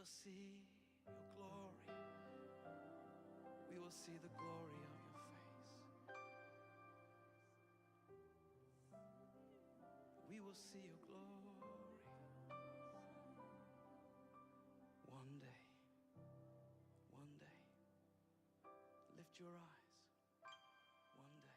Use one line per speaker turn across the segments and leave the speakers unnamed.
will see your glory. We will see the glory of your face. We will see your glory. One day, one day. Lift your eyes. One day.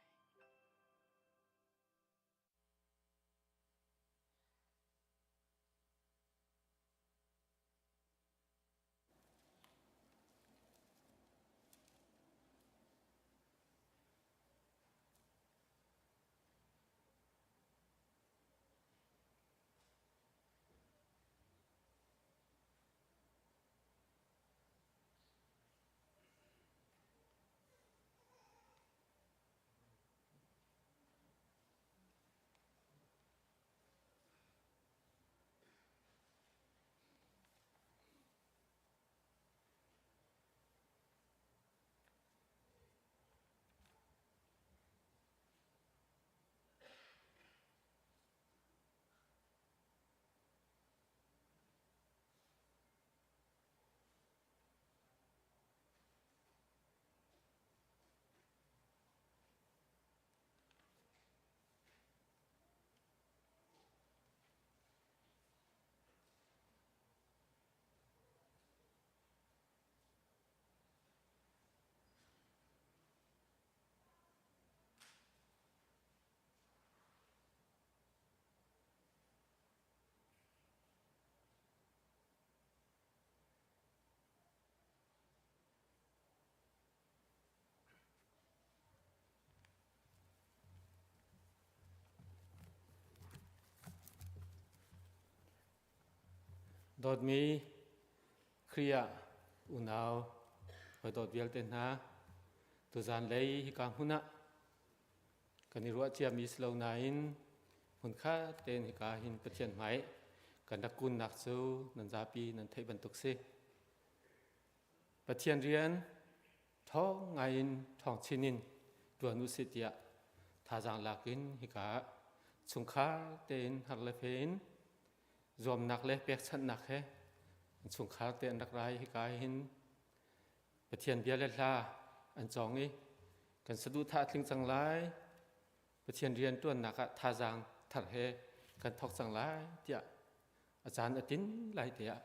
Dawtmi Khrih ah unau hawi dawt vialte hna, tuzan lei hika hmun ah kan i ruah ciami si lo nain hmunkhat tein hika hin Pathian hmai kan rak kunnak cu nan zapi nan theih bantuk si. Pathian rian ṭhawng ngaiin ṭhawng chin in ṭuan u sih tiah thazaang lak in hika chungkhar tein har le fe in zuamnak le pekchanhnak he chungkhar te an rak rai. Hika hin Pathian bia le hla an cawng i kan saduhthah tling cang lai, Pathian rian ṭuannak ah thazaang thar he kan thawk cang lai tiah a caan a tin lai tiah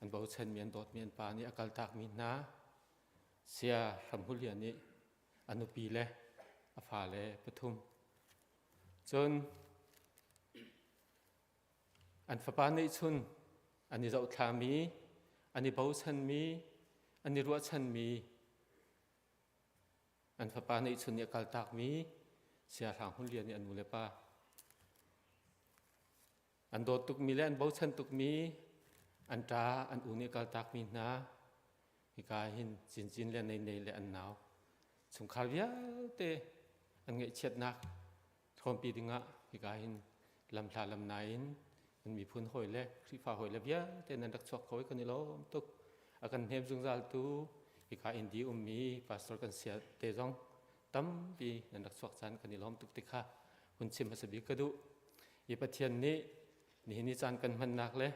an bochanmi, an dawtmi an pa nih a kaltakmi hna Sia Hramhulian nih a nupi le a fale pathum, cun an fapa neihchun an i zohthlami, an i bochanmi, an i ruahchanmi an fapa neihchun nih a kaltakmi Sia Hrang Hun Lian nih an nu le pa an dawt tukmi le an bochan tukmi an ṭa an u nih kaltakmi hna, hika hin Cincin le Nei le an nau chungkhar vialte an ngaihchiatnak hrawmpi dingah hika hin lamhla lamnai in an miphun hawi le Khrihfa hawi le vialte nan rak chuak kho i kan i lawm tuk. A kan hnem zungzal tu hika Indi ummi pastor kan sia te zong tampi nan rak chuak caan kan i lawm tuk ti kha hun chim hmasa bik ka duh i Pathian nih nihin ni caan kan hmannak le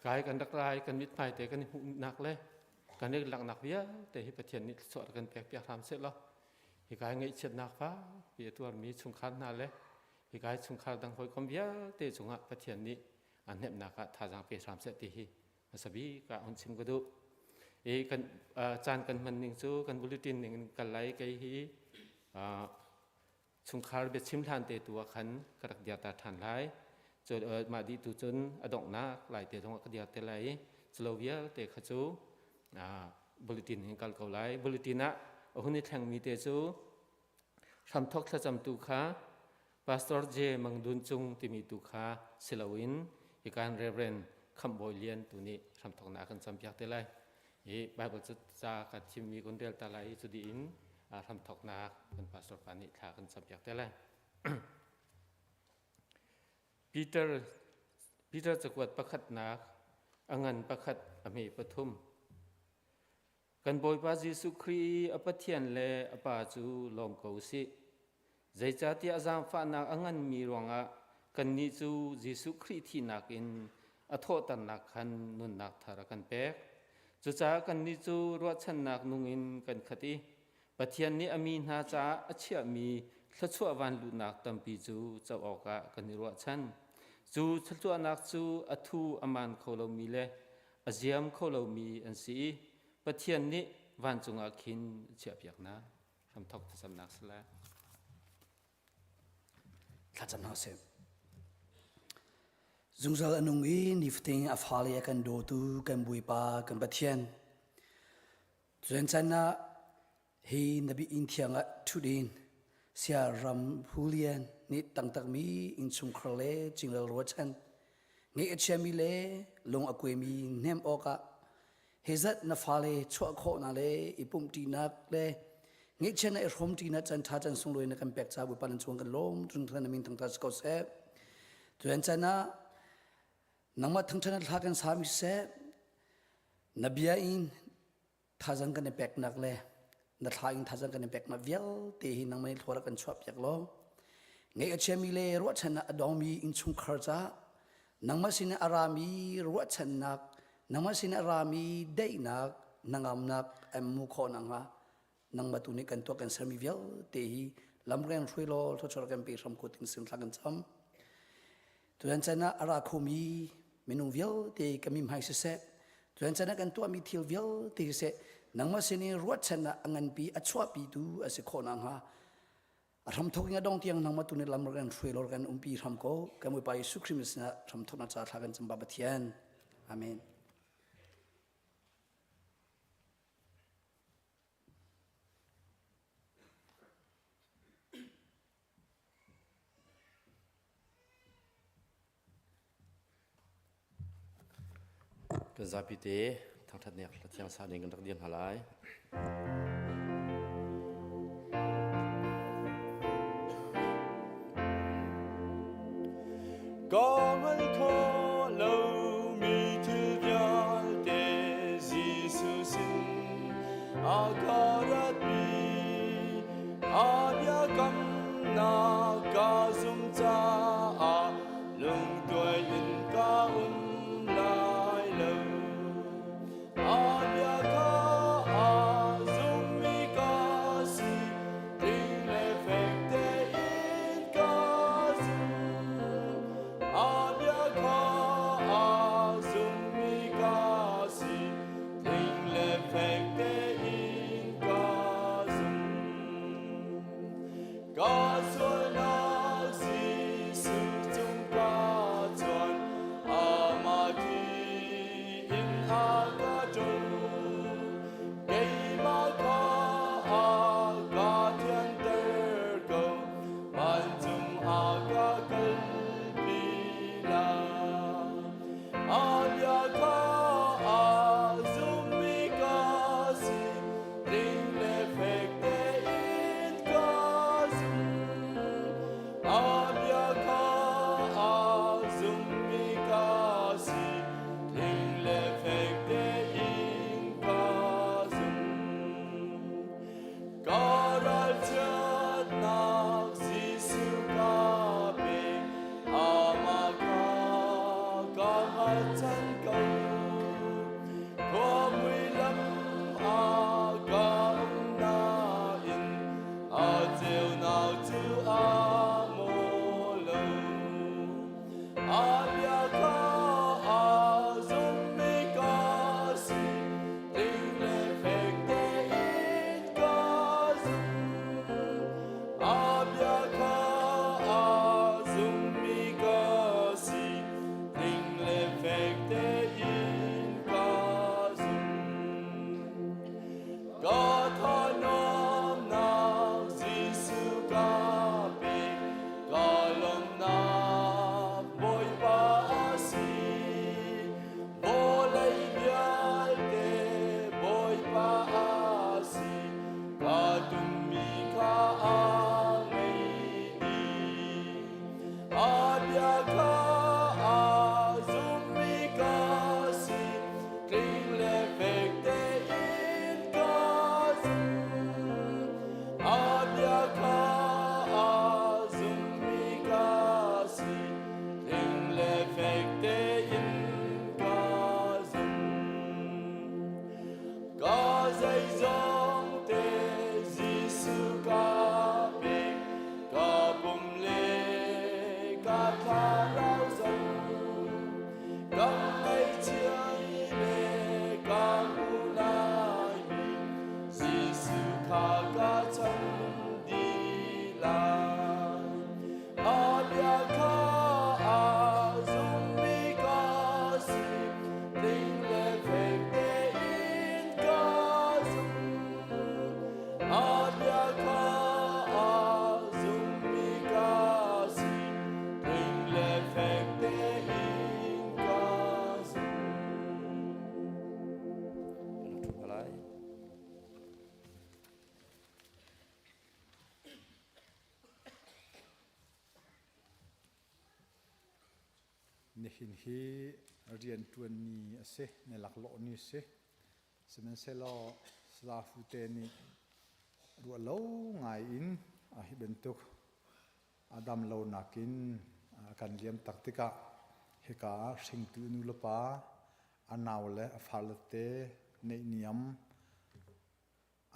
kai kan rak rai kan mithmai te kan i hmuhnak le kan i laknak vialte hi Pathian nih thluachuah kan pek piak hram seh law, hi kai ngaihchiatnak fa pi a tuarmi chungkhar hna le hi kai chungkhar dang hawikom vialte cungah Pathian nih a hnemhnak ah thazaang pe hram seh ti hi hmasa bik ah hun chim ka duh. I kan caan kan hman ning cu kan bulletin ning in kal lai. Kei hi chungkhar biachim hlan te tu ah khan ka rak dir ta ṭhan lai. Cun mah dih tu cun a donghnak lai te zong ah ka dir te lai i culo vialte kha cu bulletin in kal ko lai. Bulletin ah a hun i thlengmi te cu hramthok thlacamtu kha Pastor J Mang Dun Cung timi tu kha si loin hikan Reverend Khamh Bawi Lian tu nih hramthoknak kan campiak te lai i Bible ca kan thimmi kun rel ta lai i cu dih in hramthoknak kan pastor pa nih thla kan campiak te lai. Peter Peter cakuat pakhatnak, a ngan pakhat, a hme pathum. Kan Bawipa Jesuh Khrih a Pathian le a Pa cu lawm ko sih. Zeicahtiah zaangfahnak a nganmi ruangah kannih cu Jesuh Khrih thihnak in a thawhternak khan nunnak thar a kan pek. Cucaah kannih cu ruahchannak nung in kan khat i Pathian nih a mi hna caah a chiahmi thluachuah vanluhnak tampi cu co awkah kan i ruahchan. Cu thluachuahnak cu a thu a maan kho lomi le a ziam kho lomi an si i Pathian nih vancung ah khin a chiahpiak hna. Hramthok thlacamnak si lai.
Thlacam hna sih. Zungzal a nung i nifatin a fale a kan dawtu kan Bawipa kan Pathian. Cun chan ah hi nabi inn thiang ah ṭhut in sia ram hulian nih tangtakmi innchungkhar le cingral ruachan ngeih a chiami le lung a kuaimi hnem awkah hi zat na fale chuah khawhnak le i pumhṭinak le ngeihchiatnak i hrawmṭinak caan ṭha caan sunglawi na kan pek caah Bawipa nan cung kan lawm tung na min thangṭhat si ko seh. Tuan caan ah nangmah thangṭhatnak hla kan sami siseh na bia in thazang kan i peknak le na thla in thazang kan i peknak vialte hi nangmah nih thlua kan chuahpiak law ngaih a chiami le ruahchannak a dongmi innchungkhar caah nangmah sin a rami ruahchannak nangmah sin a rami daihnak hnangamnak an hmu khawh nakhnga nangmah tu nih kan tuah kan sermi vialte hi lamreng hruai law thluachuah kan pe hram ko ting sin thla kan cam Tuan chan ah a ra khomi minung vialte ka mi hmai siseh, tuan chan ah kan tuahmi thil vialte siseh, nangmah sin i ruahchannak a nganpi a chuahpitu a si khawh nakhnga a hramthok in a dong tiang nangmah tu nih lam kan hruai law kan umpi hram ko. Kan Bawipa Jesuh Khrist sinah hramthoknak ca thla kan cam ba Pathian. Amen.
Kan zapi te thangṭhatnak hlathiang sa ding kan rak dir hna lai.
Ka hngal kho lomi thil vialte Jesuh sin a ka ratpi. A biakamnak ka zum caah lungtuai in ka um lai lo. A bia kha a zummi ka si, ding le fek tein ka zum. A bia kha a zummi ka si, ding le fek tein ka zum. Ka sualnak Jesuh cung ka chuan, amah thi in a ka ṭul. Keimah kha a ka thianter ko, vancung a ka kalpi lai. A bia kha a zummi ka si, ding le fek tein ka zum. A bia kha a zummi ka si, ding le fek tein ka zum. Ka ralchiatnak Jesuh ka pe, amah kha ka hngalchan ko. Khuamui lam ah ka um nain a ceunak cu a maw lo. A bia kha a zummi ka si, ding le fek tein ka zum. A bia kha a zummi ka si, ding le fek tein. Zeizong te Jesuh ka pek, ka pum le ka thlarau zong. Ka ngaihchiami le ka hmu laimi, Jesuh kha ka chan dih lai. A bia kha a zummi ka si, tling le fek tein ka zum. A bia kha a zummi ka si, tling le fek tein ka zum.
Kan rak ṭhu hna lai.
Nihin hi rianṭuan ni a si, ni laklawh ni a si. Sihmanhsehlaw Saza te nih ruah lo ngai in hi bantuk a dam lo nakin a kan liam tak tikah hika ah hringtu nu le pa a nau le a fale te neihniam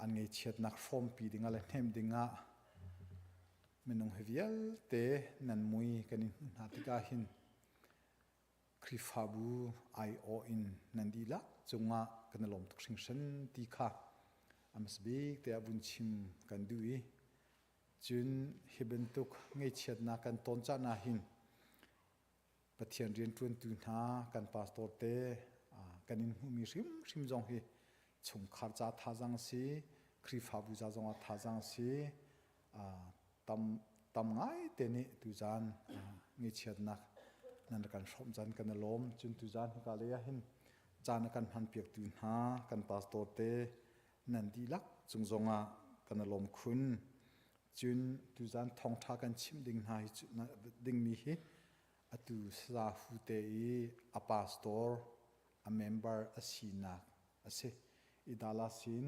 an ngeichiatnak hrawmpi dingah le hnem dingah minung hi vialte nan mui kan in hmuh hna tikah hin Khrihfabu aiawh in nan dihlak cungah kan i lawm tuk hringhran ti kha a hmasa bik te ah vun chim kan duh i cun hi bantuk ngeichiatnak kan tawn caan ah hin Pathian rianṭuantu hna kan pastor te kan in hmuhmi hrimhrim zong hi chungkhar ca thazaang a si, Khrihfabu ca zongah thazaang a si. Tam tam ngai te nih tuzaan ngeichiatnak nan kan hrawmh caan kan i lawm. Cun tuzaan hika lei ah hin caan a kan hmanpiaktu hna kan pastor te nan dihlak cung zongah kan i lawm khun. Cun tuzaan thawngṭha kan chimh ding hna hi dingmi hi atu Saza Hu te i a pastor a member a sinak a si. I Dallas in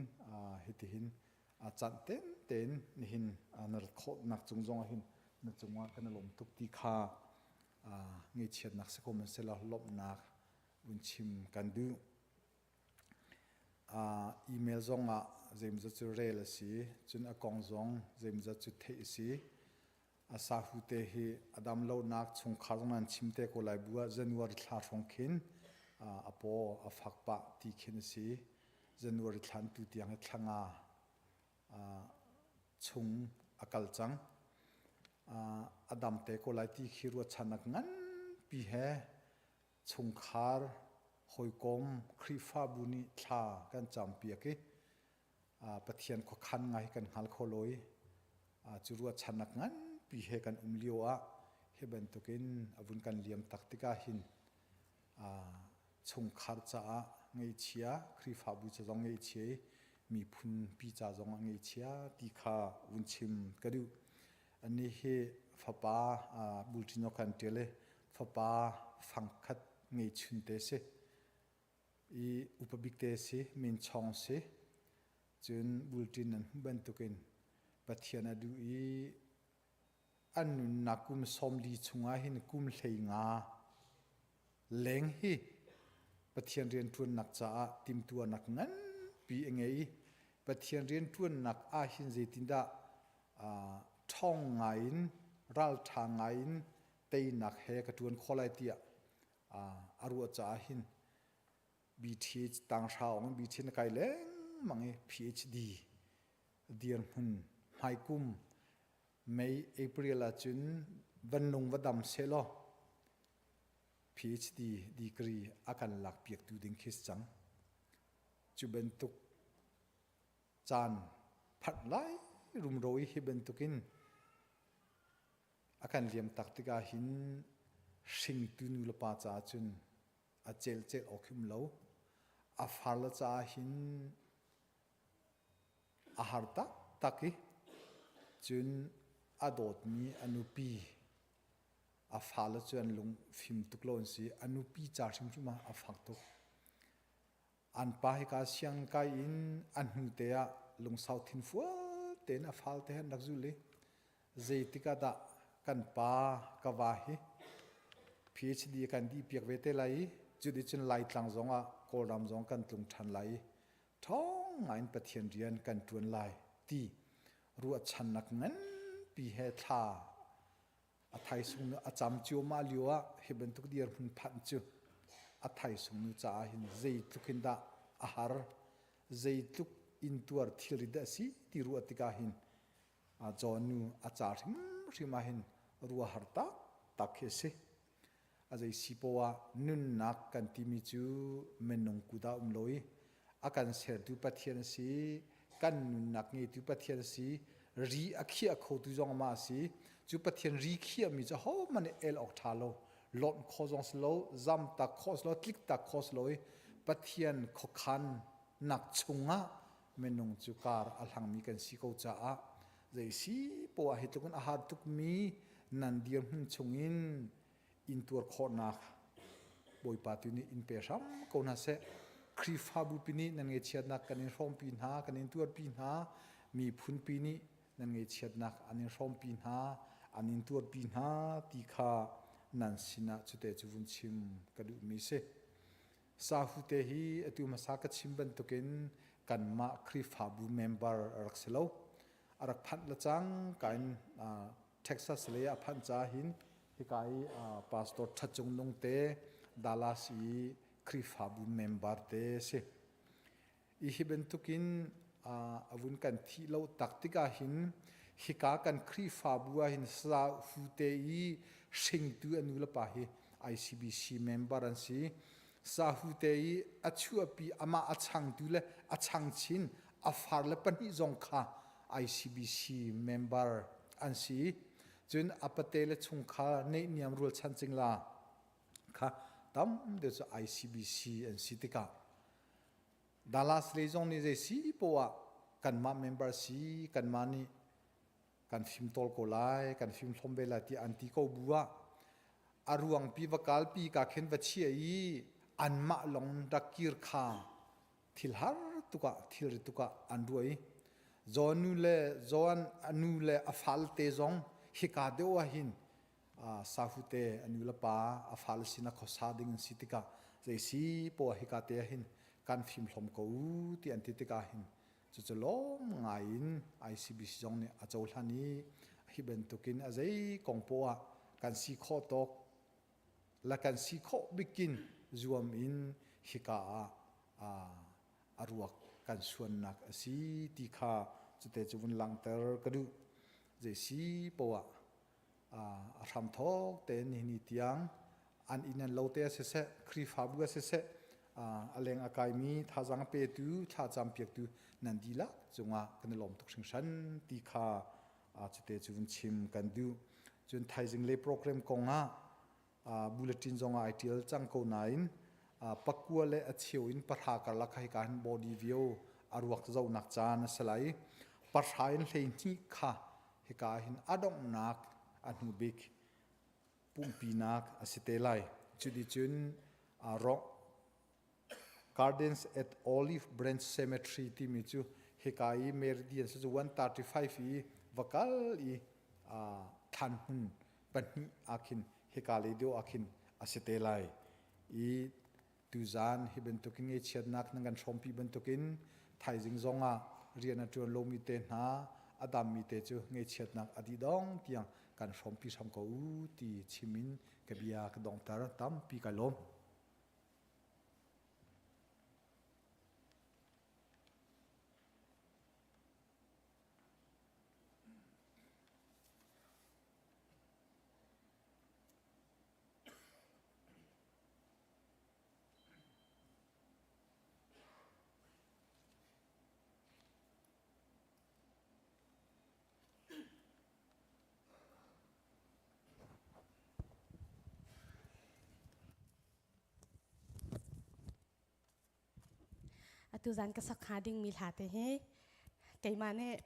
hitihin a canh ten tein nihin na rat khawhnak cung zong ah hin na cungah kan i lawm tuk ti kha ngeichiatnak si ko hmanhsehlaw lawmhnak vun chim kan duh. Email zongah zeimawzat cu rel a si, cun a kong zong zeimawzat cu theih a si. A sahu te hi a dam lonak chungkhar zong nan chim te ko lai bu ah January thla hrawng khin a paw a fak pah ti khin a si. January thla tu tiang hi thla nga chung a kal cang. A dam te ko lai ti khi ruahchannak nganpi he chungkhar hawikom Khrihfabu nih thla kan campiak i Pathian khuakhan ngai kan hngal kho lo i cu ruahchannak nganpi he kan um lio ah hi bantukin a vun kan liam tak tikah hin chungkhar caah ngeihchia Khrihfabu ca zong ngeihchia i miphun pi ca zong ah ngeihchia ti kha vun chim ka duh. Anih hi fapa bulṭin kan ṭial i fapa fangkhat ngeichun te si i upa bik te si min chong si cun bulṭin nan hmuh bantukin Pathian a duh i an nunnak kum 40 chungah hin kum 15 leng hi Pathian rianṭuannak caah timhtuahnak nganpi a ngei i Pathian rianṭuannak ah hin zeitindah ṭhawng ngai in ralṭha ngai in teinak he ka ṭuan khawh lai tiah a ruah caah hin BT tanghra ong in BT na kai lengmang i PhD dirhmun hmaikum May April ahcun van nung va dam sehlaw PhD degree a kan lak piaktu ding khi si cang. Cu bantuk caan phanh lai rumro i hi bantukin a kan liam tak tikah hin hringtu nu le pa caah cun a celcel awk him lo. A farle caah hin a har taktak i cun a dawtmi a nupi a fale cu an lung fim tuk lo an si. A nupi ca hrimhrim ah a fak tuk. An pa hika siang kai in a hnu te ah lungsau thin fual tein a fal te han rak zul i zeitik ah dah kan pa ka va hi PhD kan dih piak ve te lai i cuticun Laitlang zong ah Kawlram zong kan tlung ṭhan lai i ṭhawng. ṭhawng ngai in Pathian rian kan ṭuan lai ti ruahchannak nganpi he thla a thaisung nu a cam ciammah lio ah hi bantuk dirhmun phanh cu a thaisung nu caah hin zeitluk in dah a har zeitluk intuar thilri dah a si ti ruah tikah hin John nu a ca hrimhrim ah hin ruahar taktak khi a si. A zei si poah ah nunnak kan timi cu minung kut ah um lo i a kan sertu Pathian a si, kan nunnak ngeitu Pathian a si, ri a khiah khotu zong amah a si. Cu Pathian ri khiahmi cu ahohmanh nih el awk ṭha lo, lonh khawh zong si lo, zamtak khawh si lo, tliktak khawh si lo i Pathian khuakhan nak chungah minung cu kar a hlangmi kan si ko caah zei si poah hi tluk in a har tukmi nan dirhmun chungin intuar khawhnak Bawipa tu nih in pe hram ko hna seh. Khrihfabu pi nih nan ngaihchiatnak kan in hrawmpi hna, kan in tuarpi hna, miphun pi nih nan ngaihchiatnak an in hrawmpi hna, an in tuarpi hna ti kha nan sinah cute cu vun chim ka duhmi si. Sahute hi atu hmasa ka chim bantukin kanmah Khrihfabu member a rak si lo. A rak phanh le cang ka in Texas lei ah phanh ca hin hika i Pastor Tha Cung Nung te Dallas i Khrihfabu member te si. I hi bantukin a vun kan thih lo tak tikah hin hika kan Khrihfabu ah hin Sahute i hringtu a nu le pa hi ICBC member an si. Sahute i a chuahpi amah a changtu le a changchin a far le pahnih zong kha ICBC member an si. Cun a pate le chungkhar neihniam rualchan cingla kha tam deuh cu ICBC an si tikah Dallas lei zong nih zei si poah kanmah member si kanmah nih kan fimtawl ko lai kan fimhlawm ve lai tiah an ti ko bu ah a ruangpi va kalpi ka khin va chia i anmah long rak kir kha thil har tukah thilri tukah an ruai John nu le John a nu le a fal te zong hika deuh ah hin sahute a nu le pa a fale sin a khosa ding an si tikah zei si poah hika te ah hin kan fimhlawm ko u ti an ti tikah hin cucu lawm ngai in ICBC zong nih a cohlan i hi bantukin a zei kong poah kan si khawh tawk la kan si khawh bikin zuam in hika ah a ruak kan suannak a si ti kha cute cu vun langhter ka duh zei si poah a hramthawk tein nihin tiang an inn an lo te ah siseh Khrihfabu ah siseh a leng a kaimi thazaang petu thlacam piaktu nan dihlak cungah kan i lawm tuk hringhran ti kha cute cu vun chim kan duh cun thaizing le program kong ah bulletin zong ah ai tial cang ko nain pakua le a cheu in pahra karlak hei ka hin body view a ruak zonak caan a si lai pahra in hleihnih kha hika hin a donghnak a hnu bik pumpinak a si te lai. Cuticun Rock Gardens at Olive Branch Cemetery timi cu hika i Meridian cu 135 i va kal i thlan hmun pahnih ah khin hika lei deuh ah khin a si te lai. I Tuzaan hi bantukin ngaihchiatnak nan kan hrawmpi bantukin thaizing zongah rian a ṭuan lomi te hna a dammi te cu ngaihchiatnak a dih dong tiang kan hrawmpi hram ko u ti chim in ka bia ka donghter tampi kai lawm.
Atu zan ka sak hnga dingmi hla te hi keimah nih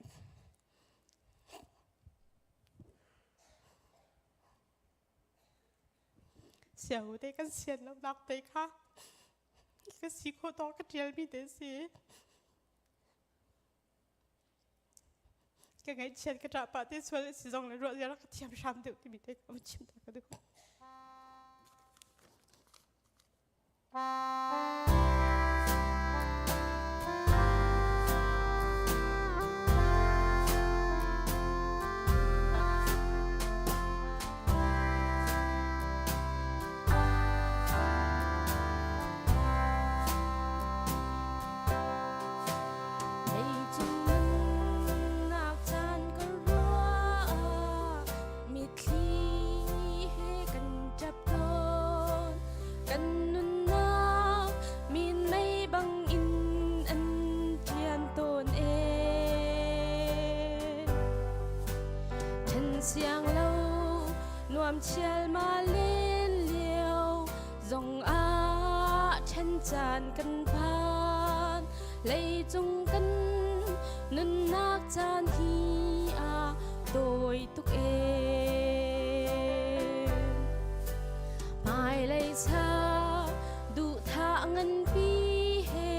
Siau te kan sian lonak te kha ka si khawh tawk ka ṭialmi te si. Ka ngaihchiat ka ṭah pah te sual si zong le ruah zia rak ka thiam hram deuh timi te ka chim ta ka duh.
siang lo nuam chial ma len lio zong ah ṭhen caan kan phan leicung kan nunnak caan hi a tawi tuk ee hmailei cha duhthah nganpi he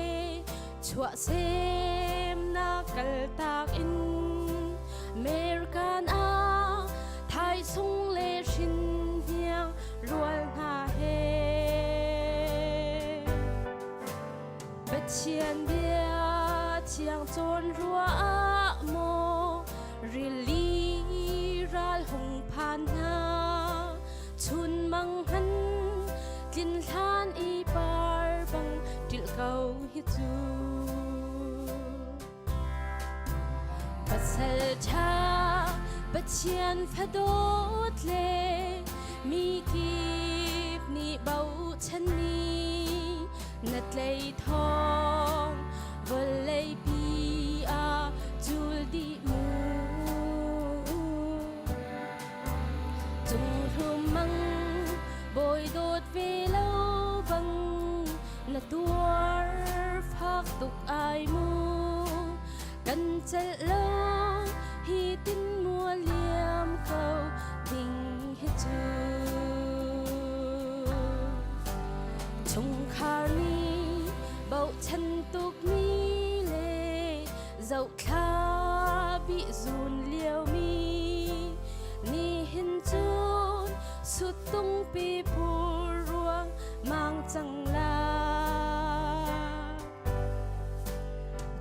chuahsemnak kaltak in American ah thaisung le hrin hniang rual hna he Pathian bia thiang cawn rua ah maw rili ral hung phan hna chun mang han tlin hlan i par bang ṭilh ko hi cu pasal ṭha Pathian fadawt le mi kip nih bochanmi na tlei thawng vawleipi ah cul dih mu Cunghlum mang bawi dawt ve lo bang na tuar fak tuk ai mu kan celh lo hi tin mua liam ko ding hi cu chungkhar nih bochan tuk mi le zohthla bihzun liomi nihin cun suttungpi phur ruang mang cang la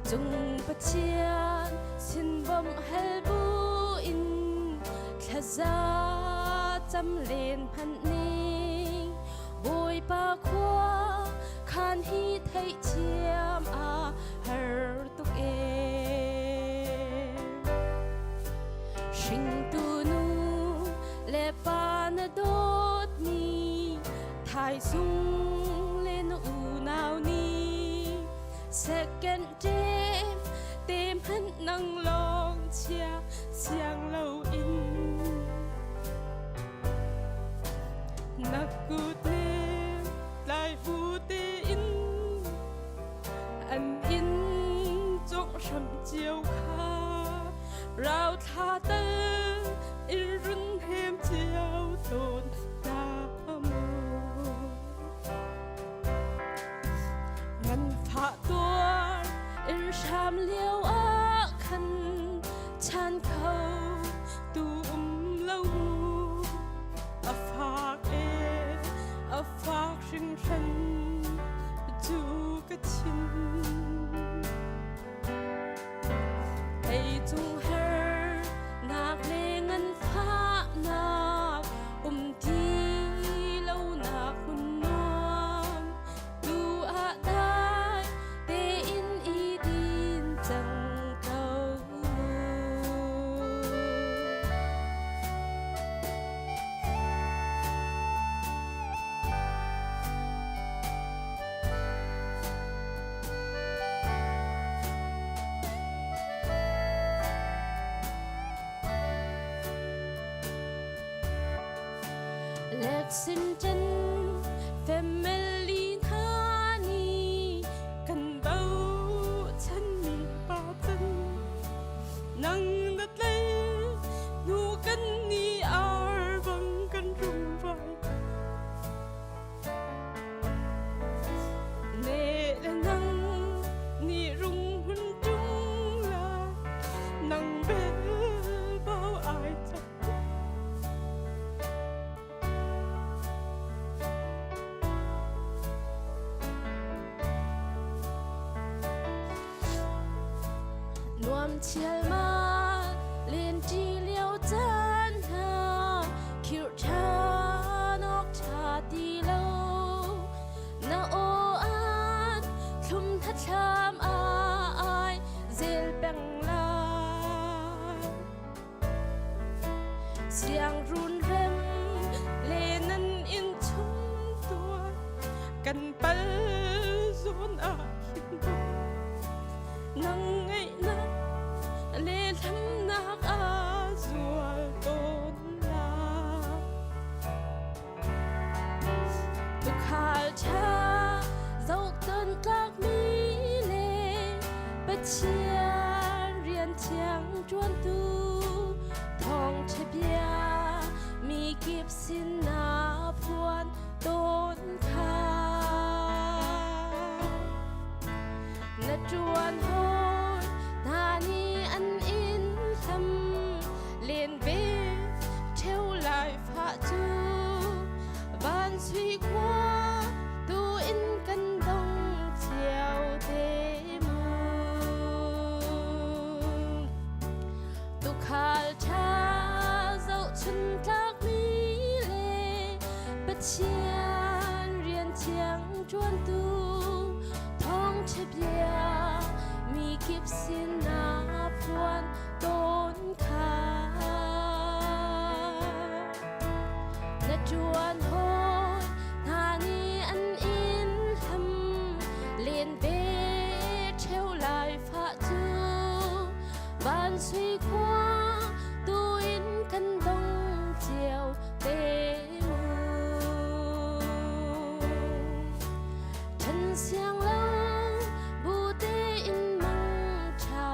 cung Pathian sin bawmh hal bu in thlaza cam len hmanh ning Bawipa khua khan hi theihthiam a har tuk ee. Hringtu nu le pa na dawtmi thaizung le na unau nih second tem te hmanh nang lawng chia siang lo in na kut nem tlai bu tein an inn cawk hram cio kha rauthla tal in run hem cio tawn hna mu nganfah tuar in hram lio ah khan chan kho tu um lo mu a fak e a fak hringhran cu ka thin Ei cung her nak le ngan fahnak um ti lo nak hmun nuam tu ah dai tein i din cang ko Lexington family hna nih kan bochanmi pa can nang na tlei hnu kan ni ar bang kan rum vai Ne le nang nih rung hun ṭung la nang bel bau ai cak Nuam chialma len ṭi lio caan hna khirh ṭhan awk ṭha ti lo na aw an thlum hnathlam ai zel peng lai Siangrun rem le nan inn chung tuah kan pal zawn ah hin nang ngaihnak le hlamnak a zual tawn. Pathian rian thiang ṭuantu thawngṭha bia mi kip sinah phuan tawn kha. Na ṭuan hawi hna nih an in hlam len ve ṭheo lai fah cu van sui khua tu in kan dong cio te mu. Tukhal ṭha zohchun tlakmi le Pathian rian thiang ṭuantu thawngṭha bia mi kip sinah phuan tawn kha. Na ṭuan hawi hna nih an in hlam len ve ṭheo lai fah cu van sui khua tu in kan dong cio te mu. Ṭhen siang lo bu tein mang ṭha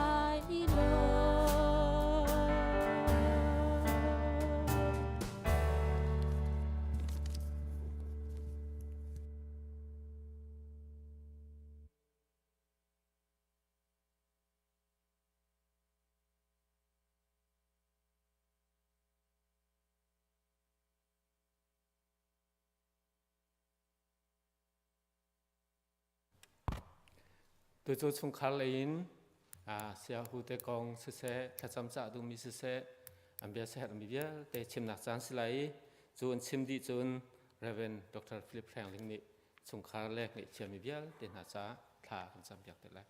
ai lo.
Tucu chungkhar lei in saya hu te kong siseh thlacam cah duhmi siseh an bia siaherhmi vialte chimnak caan si lai i cu an chim dih cun Reverend Dr. Philip Hrengling nih chungkhar le ngeihchiami vialte hna caah thla kan campiak te lai.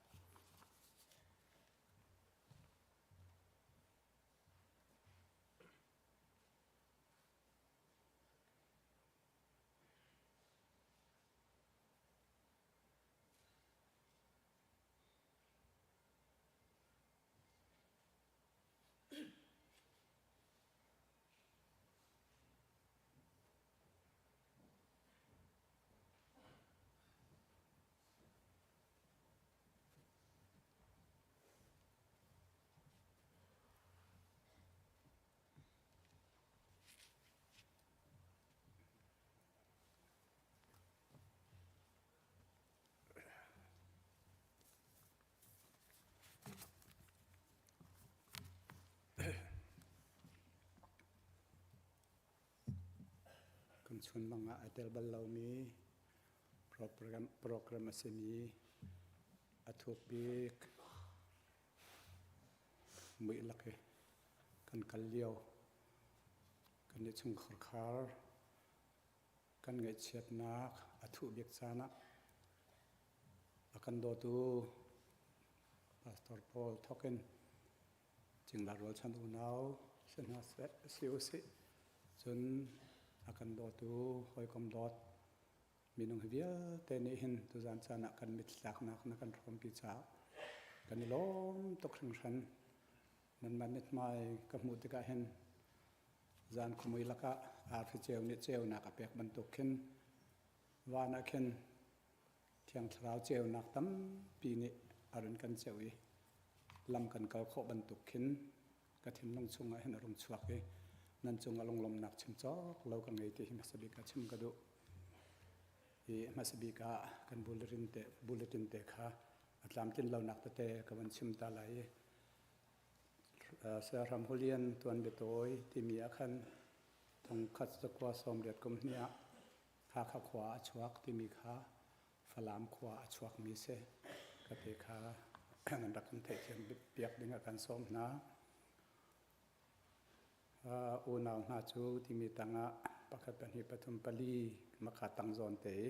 Kan chunmang ah ai tel bal lomi program, program a simi a thuk bik muih lak i kan kal lio kan i chungkhar khar kan ngaihchiatnak a thuh bik caan ah a kan dawtu Pastor Paul thawkin cingla rualchan unau si hna seh si usih cun a kan dawtu hawikom dawt minung hi vialte nih hin tuzan caan ah kan mittlaknak na kan hrawmpi caah kan i lawm tuk hringhran. Nanmah mithmai ka hmuh tikah hin zan khuamui lakah arfi ceu nih ceunak a pek bantuk khin van ah khin Thiang Thlarau ceunak tampi nih a run kan ceuh i lam kan kal khawh bantuk khin ka thinlung chungah hin a rung chuak i nan cungah lunglawmhnak chim cawk lo ka ngei ti hi hmasa bik ah chim ka duh. I hmasa bik ah kan bulletin te bulletin te kha a tlamtlin lonak tete ka van chim ta lai i Siaram Hulian tuan biatawi timi ah khan thongkhat zakua 80 kum hnih ah Hakha khua a chuak timi kha Falam khua a chuakmi si. Ka te kha nan rak kan theihthiam piak ding ah kan sawm hna. Unau hna cu timi tangah pakhat pahnih pathum pali makha tang zawn te i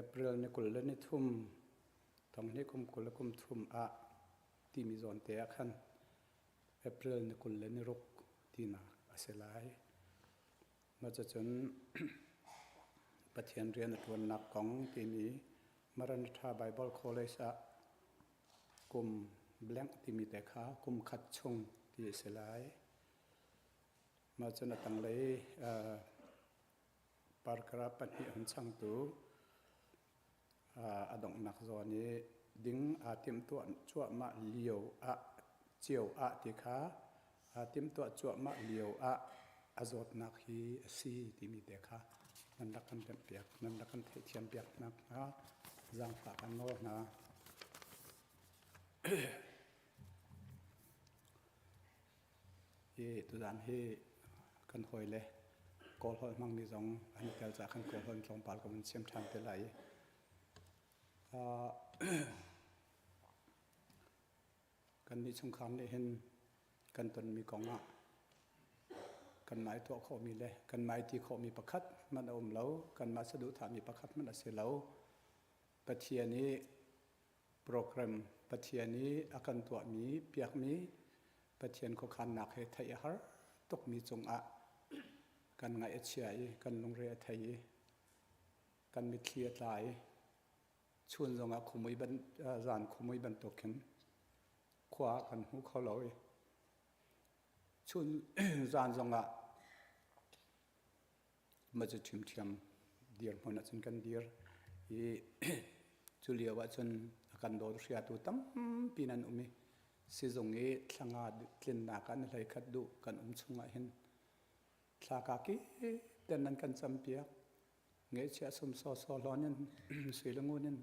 April ni 23 thong hnih kum 20 le kum thum ah timi zawn te ah khan April ni 26 tinak a si lai. Mah cucun Pathian rian a ṭuannak kong timi Maranatha Bible College ah kum blank timi te kha kum khat chung ti a si lai. Mah cun a tanglei paragraph pahnih hun changtu a donghnak zawn i. ding aa timhtuah cuahmah lio ah cio ah ti kha aa timhtuah cuahmah lio ah a zawtnak hi a si timi te kha nan rak kan remhpiak, nan rak kan theihthiampiak nakhnga zaangfah kan nawl hna. Hi tuzaan hi kan hawile Kawl holh hmangmi zong an i tel caah kan Kawl holh in tlawmpal ka vun chim ṭhan te lai. Kannih chungkhar nih hin kan tonmi kong ah kanmah i tuah khawhmi le kanmah i ti khawhmi pakhat hmanh a um lo. Kanmah saduhthahmi pakhat hmanh a si lo. Pathian i program Pathian i a kan tuahmi piakmi Pathian khuakhannak he theih a har tukmi cungah kan ngaih a chia i kan lungre a thei i kan mitthli a tla i chun zongah khumui ban zan khumui bantuk khin khua kan hmu kho lo i chun zan zongah ma cu ṭhiamṭhiam dirhmun ahcun kan dir i cu lio ahcun a kan dawt hriatu tampi nan um i sizung i thlanga tlinnak ah na hlei khat duh kan um chungah hin thla ka ki ten nan kan campiak ngeihchiah sumsaw saw hlawn in sui le ngun in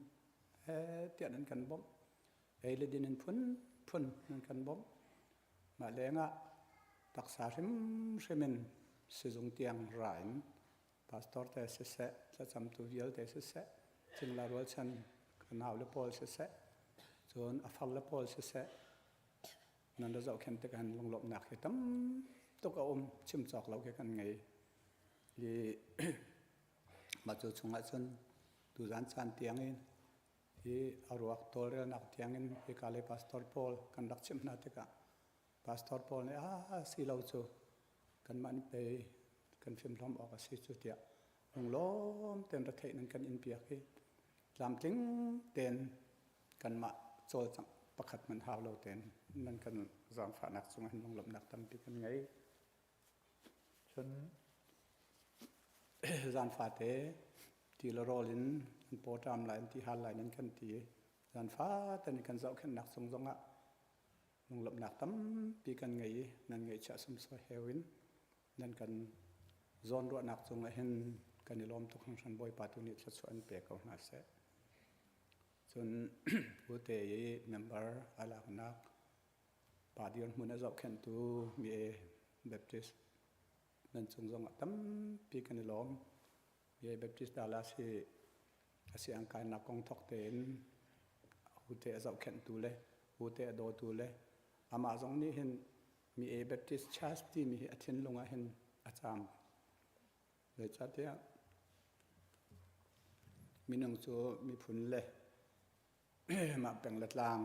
he tiah nan kan bawmh ei le din in phun phun nan kan bawmh mah lengah taksa hrimhrim in sizung tiang ra in pastor te siseh thlacamtu vialte siseh cingla rualchan ka nau le pawl siseh cun a far le pawl siseh nan ra zohkhenh tikah lunglawmhnak hi tam tuk a um chim cawk lo khi kan ngei i mah cu chungah cun tuzan caan tiangin hi a ruak tawlrelnak tiangin hika le pastor pawl kan rak chimh hna tikah pastor pawl nih a si lo cu kanmah nih pei kan fimhlawm awk a si cu tiah lunglawm tein ra theih nan kan in piak i tlamtling tein kanmah cawlcangh pakhat hmanh hau lo tein nan kan zaangfahnak cungah hin lunglawmhnak tampi kan ngei. Cun zan fate ti le rawl in an pawṭam lai an ti hal lai nan kan ti. Zan fate nih kan zohkhenhnak cung zongah lunglawmhnak tampi kan ngei i nan ngeihchiah sumsaw heu in nan kan zawnruahnak cungah hin kan i lawm tuk hringhran Bawipa tu nih thluachuah an pe ko hna seh. Cun ute i member a laknak pa dirhmun a zohkhenhtu mi e Baptist nan cung zongah tampi kan i lawm. Mi e Baptist Dallas hi a siang kainak kong thawk tein ute a zohkhenhtu le ute a dawtu le amah zong nih hin mi e Baptist Church timi hi a thinlung ah hin a caam. Zeicahtiah minung cu miphun le mah peng le tlang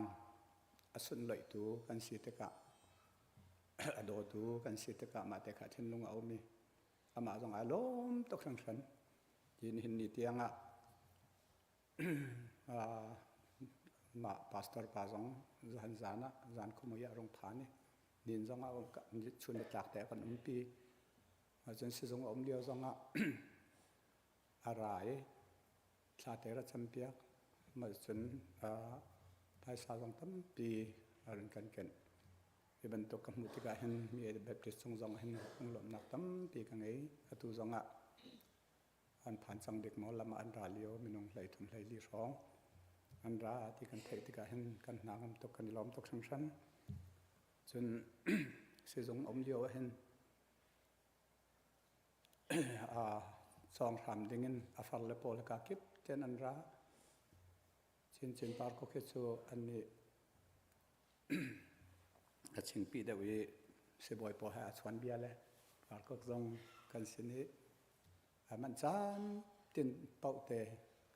a sunloihtu kan si tikah a dawtu kan si tikah mah te kha thinlung a um i amah zong aa lawm tuk hringhran. Hi nihin ni tiangah mah pastor pa zong zan zan ah zan khumui ah rung phan i nin zong ah chun le tlak te kan umpi. Cun sizung a um lio zong ah a ra i thla te ra campiak. Mah cun phaisa zong tampi a run kan kenh. Hi bantuk ka hmuh tikah hin mi Baptist chung zong hin lunglawmhnak tampi ka ngei. Atu zong ah an phan cang dik maw lam ah an ra lio minung 33 14 hrawng an ra ti kan theih tikah hin kan hna ngam tuk kan i lawm tuk hringhran. Cun sizung um lio ah hin cawng hram dingin a far le pawl ka kip ten an ra. Chinchin par ko khi cu an nih a chingpi deuh i sibawi pawl he a chuan bia le parkok zong kan sin i a manh caan tin paoh te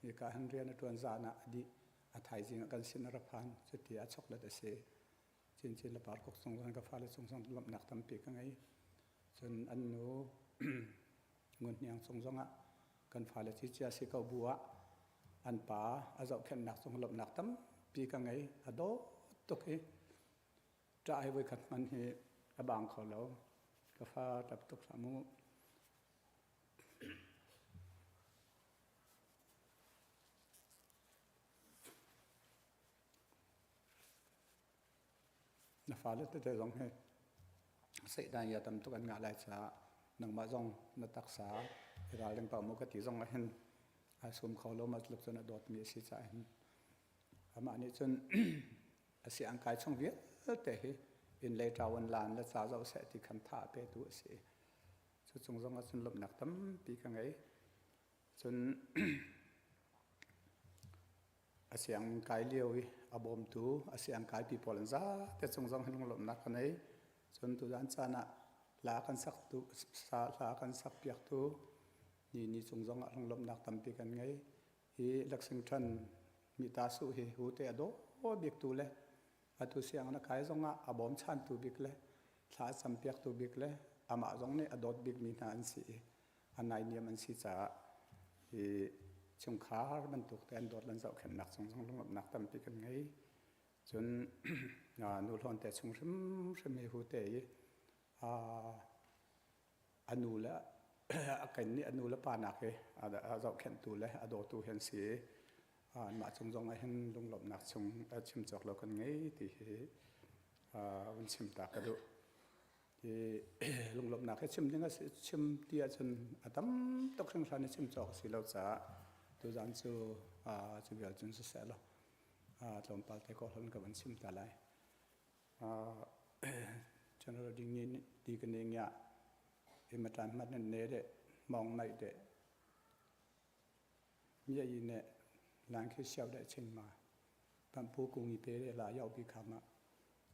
hika hin rian a ṭuan zan ah a dih a thaizing ah kan sin a ra phan cuti a choklet a si Chinchin le parkok cung zong ka fale cung zong lawmhnak tampi ka ngei cun an nu Ngun Hniang cung zongah kan fale cicia si ko bu ah an pa a zohkhenhnak cung lawmhnak tampi ka ngei a dawt tuk i ṭah hi voikhat hman hi a bang kho lo ka fa ṭap tuk hlah mu Na fale tete zong hi sehdan ya tam tuk an ngah lai caah nangmah zong na taksa i ralring pah mu ka ti zong ah hin ai sum kho lo ma tluk cun a dawtmi a si caah hin amah nih cun a si an kai chung vialte hi inn lei ṭawan lan le ca zoh seh ti khan tha a petu a si. Cu cung zong ah cun lawmhnak tampi ka ngei. Cun a siang kai lio i a bawmtu a siang kaipi pawl an zate cung zong hin lunglawmhnak ka nei. Cun tuzan caan ah hla kan sak tu hla kan sak piaktu ni ni cung zong ah lunglawmhnak tampi kan ngei. Hi Lexington mita su hi hu te a dawh bik tu le atu siang na kai zong ah a bawmchantu bik le thla a campiaktu bik le amah zong nih a dawt bikmi hna an si i a naihniam an si caah hi chungkhar bantuk te an dawt lan zohkhenhnak cung zong lunglawmhnak tampi kan ngei. Cun nu hlawn te chung hrimhrim hi hu te i a nu le a ken nih a nu le pa nak hi a zohkhenhtu le a dawtu hi an si i anmah cung zong ah hin lunglawmhnak chung chim cawk lo kan ngei ti hi vun chim ta ka duh. Hi lunglawmhnak hi chim ding a si chim ti ahcun a tam tuk hringhran i chim cawk a si lo caah tuzan cu cu vial cun siseh law tlawmpal te ko hlon ka van chim ta lai. General ding ni ti ka ne ngia imatan mat nan ne de mong nai de mia yi ne lang khi xiao de chen ma pan pu kung i pe de la yao bi kha ma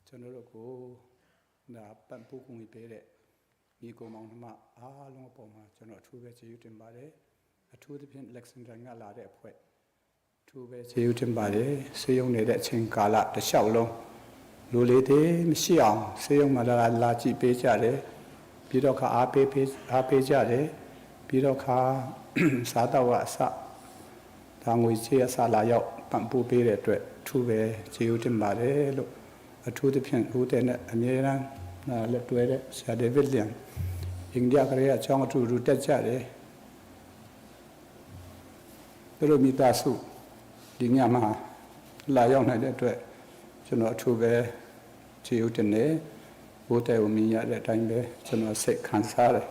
general ko na pan pu kung i pe de mi ko mong ma a long po ma general thu be che yu tin ba de a thu de phin Alexander nga la de phwe ထူပဲခြေဥတင်ပါတယ်ဆေးရုံနေတဲ့အချိန်ကာလတစ်လျှောက်လုံးလူလေးတွေမရှိအောင်ဆေးရုံမှာလာလာကြည့်ပေးကြတယ်ပြီးတော့ခါအားပေးပေးအားပေးကြတယ်ပြီးတော့ခါစားတော့အစဒါငွေချေးအစလာရောက်ပံ့ပိုးပေးတဲ့အတွက်ထူပဲခြေဥတင်ပါတယ်လို့အထူးသဖြင့်ဦးတဲ့နဲ့အမြဲတမ်းလက်တွဲတဲ့ဆရာဒေးဗစ်လျံအိန္ဒိယကလေးအချောင်းအထူတူတက်ကြတယ် သူတို့မိသားစုဒီညမှာလာရောက်နိုင်တဲ့အတွက်ကျွန်တော်အထူးပဲခြေဥတင်နေဘိုးတဲ့ကိုမြင်ရတဲ့အတိုင်းပဲကျွန်တော်စိတ်ခံစားတယ်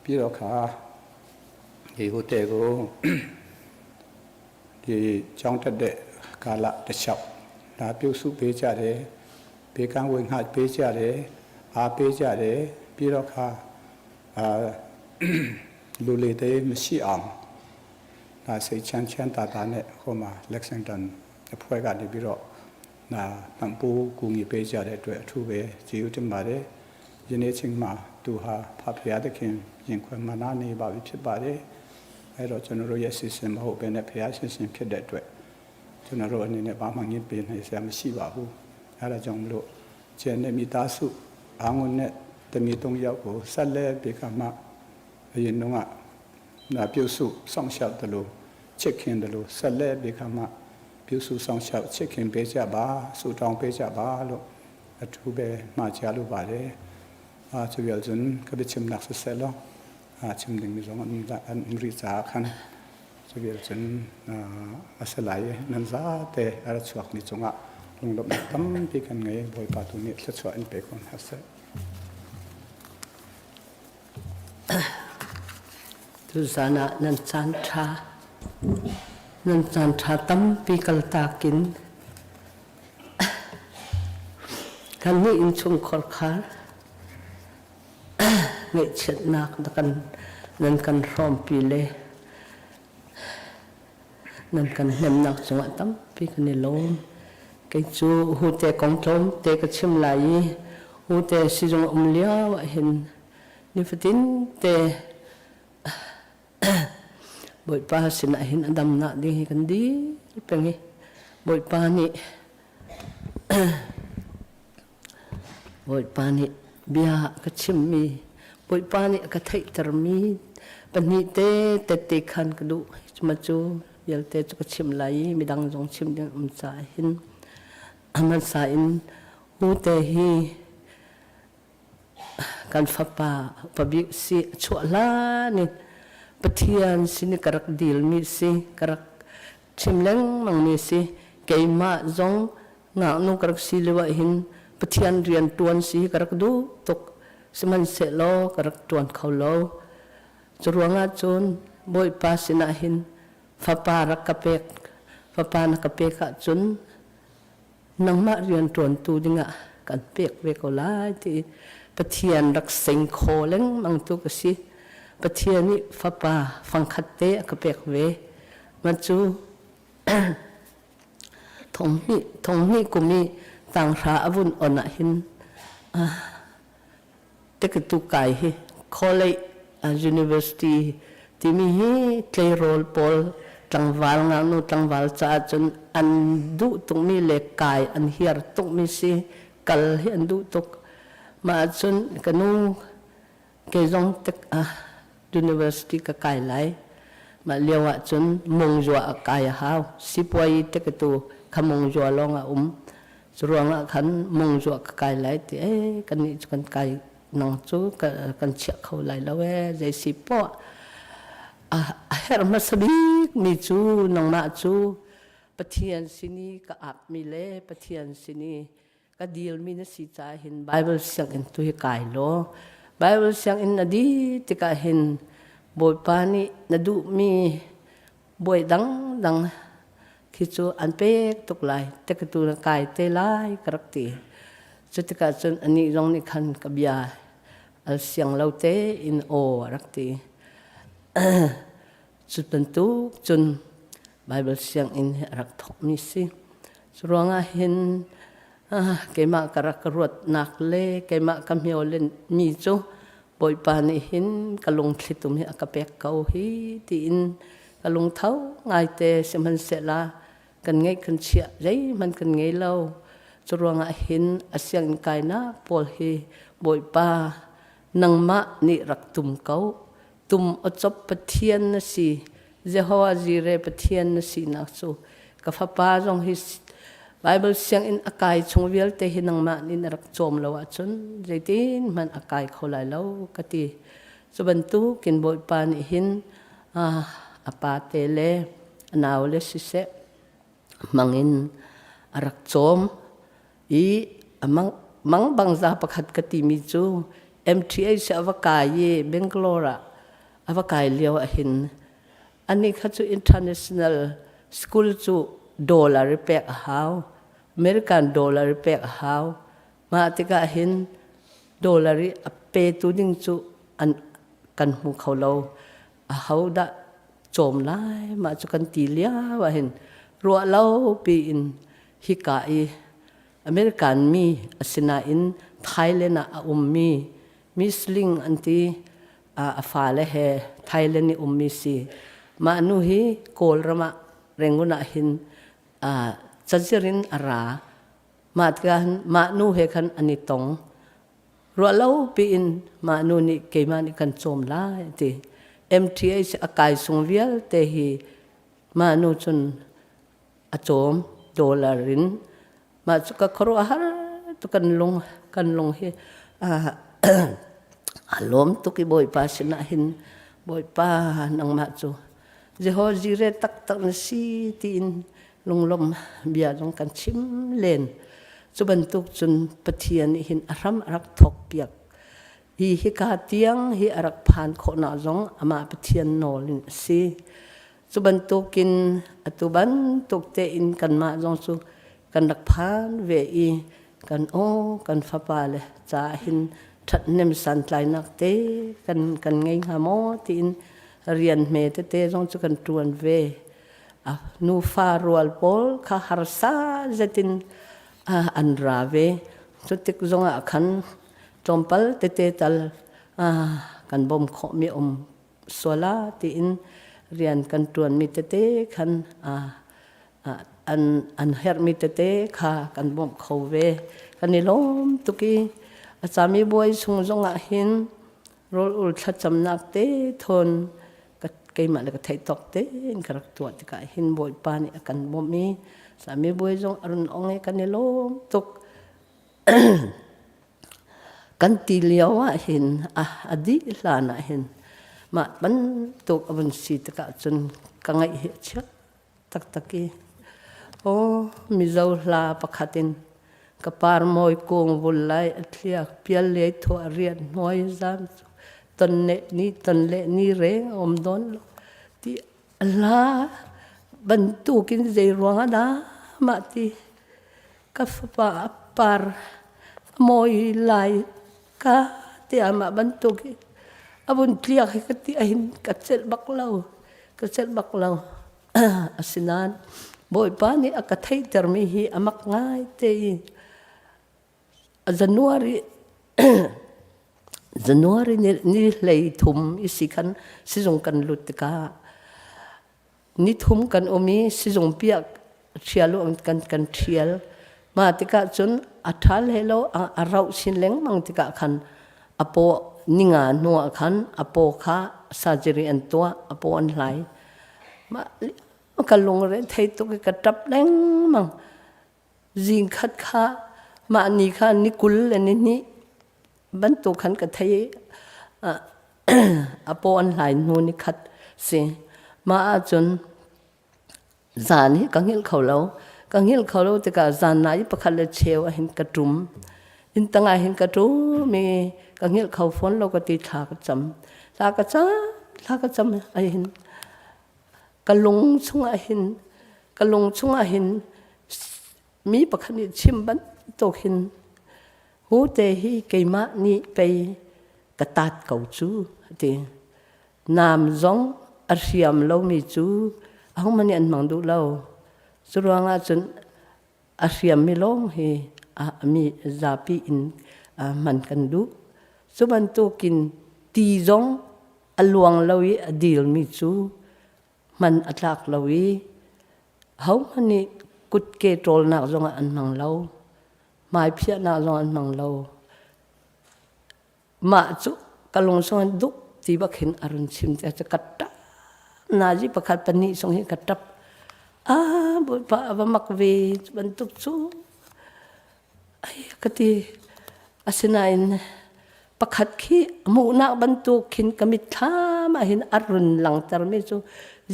ပြီးတော့ခါဒီဟိုတဲ့ကိုဒီကျောင်းတက်တဲ့ကာလတစ်လျှောက်လာပြုစုပေးကြတယ်ဘေကံဝင်ငှပေးကြတယ်အားပေးကြတယ်ပြီးတော့ခါအာလူလေတဲ့မရှိအောင် ဒါစိတ်ချမ်းချမ်းသာသာနဲ့ဟိုမှာ Lexington အဖွဲ့ကနေပြီးတော့ဒါပံ့ပိုးကူညီပေးကြတဲ့အတွက်အထူးပဲကျေးဇူးတင်ပါတယ်။ယနေ့ချိန်မှာသူဟာဖဖျားသခင်ရင်ခွင်မနာနေပါပြီဖြစ်ပါတယ်။အဲတော့ကျွန်တော်တို့ရဲ့စီစဉ်မဟုတ်ဘဲနဲ့ဖျားရှင်ရှင်ဖြစ်တဲ့အတွက်ကျွန်တော်တို့အနေနဲ့ဘာမှငင်းပေးနိုင်စရာမရှိပါဘူး။အဲဒါကြောင့်မလို့ကျန်တဲ့မိသားစုအားငုံနဲ့တမီ၃ယောက်ကိုဆက်လက်ပြီးကမှအရင်တော့က နာပြုစုစောင့်ရှောက်တယ်လို့ချစ်ခင်တယ်လို့ဆက်လက်ပြီးခါမှပြုစုစောင့်ရှောက်ချစ်ခင်ပေးကြပါဆုတောင်းပေးကြပါလို့အထူးပဲမှာကြားလိုပါတယ်အာချွေဇွန်ကဘချင်နက်ဆဲလောအာချင်ဒင်းမီဇောင်းအန်အန်ရီဇာခန်ချွေဇွန်အာဆလာယေနန်ဇာတေအရချွက်နိချုံငါလုံလပ်တမ်ပိကန်ငယ်ဘွိပါတူနိဆက်ချွအန်ပေခွန်ဟဆဲ
Tuzan ah nan caan ṭha nan caan ṭha tampi kaltak in kannih innchungkhar khar ngaihchiatnak na kan nan kan hrawmpi le nan kan hnemnak cungah tampi kan i lawm. Kei cu hute kong tlawmte ka chim lai i hute sizung um lio ah hin nifatin te Bawipa sinah hin a damnak ding hi kan dil peng i Bawipa nih Bawipa nih bia a ka chimmi Bawipa nih a ka theihtermi pahnih te tette khan ka duh cuma cu vialte cu ka chim lai i midang zong chim ding um caah hin hmasa in ute hi kan fapa pabik si chuah hlan in Pathian sin i ka rak dilmi si ka rak chim lengmang mi si keimah zong ngaknu ka rak si lio ah hin. Pathian rian ṭuan si ka rak duh tuk. Sihmanhsehlaw ka rak ṭuan kho lo. Cu ruangah cun Bawipa sinah hin fapa rak ka pek, fapa na ka pek ahcun nangmah rian ṭuantu dingah kan pek ve ko lai ti Pathian rak seng kho lengmang tu ka si. Pathian nih fapa fangkhat te a ka pek ve. Mah cu thonghnih kum i tanghra a vun on ah hin Tekitu kai hi college university timi hi tleirawl pawl tlangval ngaknu tlangval caah cun an duh tukmi le kai an hiar tukmi si kal hi an duh tuk. Mah ahcun ka nu kei zong tek ah university ka kai lai. Mah lio ah cun mungzua a kai a hau. Sipuai tekitu kha mungzua lawng a um. Cu ruangah khan mungzua ka kai lai ti ee kannih cu kan kai nang cu kan chiah kho lai lo ee zei si poah a herh hmasa bik mi cu nangmah cu Pathian sin i ka ap mi le Pathian sin i ka dilmi na si caah hin Bible sianginn tu hi kai law Bible sianginn na dih tikah hin Bawipa nih na duhmi bawi dangdang khi cu an pek tuk lai tekatu na kai te lai ka rak ti. Cu tikah cun anih zong nih khan ka bia al siang lo te in aw a rak ti. Cu bantuk cun Bible sianginn hi a rak thawkmi si. Cu ruangah hin keimah ka rak ruatnak le keimah ka hmiolen mi cu Bawipa nih hin ka lungthlitum hi a ka pek ko hi tiin ka lungtho ngaite sihmanhsehla kan ngeih kan chiah zeihmanh kan ngei lo. Cu ruangah hin a sianginn kainak pawl hi Bawipa nangmah nih rak tum ko. Tum awcop Pathian na si. Jehovah Jireh Pathian na sinak cu ka fapa zong hi Bible sianginn a kai chung vialte hi nangmah nih na rak cawm lo ahcun zeitin hmanh a kai kho lai lo ka ti. Cu bantukin Bawipa nih hin a pa te le a nau le siseh hmangin a rak cawm i a mang, mang bangza pakhat ka timi cu MTH a va kai i Bangalore ah a va kai lio ah hin anih kha cu international school cu dollar i pek a hau American dollar i pek a hau mah tikah hin dollar i a petu ding cu an kan hmu kho lo aho dah cawm lai mah cu kan ti lio ah hin ruah lo piin hika i American mi asinain Thailand ah a ummi Misling an ti a fale he Thailand i ummi si. Mah nu hi Kawlram ah Rangoon ah hin cazir in a ra. Mah tikah mah nu he khan an i tong. Ruah lo piin mah nu nih keimah nih kan cawm lai a ti. MTH a kai sung vialte hi mah nu cun a cawm dollar in mah cu ka khuaruahhar tu kan lung kan lung hi a lawm tuk i Bawipa sinah hin Bawipa nangmah cu Jehovah Jireh taktak na si tiin lunglawm bia zong kan chim len cu bantuk cun Pathian nih hin a hram a rak thawk piak hi hika tiang hi a rak phan khawhnak zong amah Pathian nawl in a si Cu bantukin atu bantuk tein kanmah zong cu kan rak phan ve i kan aw kan fapa le caah hin ṭhathnem santlainak te kan kan ngei hnga maw tiin rian hme tete zong cu kan ṭuan ve. A nufa rual pawl kha harsa zetin an ra ve. Cu tik zongah khan tlawmpal tete tal kan bawm khawhmi um sual ah tiin rian kan ṭuanmi tete khan an an herhmi tete kha kan bawmh kho ve. Kan i lawm tuk i a camibuai chung zongah hin rawl ul thlacamnak te thawn keimah le ka theih tawk tein ka rak tuah tikah hin Bawipa nih a kan bawmh i camibuai zong a run ong i kan i lawm tuk. Kan ti lio ah hin a dih hlan ah hin mah bantuk a vun si tikah cun ka ngaih hi a chia taktak i aw Mizo hla pakhat in. Ka parmawi kung vul lai a thliak pial lei thuah rian hnuai zam cu ton ne ni ton le ni reng a um dawn lo ti hla bantukin zei ruang ah dah mah ti ka fapa a par a mawi lai ka tiah mah bantuk i a vun tliak hi ka ti ahin ka celh bak lo ka celh bak lo. Asinain Bawipa nih a ka theihtermi hi a mak ngai te i January January ni, ni hlei thum i si khan sizung kan lut tikah ni thum kan um i sizung piah ṭhial u kan kan ṭhial. Mah tikah cun a ṭhal he lo a, a rauh chin lengmang tikah khan a paw ninga hnu ah khan a paw kha surgery an tuah, a paw an hlai. Mah ka lungre thei tuk i ka ṭap lengmang. Zing khat kha mah ni kha ni 20 le ni hnih bantuk khan ka thei i a paw an hlai hnu ni khat si. Mah ahcun zan hi ka hngilh kho lo. Ka hngilh kho lo tikah zan na i pakhat le cheu ah hin ka ṭum. Inn tang ah hin ka ṭum i ka hngilh kho fawn lo ka ti thla ka cam. Thla ka cam, thla ka cam ai hin ka lung chungah hin ka lung chungah hin mi pakhat nih chim bantuk hin hu te hi keimah nih pei ka tat ko cu ti nam zong a hriam lomi cu ahohmanh nih an hmang duh lo cu ruangah cun a hriammi lawng hi mi zapi in hman kan duh cu bantukin ti zong a luang lo i a dilmi cu hman a tlak lo i ahohmanh nih kutke ṭawlnak zongah an hmang lo hmaiphiahnak zong an hmang lo mah cu ka lung sung duk ti bak hin a run chim te cu ka ṭap nazi pakhat pahnih sung hi ka ṭap ah bawipa a va mak ve cu bantuk cu ai ka ti asinain pakhat khi hmuhnak bantuk khin ka mitthlam ah hin a run langtermi cu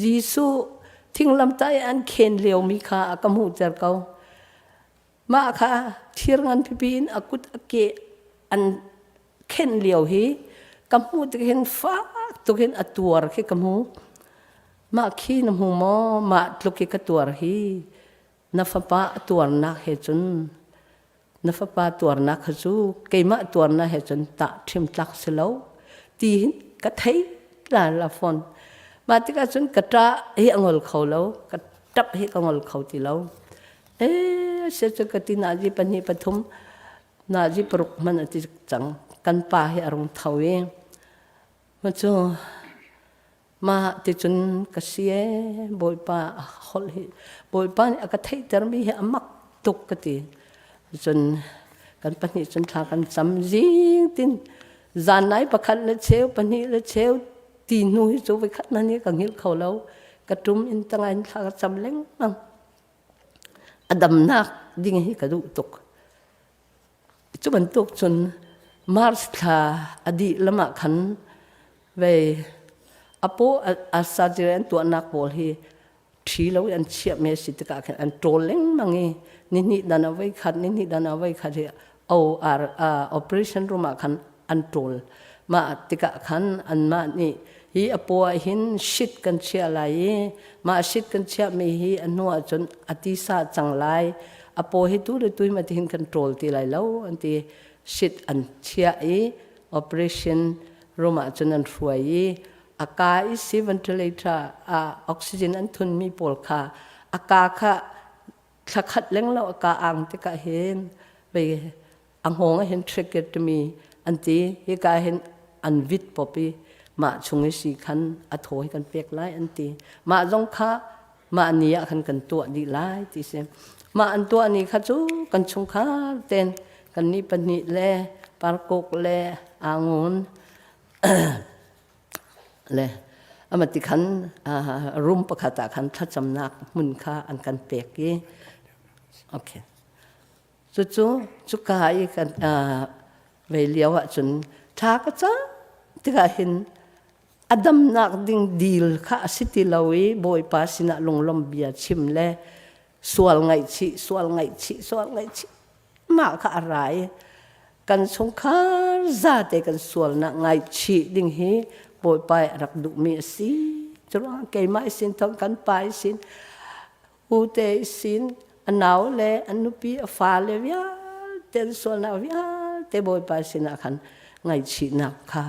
Jesuh thinglamtah i an khen liomi kha a ka hmuhter ko. Mah kha thir ngan pipi in a kut a ke an khenh lio hi ka hmuh tik hin fak tuk in a tuar khi ka hmu. Mah khi na hmu maw? Mah tluk i ka tuar hi na fapa a tuarnak he cun na fapa tuarnak kha cu keimah tuarnak he cun tah ṭhim tlak si lo ti hin ka thei la la fawn mah tikah cun ka ṭah hi a ngol kho lo ka ṭap hi ka ngol kho ti lo ee se cu ka ti nazi pahnih pathum nazi paruk hman a ti cang kan pa hi a rung tho i ma cu Mah ticun ka si ee Bawipa a holh hi Bawipa nih a ka theihtermi hi a mak tuk ka ti. Cun kan pahnih cun thla kan cam zing tin zan nai pakhat le cheu pahnih le cheu ti hnu hi cu voikhat na ni ka hngilh kho lo ka tum in tanga in thla ka cam lengmang a damnak ding hi ka duh tuk Cu bantuk cun March thla a dih lam ah khan vei a paw a surgery an tuahnak pawl hi ṭhi lo in an chiahmi a si tikah khin an ṭawl lengmang i nihnih dan ah voi khat nihnih dan ah voi khat hi OR uh, operation room ah khan an ṭawl. Mah tikah khan anmah nih hi a paw ah hin shit kan chiah lai i mah shit kan chiahmi hi a hnu ah cun a tisa cang lai a paw hi tu le tu ma tihin kan ṭawl ti lai lo an ti shit an chiah i operation room ah cun an hruai i a ka i si ventilator ah oxygen an thunmi pawl kha a ka kha thlakhat lenglo a ka ang tikah hin vei a hngawng ah hin tracheotomy an ti hika hin an vit pop i mah chung i si khan a thaw hi kan pek lai an ti mah zong kha mah ni ah khan kan tuah dih lai ti si mah an tuah ni kha cu kan chungkhar ten kan nih pahnih le parkok le angun le ama ti khan room pakhat ah khan thlacamnak hmun kha an kan pek i okay Cucu cuka i kan vei lio ahcun thla ka cam tikah hin a damnak ding dil kha a si ti lo i Bawipa sinah lunglawm bia chim le sual ngaihchih sual ngaihchih sual ngaihchih. Mah kha a ra i kan chungkhar zate kan sualnak ngaihchih ding hi Bawipa a rak duhmi a si. Curuangah keimah i sin thawng kan pa i sin ute i sin a nau le a nupi a fale vialte an sualnak vialte Bawipa sinah khan ngaihchihnak kha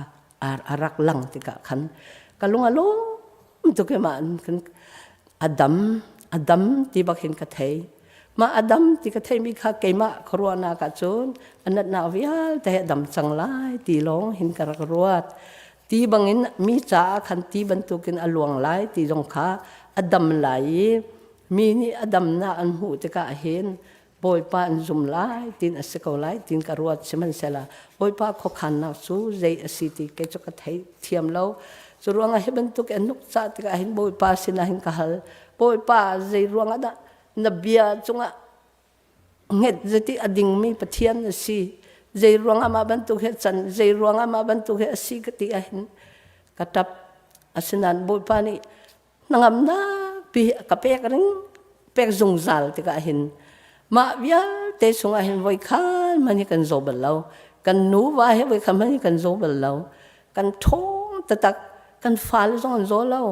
a rak lang tikah khan ka lung a lawm tuk i mah a dam a dam ti bak hin ka thei. Mah a dam ti ka theimi kha keimah ka ruahnak ah cun a natnak vialte he a dam cang lai ti lawng hin ka rak ruat. Ti bangin mi caah khan ti bantukin a luang lai ti zong kha a dam lai i mi nih a damnak an hmuh tikah hin Bawipa an zum lai tiin a si ko lai tiin ka ruat. Sihmanhsehlaw Bawipa khuakhannak cu zei a si ti kei cu ka thei thiam lo. Cu ruangah hi bantuk in nuk cah tikah hin Bawipa sinah hin ka hal. Bawipa zei ruangah dah na bia cungah nget zati a dingmi Pathian na si. Zei ruangah mah bantuk hi can, zei ruangah mah bantuk hi a si ka ti ahhin ka tap. Asinain Bawipa nih hnangamnak pi ka pek ring pek zungzal tikah hin mah vialte chungah hin voikhan man hi kan zaw bal lo. Kan nuva he voikhan man hi kan zaw bal lo. Kan ṭhawng taktak. Kan fale zong an zaw lo.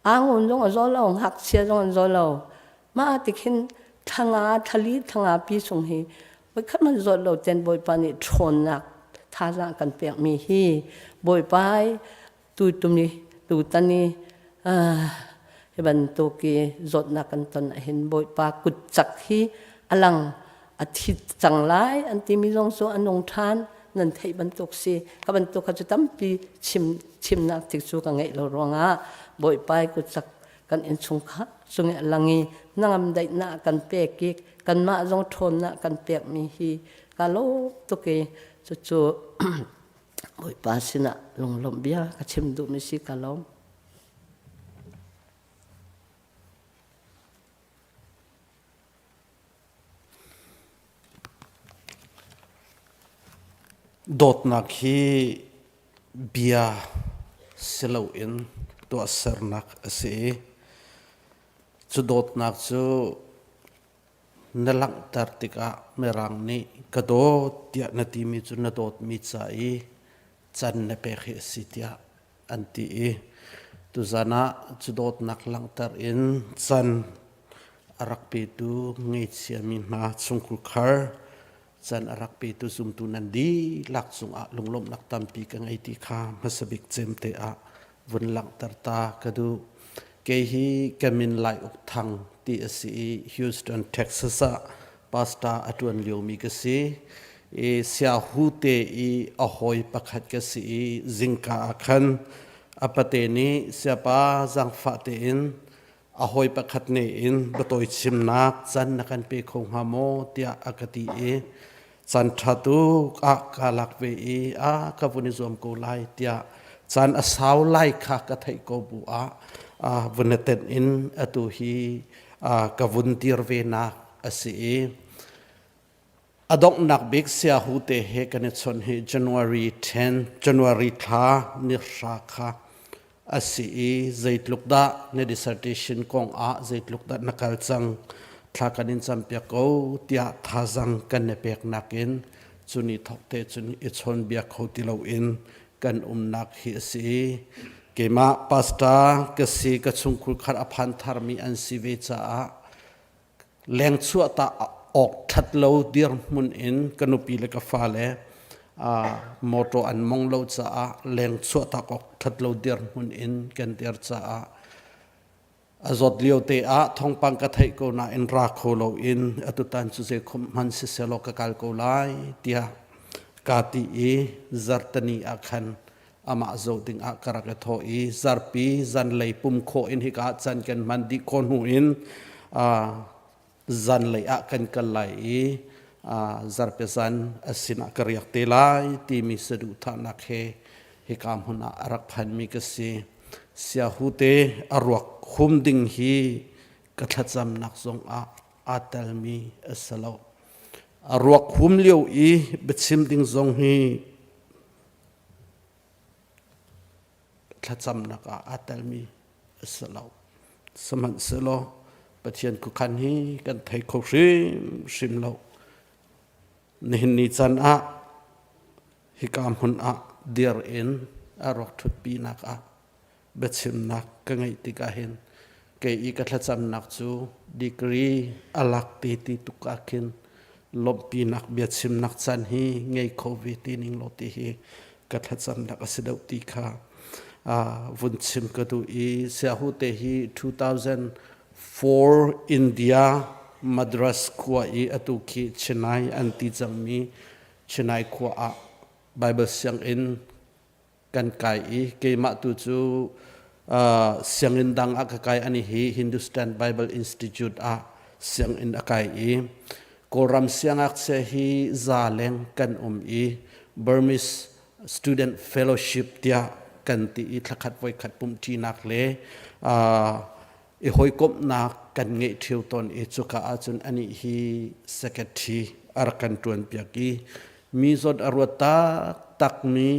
Angun zong a zaw lo, ngakchia zong an zaw lo. Mah tikhin thlanga, thlali, thlanga pi chung hi voikhat man zawt lo ten Bawipa nih ṭhawnnak thazaang kan pekmi hi Bawipa tutum i tutan i hi bantuk i zawtnak kan ton ahhin Bawipa kut cak hi a lang a thi cang lai an timi zong cu a nung ṭhan nan theih bantuk si ka bantuk kha cu tampi chim chimnak tik cu ka ngeih lo ruangah Bawipa i kutcak kan innchungkhar cung i a lang i hnangam daihnak kan pek i kanmah zong ṭhawnnak kan pekmi hi ka lawm tuk i cucu Bawipa sinah lunglawmh bia ka chim duhmi si ka lawm.
Dawtnak hi bia si loin tuahsernak a si i cu dawtnak cu na langhter tikah Mirang nih ka dawt tiah na timi cu na dawtmi ca i can na pek hi a si tiah an ti i tuzan ah cu dawtnak langhter in can a rak petu ngeichiami hna chungkhar can a rak petu zumtu nan dihlak cungah lunglawmhnak tampi ka ngei ti kha hmasa bik cem te ah vun langhter ta ka duh. Kei hi ka min Lai Uk Thang ti a si i Houston, Texas ah pastor a ṭuan liomi ka si. I siahu te i a hawi pakhat ka si i zingka ah khan a pate nih siapa zaangfah tein a hawi pakhat nih in biatawi chimnak can na kan pe kho hnga maw tiah a ka ti i caan ṭha tuk ah kaa lak ve i a ka vun i zuam ko lai tiah caan a sau lai kha ka theih ko bu ah vun i tenh in atu hi ka vun dir ve nak a si i a donghnak bik siahu te he kan i chawnh hi January 10 January thla ni hra kha a si i zeitluk dah na dissertation kong ah zeitluk dah na kal cang thla kan in campiak ko tiah thazang kan i pek nakin cuni thok te cun i chawn bia kho ti loin kan umnak hi a si keimah pastor ka si ka chungkhur khar a phan tharmi an si ve caah lengchuah ta awk ṭhat lo dirhmun in ka nupi le ka fale motor an mong lo caah lengchuah tak awk ṭhat lo dirhmun in kan dir caah a zawt lio te ah thawngpang ka theih ko nain ra kho lo in atutan cu zei khom hman siselaw ka kal ko lai tiah ka ti i zartani ah khan amah zoh ding ah ka rak i thawh i zarpi zanlei pum khawh in hika can kan hman dih khawh hnu in zanlei ah kan kal lai i zarpi zan a sinah ka riak te lai timi saduhthahnak he hika hmun ah a rak phanmi ka si. Siahu te a ruak hum ding hi ka thlacamnak zong ah aa telmi a si lo. A ruak hum lio i biachim ding zong hi thlacamnak ah aa telmi a si lo. Sihmanhsehlaw Pathian khuakhan hi kan thei kho hrimhrim lo. Nihin ni can ah hika hmun ah dir in a ruak ṭhutpinak ah biachimnak ka ngeih tikah hin kei i ka thlacamnak cu degree a lak te ti tuk ah khin lawmhpinak biachimnak caan hi ngei kho ve ti ning law ti hi ka thlacamnak a si deuh ti kha vun chim ka duh i siahu te hi 2004 India Madras khua i atu khi Chennai an ti cangmi Chennai khua ah Bible sianginn kan kai i keimah tu cu sianginn dang ah ka kai ani hi Hindustan Bible Institute ah sianginn a kai i Kawlram siangakchia hi za leng kan um i Burmese Student Fellowship tiah kan ti i thlakhat voikhat pumhṭinak le i hawikomhnak kan ngeih ṭheo tawn i cuka ahcun anih hi secretary a rak kan ṭuanpiak i mi zawt a ruat taktakmi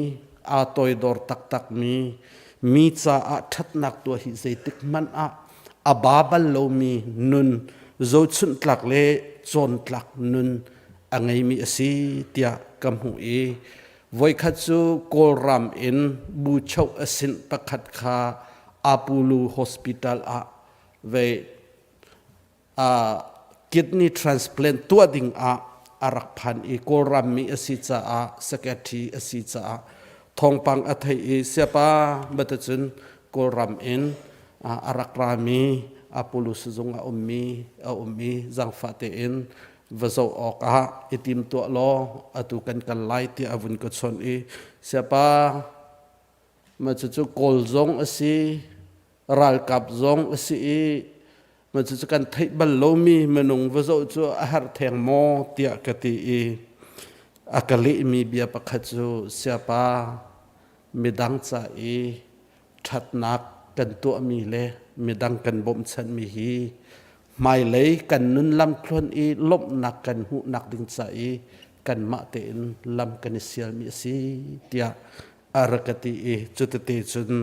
aa toidor taktakmi mi caah ṭhatnak tuah hi zeitik hmanh ah a ba bal lomi nun zohchunh tlak le cawntlak nun a ngeimi a si tiah ka hmuh i voikhat cu Kawlram in buchoh a sinh pakhat kha Apulu Hospital ah ve kidney transplant tuah ding ah a rak phan i Kawlram mi a si caah secretary a si caah thawngpang a theih i siapa batacun Kawlram in a rak rami Apollo sizung a ummi a um i zangfah tein va zoh awkah i tim tuah law atu kan kal lai tiah a vun ka chawnh i siapa Ma cucu Kawl zong a si, ralkap zong a si i ma cucu kan theih bal lomi minung va zoh cu a herh theng maw tiah ka ti i a ka lehmi bia pakhat cu siapa midang ca i ṭhatnak kan tuahmi le midang kan bawmhchanhmi hi hmailei kan nun lamthluan i lawmhnak kan hmuhnak ding ca i kanmah tein lam kan i sialmi a si tiah a rak ka ti i cutete cun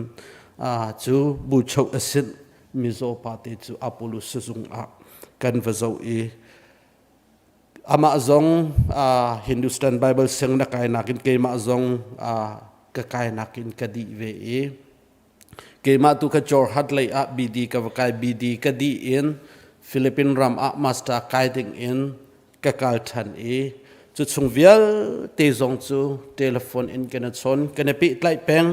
cu buchoh a sinh mizaw pa te cu Apollo sizung ah kan va zoh i amah zong Hindustan Bible siang na kai nakin keimah zong ka kai nakin ka dih ve i keimah tu ka Jorhat lei ah BD ka va kai BD ka dih in Philippine ram ah master kai ding in ka kal ṭhan i cu chung vialte zong cu telephone in kan i chawn kan i pehtlaih peng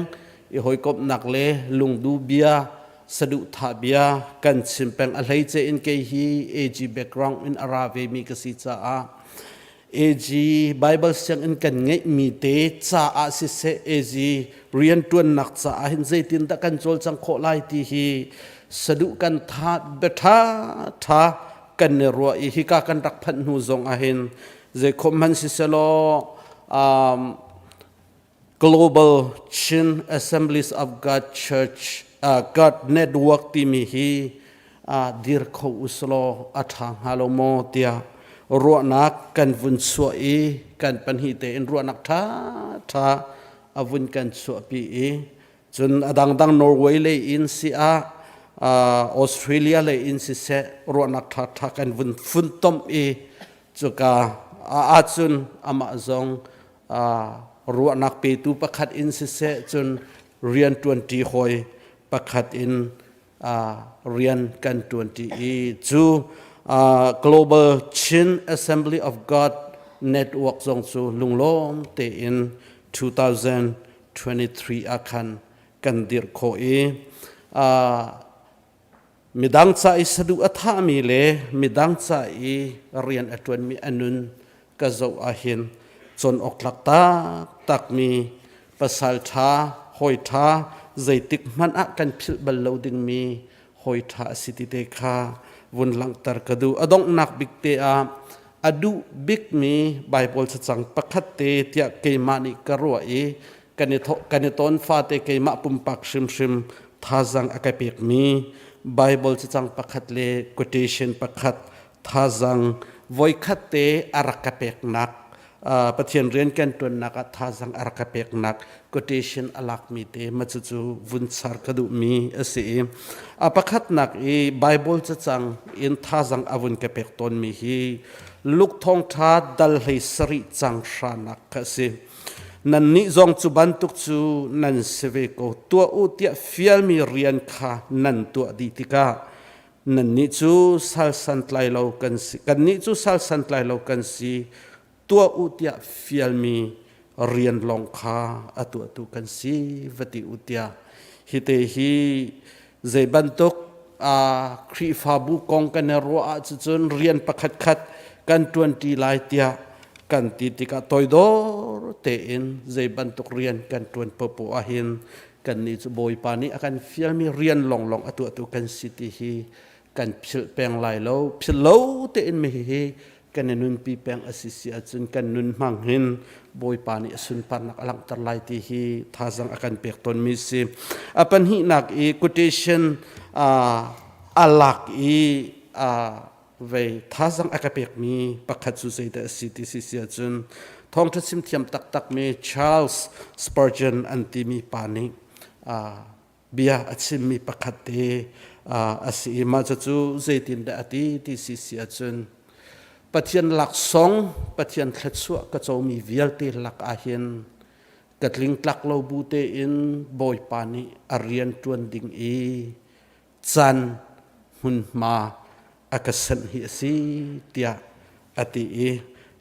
i hawikomhnak le lungdu bia saduhthah bia kan chim peng a hleice in kei hi AG background in a ra ve mi ka si caah AG Bible sianginn kan ngeihmi te caah siseh AG rianṭuannak caah hin zeitindah kan cawlcang khawh lai ti hi saduh kan tha bia ṭha ṭha kan i ruah i hika kan rak phanh hnu zong ahhin zeikhom hmanh siselaw Global Chin Assemblies of God Church God Network timi hi dir kho uslaw a ṭha hnga lo maw tiah ruahnak kan vun chuah i kan pahnih tein ruahnak ṭha ṭha a vun kan chuahpi i Cun a dangdang Norway lei in si ah Australia lei in siseh ruahnak ṭhaṭha kan vun funtom i cuka ahcun amah zong ruahnak petu pakhat in siseh cun rian ṭuanṭi hawi pakhat in rian kan ṭuanṭi i cu Global Chin Assembly of God Network zong cu lunglawm tein 2023 ah khan kan dirh khawh i midang ca i saduh a thahmi le midang ca i rian a ṭuanmi a nun ka zoh ahhin cawn awk tlak taktakmi pasal ṭha hawi ṭha zeitik hmanh ah kan philh bal lo dingmi hawi ṭha a si ti te kha vun langhter ka duh. A donghnak bik te ah a duh bikmi Baibal cacang pakhat te tiah keimah nih ka ruah i kan i kan i tawn fate keimah pumpak hrimhrim thazang a ka pekmi Baibal cacang pakhat le quotation pakhat thazang voikhat te a rak ka peknak. Pathian rian kan ṭuannak ah thazang a rak ka peknak quotation a lakmi te ma cucu vun char ka duhmi a si i a pakhatnak i Bible cacang in thazang a vun ka pek tawnmi hi Luke thawngṭha dal hlei sarih cang hranak kha a si. Nannih zong cu bantuk cu nan si ve ko. Tuah u tiah fialmi rian kha nan tuah dih tikah nannih cu sal santlai lo kan si kannih cu sal santlai lo kan si tuah u tiah fialmi rian lawng kha a tuahtu kan si va ti u tiah hi te hi zei bantuk a Khrihfabu kong kan i ruah ahcun rian pakhat khat kan ṭuanṭi lai tiah kan ti tikah toidor tein zei bantuk rian kan ṭuan popoh ahhin kannih cu Bawipa nih a kan fialmi rian lawnglawng a tuahtu kan si ti hi kan philh peng lai lo. Philh lo tein mi hihi kan i nunpi peng a si si ahcun kan nun hmang hin Bawipa nih a sunparnak a langhter lai ti hi thazang a kan pek tawnmi si. A pahnihnak i quotation a lak i vei thazang a ka pekmi pakhat cu zeidah a si ti si si ahcun thawngṭha chim thiam taktakmi Charles Spurgeon an timi pa nih bia a chimmi pakhat te a si i mah cucu zeitindah a ti ti si si ahcun Pathian laksawng Pathian thluachuah ka comi vialte lak ahhin ka tlingtlak lo bu tein Bawipa nih a rian ṭuan ding i caan hmunhma a ka senh hi a si tiah a ti i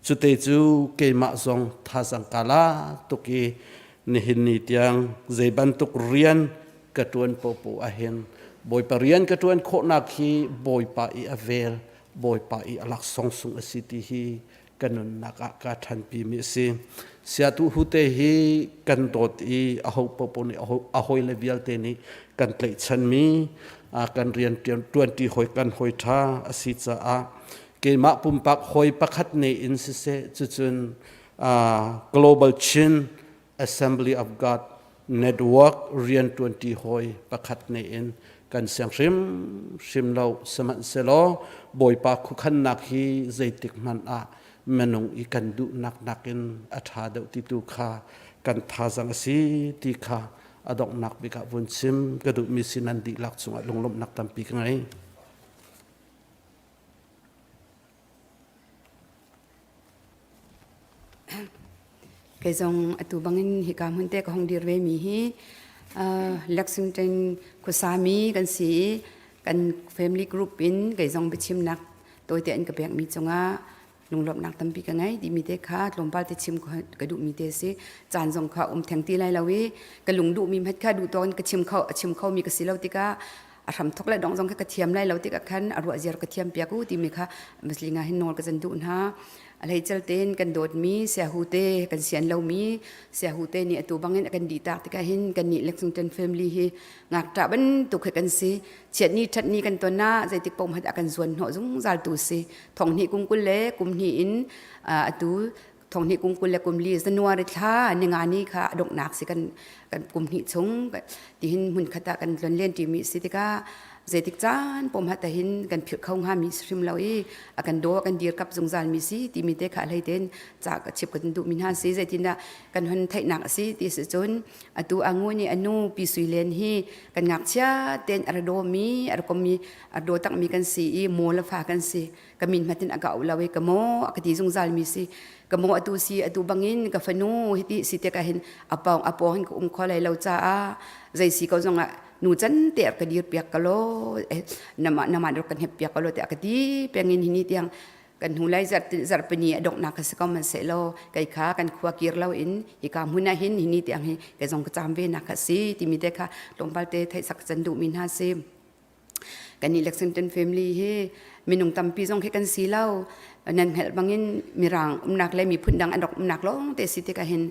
cute cu keimah zong thazang ka la tuk i nihin ni tiang zei bantuk rian ka ṭuan popo ahhin Bawipa rian ka ṭuan khawhnak hi Bawipa i a vel Bawipa i a laksawng sung a si ti hi ka nunnak ah ka ṭhanpi mi a si. Siatu hute hi kan dawt i a ho popo nih a hawile vialte nih kan tlaihchanmi kan rian ṭuanṭi hawi kan hawi ṭha a si caah keimah pumpak hawi pakhat ne in siseh cucun Global Chin Assembly of God Network rianṭuanṭi hawi pakhat ne in kan siang hrimhrim lo sihmanhsehlaw Bawipa khuakhannak hi zeitik hmanh ah minung i kan duhnak nakin a ṭha deuh ti tu kha kan thazang a si ti kha a donghnak bik ah vun chim ka duhmi si nan dihlak cungah lunglawmhnak tampi ka ngei.
Kei zong atu bangin hika hmun te ka hong dir ve mi hi Lexington khuasami kan si i kan family group in kei zong biachimnak tawite an ka pekmi cungah lunglawmhnak tampi ka ngei timi te kha tlawmpal te chim ka duhmi te si caan zong kha um theng ti lai lo i ka lung duhmi hmet kha duh tawk in ka chim kho a chim khomi ka si lo tikah a hram thok le dong zong kha ka thiam lai lo tikah khan a ruah ziar ka thiam piak u timi kha muslinga hin nawl ka zan duh hna a hleicel tein kan dawtmi siahu te kan sian lomi siahu te nih atu bangin a kan dih tak tikah hin kan nih Lexington family hi ngakṭah bantuk he kan si chiatni ṭhatni kan ton ah zeitik paoh hmanh a kan zuan hnawh zungzal tu si thonghnih kum 20 le kum hnih in atu thonghnih kum 20 le kum li January thla ninga ni kha a donghnak si kan kan kum hnih chung tihin hmun khat ah kan tlon len ṭimi si tikah zeitik caan pom hat hin kan philh kho hnga mi hrim lo i a kan daw kan dirkap zungzal mi si timi te kha hlei ten ca ka chip kan duh mi hna si zeitindah kan hon theihnak a si ti si cun atu angu nih anu pi sui len hi kan ngakchia ten a ra daw mi a ra kom mi a daw tak mi kan si i mo le fa kan si ka min hmatin a ka auh lo i ka mo a ka ti zungzal mi si ka mo atu si atu bangin ka fanu hiti si te ka hin apawng apawng hin ka um kho lai lo caah zei si ko zongah nu can te ka dir piak ka lo nama nama rak kan hep piak ka lo te ka ti pengin hini tiang kan hnu lai zarhpini a donghnak ka si ko man se lo kai kha kan khua kir lo in hika hmun ah hin hini tiang hi kai zong ka cam ve nak kha si timi te kha tlawmpal te theih sak can duh mi hna si kan nih Lexington family hi minung tampi zong khi kan si lo nan hngalh bangin mirang umnak le miphun dang an rak umnak lawng te si tikah hin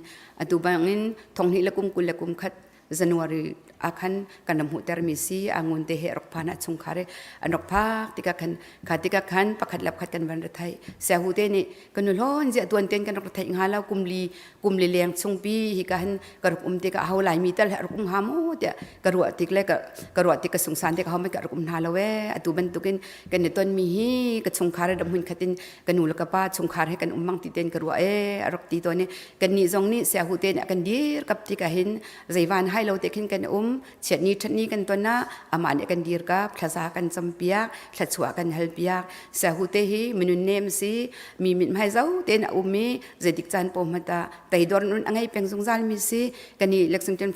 atu bangin thonghnih le kum 21 January. Akhan kan ram hmuhter mi si angun te he rak phan ah chungkhar he an rak phak tikah khan kha tikah khan pakhat le pakhat kan van ra thai. Siahu te nih kan nu hlawn zia tuan ten kan rak theih hnga lo kumli kumli leng chungpi hi ka han ka rak um tikah ho lai mi tal he rak um hnga mu tiah ka ruah tik le ka ka ruah tik ka sungsan tik ho mai ka rak um hna lo e atu bantukin kan i ton mi hi ka chungkhar ram hun khatin ka nu le ka pa chungkhar he kan um mang ti ten ka ruah e a rak ti tawn i kan nih zong nih siahu te nih a kan dir kap tikah hin zeivan hai lo te khin kan um chiatni ṭhatni kan ton ah amah nih kan dir kap thlaza kan campiak thlachuah kan halpiak siahu te hi minun nem si mi mithmai zo tein a um i zeitik caan paoh hmanh ah teidor nun a ngei peng zungzal mi si kan i Lexington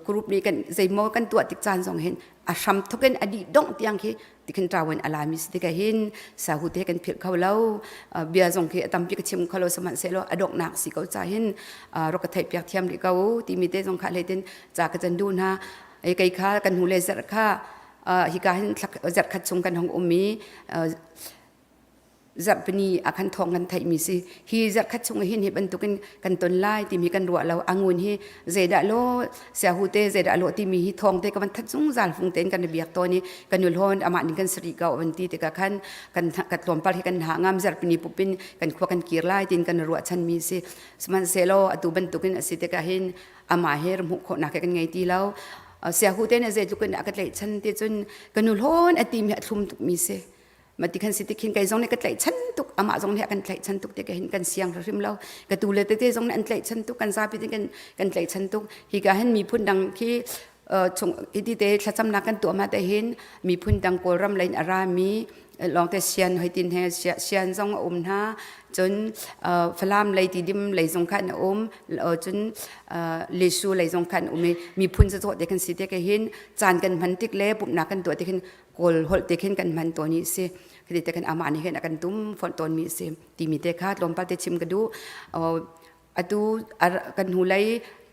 group nih kan zeimaw kan tuah tik caan zong hin a hram thuk in a dih dongh tiang khi tikhin ṭawan a lami si tikah hin sahu te kan philh kho lo. Bia zong khi a tampi ka chim kho lo, sihmanhsehlaw a donghnak si ko ca hin rak ka theih piak thiam rih ko timi te zong kha hleitin ca ka can duh hna. Kei kha kan hnu le zarh kha hika hin zarh khat chung kan hong um i zarhpini ah khan thawng kan theihmi si. Hi zarhkhat chung hin hi bantukin kan ton lai timi kan ruah lo. Angun hi zeidah lo siahu te zeidah lo timi hi thawng te ka van that zungzal fung tein kan i biak tawn i kan ulhawn amah ning kan sari ko van ti tikah khan kan ka tlawmpal hi kan ha ngam. Zarhpini pupin kan khua kan kir lai tin kan ruah chan mi si. Sihmanhsehlaw atu bantukin a si tikah hin amah he hmuh khawhnak kan ngei ti lo. Siahu te ne zeitluk in a ka tlaihchan ti cun kan ulhawn a tim hi a thlum tuk mi si. Mati khan si tikhin kei zong nih ka tlaihchan tuk, amah zong nih a kan tlaihchan tuk ti ka hin kan siang hrim lo. Ka tu le tete zong nih an tlaihchan tuk, kan zapi tin kan kan tlaihchan tuk. Hi ka hin miphun dang khi chung hiti te thlacamnak kan tuah ma te hin miphun dang Kawlram lei in a rami lawngte sian hoi tin he sian zong a um hna, cun Falam lei Tidim lei zong khan a um, cun Lesu lei zong khan um i miphun zazaw te kan si te ka hin caan kan hman tik le pumhnak kan tuah tik hin Kawl holh te khin kan hman tawn i si. Khiti te khan amah nih hin a kan tum fonh tawn mi si timi te kha tlawmpal te chim ka duh. Atu kan hnu lei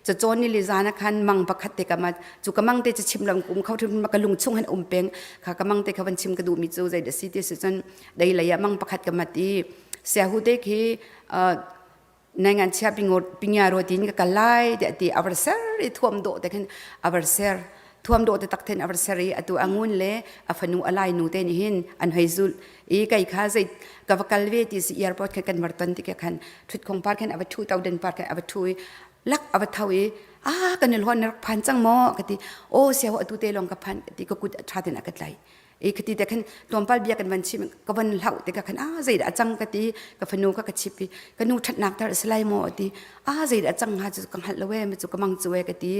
cacawn ni le zan ah khan mang pakhat te ka ma cu ka mang te cu chim lam kum kho thim ka lung chung han um peng kha ka mang te kha van chim ka duh mi cu zei dah si ti si cun dei lei ah mang pakhat ka mat i siahu te khi nai ngan chia pingyaro tin ka kal lai tiah ti avar ser i thuam dawh te khin avar ser thuam dawh te tak then avar ser i atu angun le a fanu alai nu te nih hin an hei zulh i kai kha zei ka va kal ve ti si airport khan kan var ton ti khan thut khong par khan ava thu tau den par khan ava thu i lak ava tho i a kan il hon rak phan cang maw ka ti o sia atu te long ka phan ti ka kut tha ten a ka tlai i khati te khan tlawmpal bia kan van chim ka van hlau te ka khan a zeidah a cang ka ti ka fanu ka ka chip i ka nu thatnak tar a si lai maw ti a zeidah a cang ha cu ka hngalh lo e cu ka mang cu e ka ti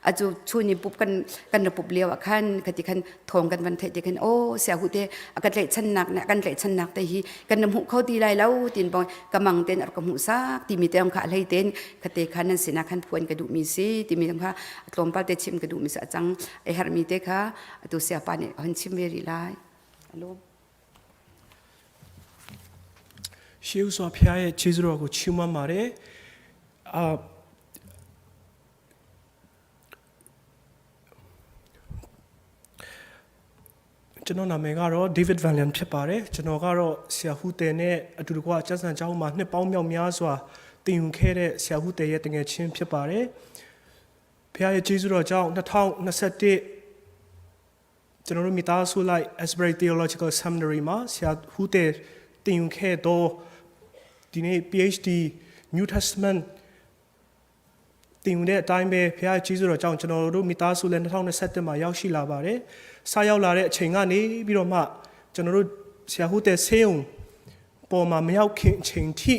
a cu chun i pup kan kan ra pup lio ah khan ka ti khan thawng kan van theih te khan o sia hu te a ka tlaihchannak ne kan tlaihchannak te hi kan na hmuh kho ti lai lo tin bong ka mang ten ar ka hmuh sak timi te kha hlei ten kha te khan nan sinah khan phuan ka duh mi si timi kha tlawmpal te chim ka duh mi sa cang e herh mi te kha atu siapa nih hon chim ve rih lai. Alo.
ရှေးဥစွာဖျားရဲ့ခြေစွတော်ကိုချီးမွမ်းပါတယ်အာကျွန်တော်နာမည်ကတော့ David Van Lian ဖြစ်ပါတယ်ကျွန်တော်ကတော့ဆရာဟူတယ်နဲ့အတူတကွကျန်းစံကျောင်းမှာနှစ်ပေါင်းမြောက်များစွာတင်ယူခဲ့တဲ့ဆရာဟူတယ်ရဲ့တငယ်ချင်းဖြစ်ပါတယ် ဖခင်ရဲ့ကျေးဇူးတော်ကြောင့်2021ကျွန်တော်တို့မိသားစုလိုက် Asbury Theological Seminary မှာဆရာဟူတဲ့တင်ယူခဲ့တော့ဒီနေ့ PhD New Testament တင်ယူတဲ့အတိုင်းပဲဖခင်ရဲ့ကျေးဇူးတော်ကြောင့်ကျွန်တော်တို့မိသားစုလည်း2021မှာရောက်ရှိလာပါတယ်။ဆရောက်လာတဲ့အချိန်ကနေပြီးတော့မှကျွန်တော်တို့ဆရာဟူတဲ့ဆေးုံပေါ်မှာမရောက်ခင်အချိန်ထိ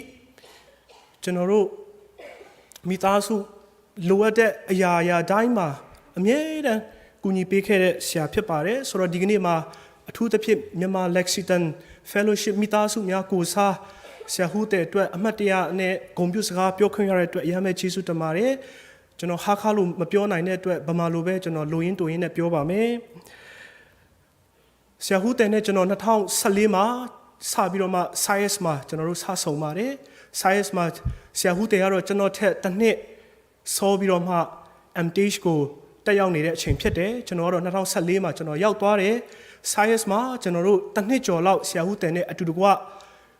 ကျွန်တော်တို့မိသားစု လိုအပ်တဲ့အရာအရာတိုင်းမှာအမြဲတမ်းကူညီပေးခဲ့တဲ့ဆရာဖြစ်ပါတယ်ဆိုတော့ဒီကနေ့မှာအထူးသဖြင့်မြန်မာ Lexington Fellowship မိသားစုများကိုစားဆရာဟူတဲ့အတွက်အမှတ်တရနဲ့ဂုဏ်ပြုစကားပြောခွင့်ရတဲ့အတွက်အရမ်းပဲကျေးဇူးတင်ပါတယ်ကျွန်တော်ဟာခါလို့မပြောနိုင်တဲ့အတွက်ဗမာလိုပဲကျွန်တော်လိုရင်းတူရင်းနဲ့ပြောပါမယ်ဆရာဟူတဲ့နဲ့ကျွန်တော်2014မှာစပြီးတော့မှ science မှာကျွန်တော်တို့စဆုံပါတယ် science မှာဆရာဟူတဲ့ကတော့ကျွန်တော်ထက်တစ်နှစ်စောပြီးတော့မှ MTH ကိုတက်ရောက်နေတဲ့အချိန်ဖြစ်တယ်ကျွန်တော်ကတော့2014မှာကျွန်တော်ရောက်သွားတယ် science မှာကျွန်တော်တို့တစ်နှစ်ကျော်လောက်ဆရာဟူတဲ့နဲ့အတူတကွ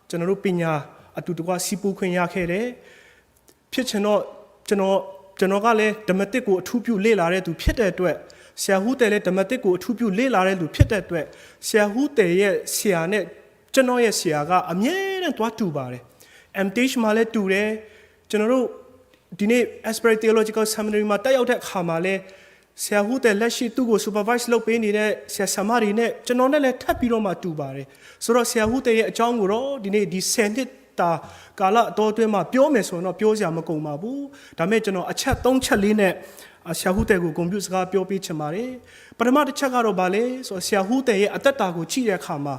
ကျွန်တော်တို့ပညာအတူတကွစီးပူးခွင့်ရခဲ့တယ်ဖြစ်ချင်တော့ကျွန်တော် ကျွန်တော်ကလည်းဓမ္မတစ်ကိုအထူးပြုလေ့လာတဲ့သူဖြစ်တဲ့အတွက်ဆရာဟူးတယ်လည်းဓမ္မတစ်ကိုအထူးပြုလေ့လာတဲ့လူဖြစ်တဲ့အတွက်ဆရာဟူးတယ်ရဲ့ဆရာနဲ့ကျွန်တော်ရဲ့ဆရာကအမြဲတမ်းသွားတူပါတယ် MTH မှာလည်းတူတယ်ကျွန်တော်တို့ဒီနေ့ Asbury Theological Seminary မှာတက်ရောက်တဲ့အခါမှာလည်းဆရာဟူတဲ့လက်ရှိသူ့ကို supervise လုပ်ပေးနေတဲ့ဆရာဆရာမတွေနဲ့ကျွန်တော်နဲ့လည်းထပ်ပြီးတော့မှတူပါတယ်ဆိုတော့ဆရာဟူတဲ့ရဲ့အကြောင်းကိုတော့ဒီနေ့ဒီ10နှစ်တာကာလအတော်အတွင်းမှာပြောမယ်ဆိုရင်တော့ပြောစရာမကုန်ပါဘူးဒါပေမဲ့ကျွန်တော်အချက်၃ချက်လေးနဲ့ဆရာဟူတဲ့ကိုဂုဏ်ပြုစကားပြောပေးချင်ပါတယ်ပထမတစ်ချက်ကတော့ဗာလဲဆိုတော့ဆရာဟူတဲ့ရဲ့အသက်တာကိုကြည့်တဲ့အခါမှာ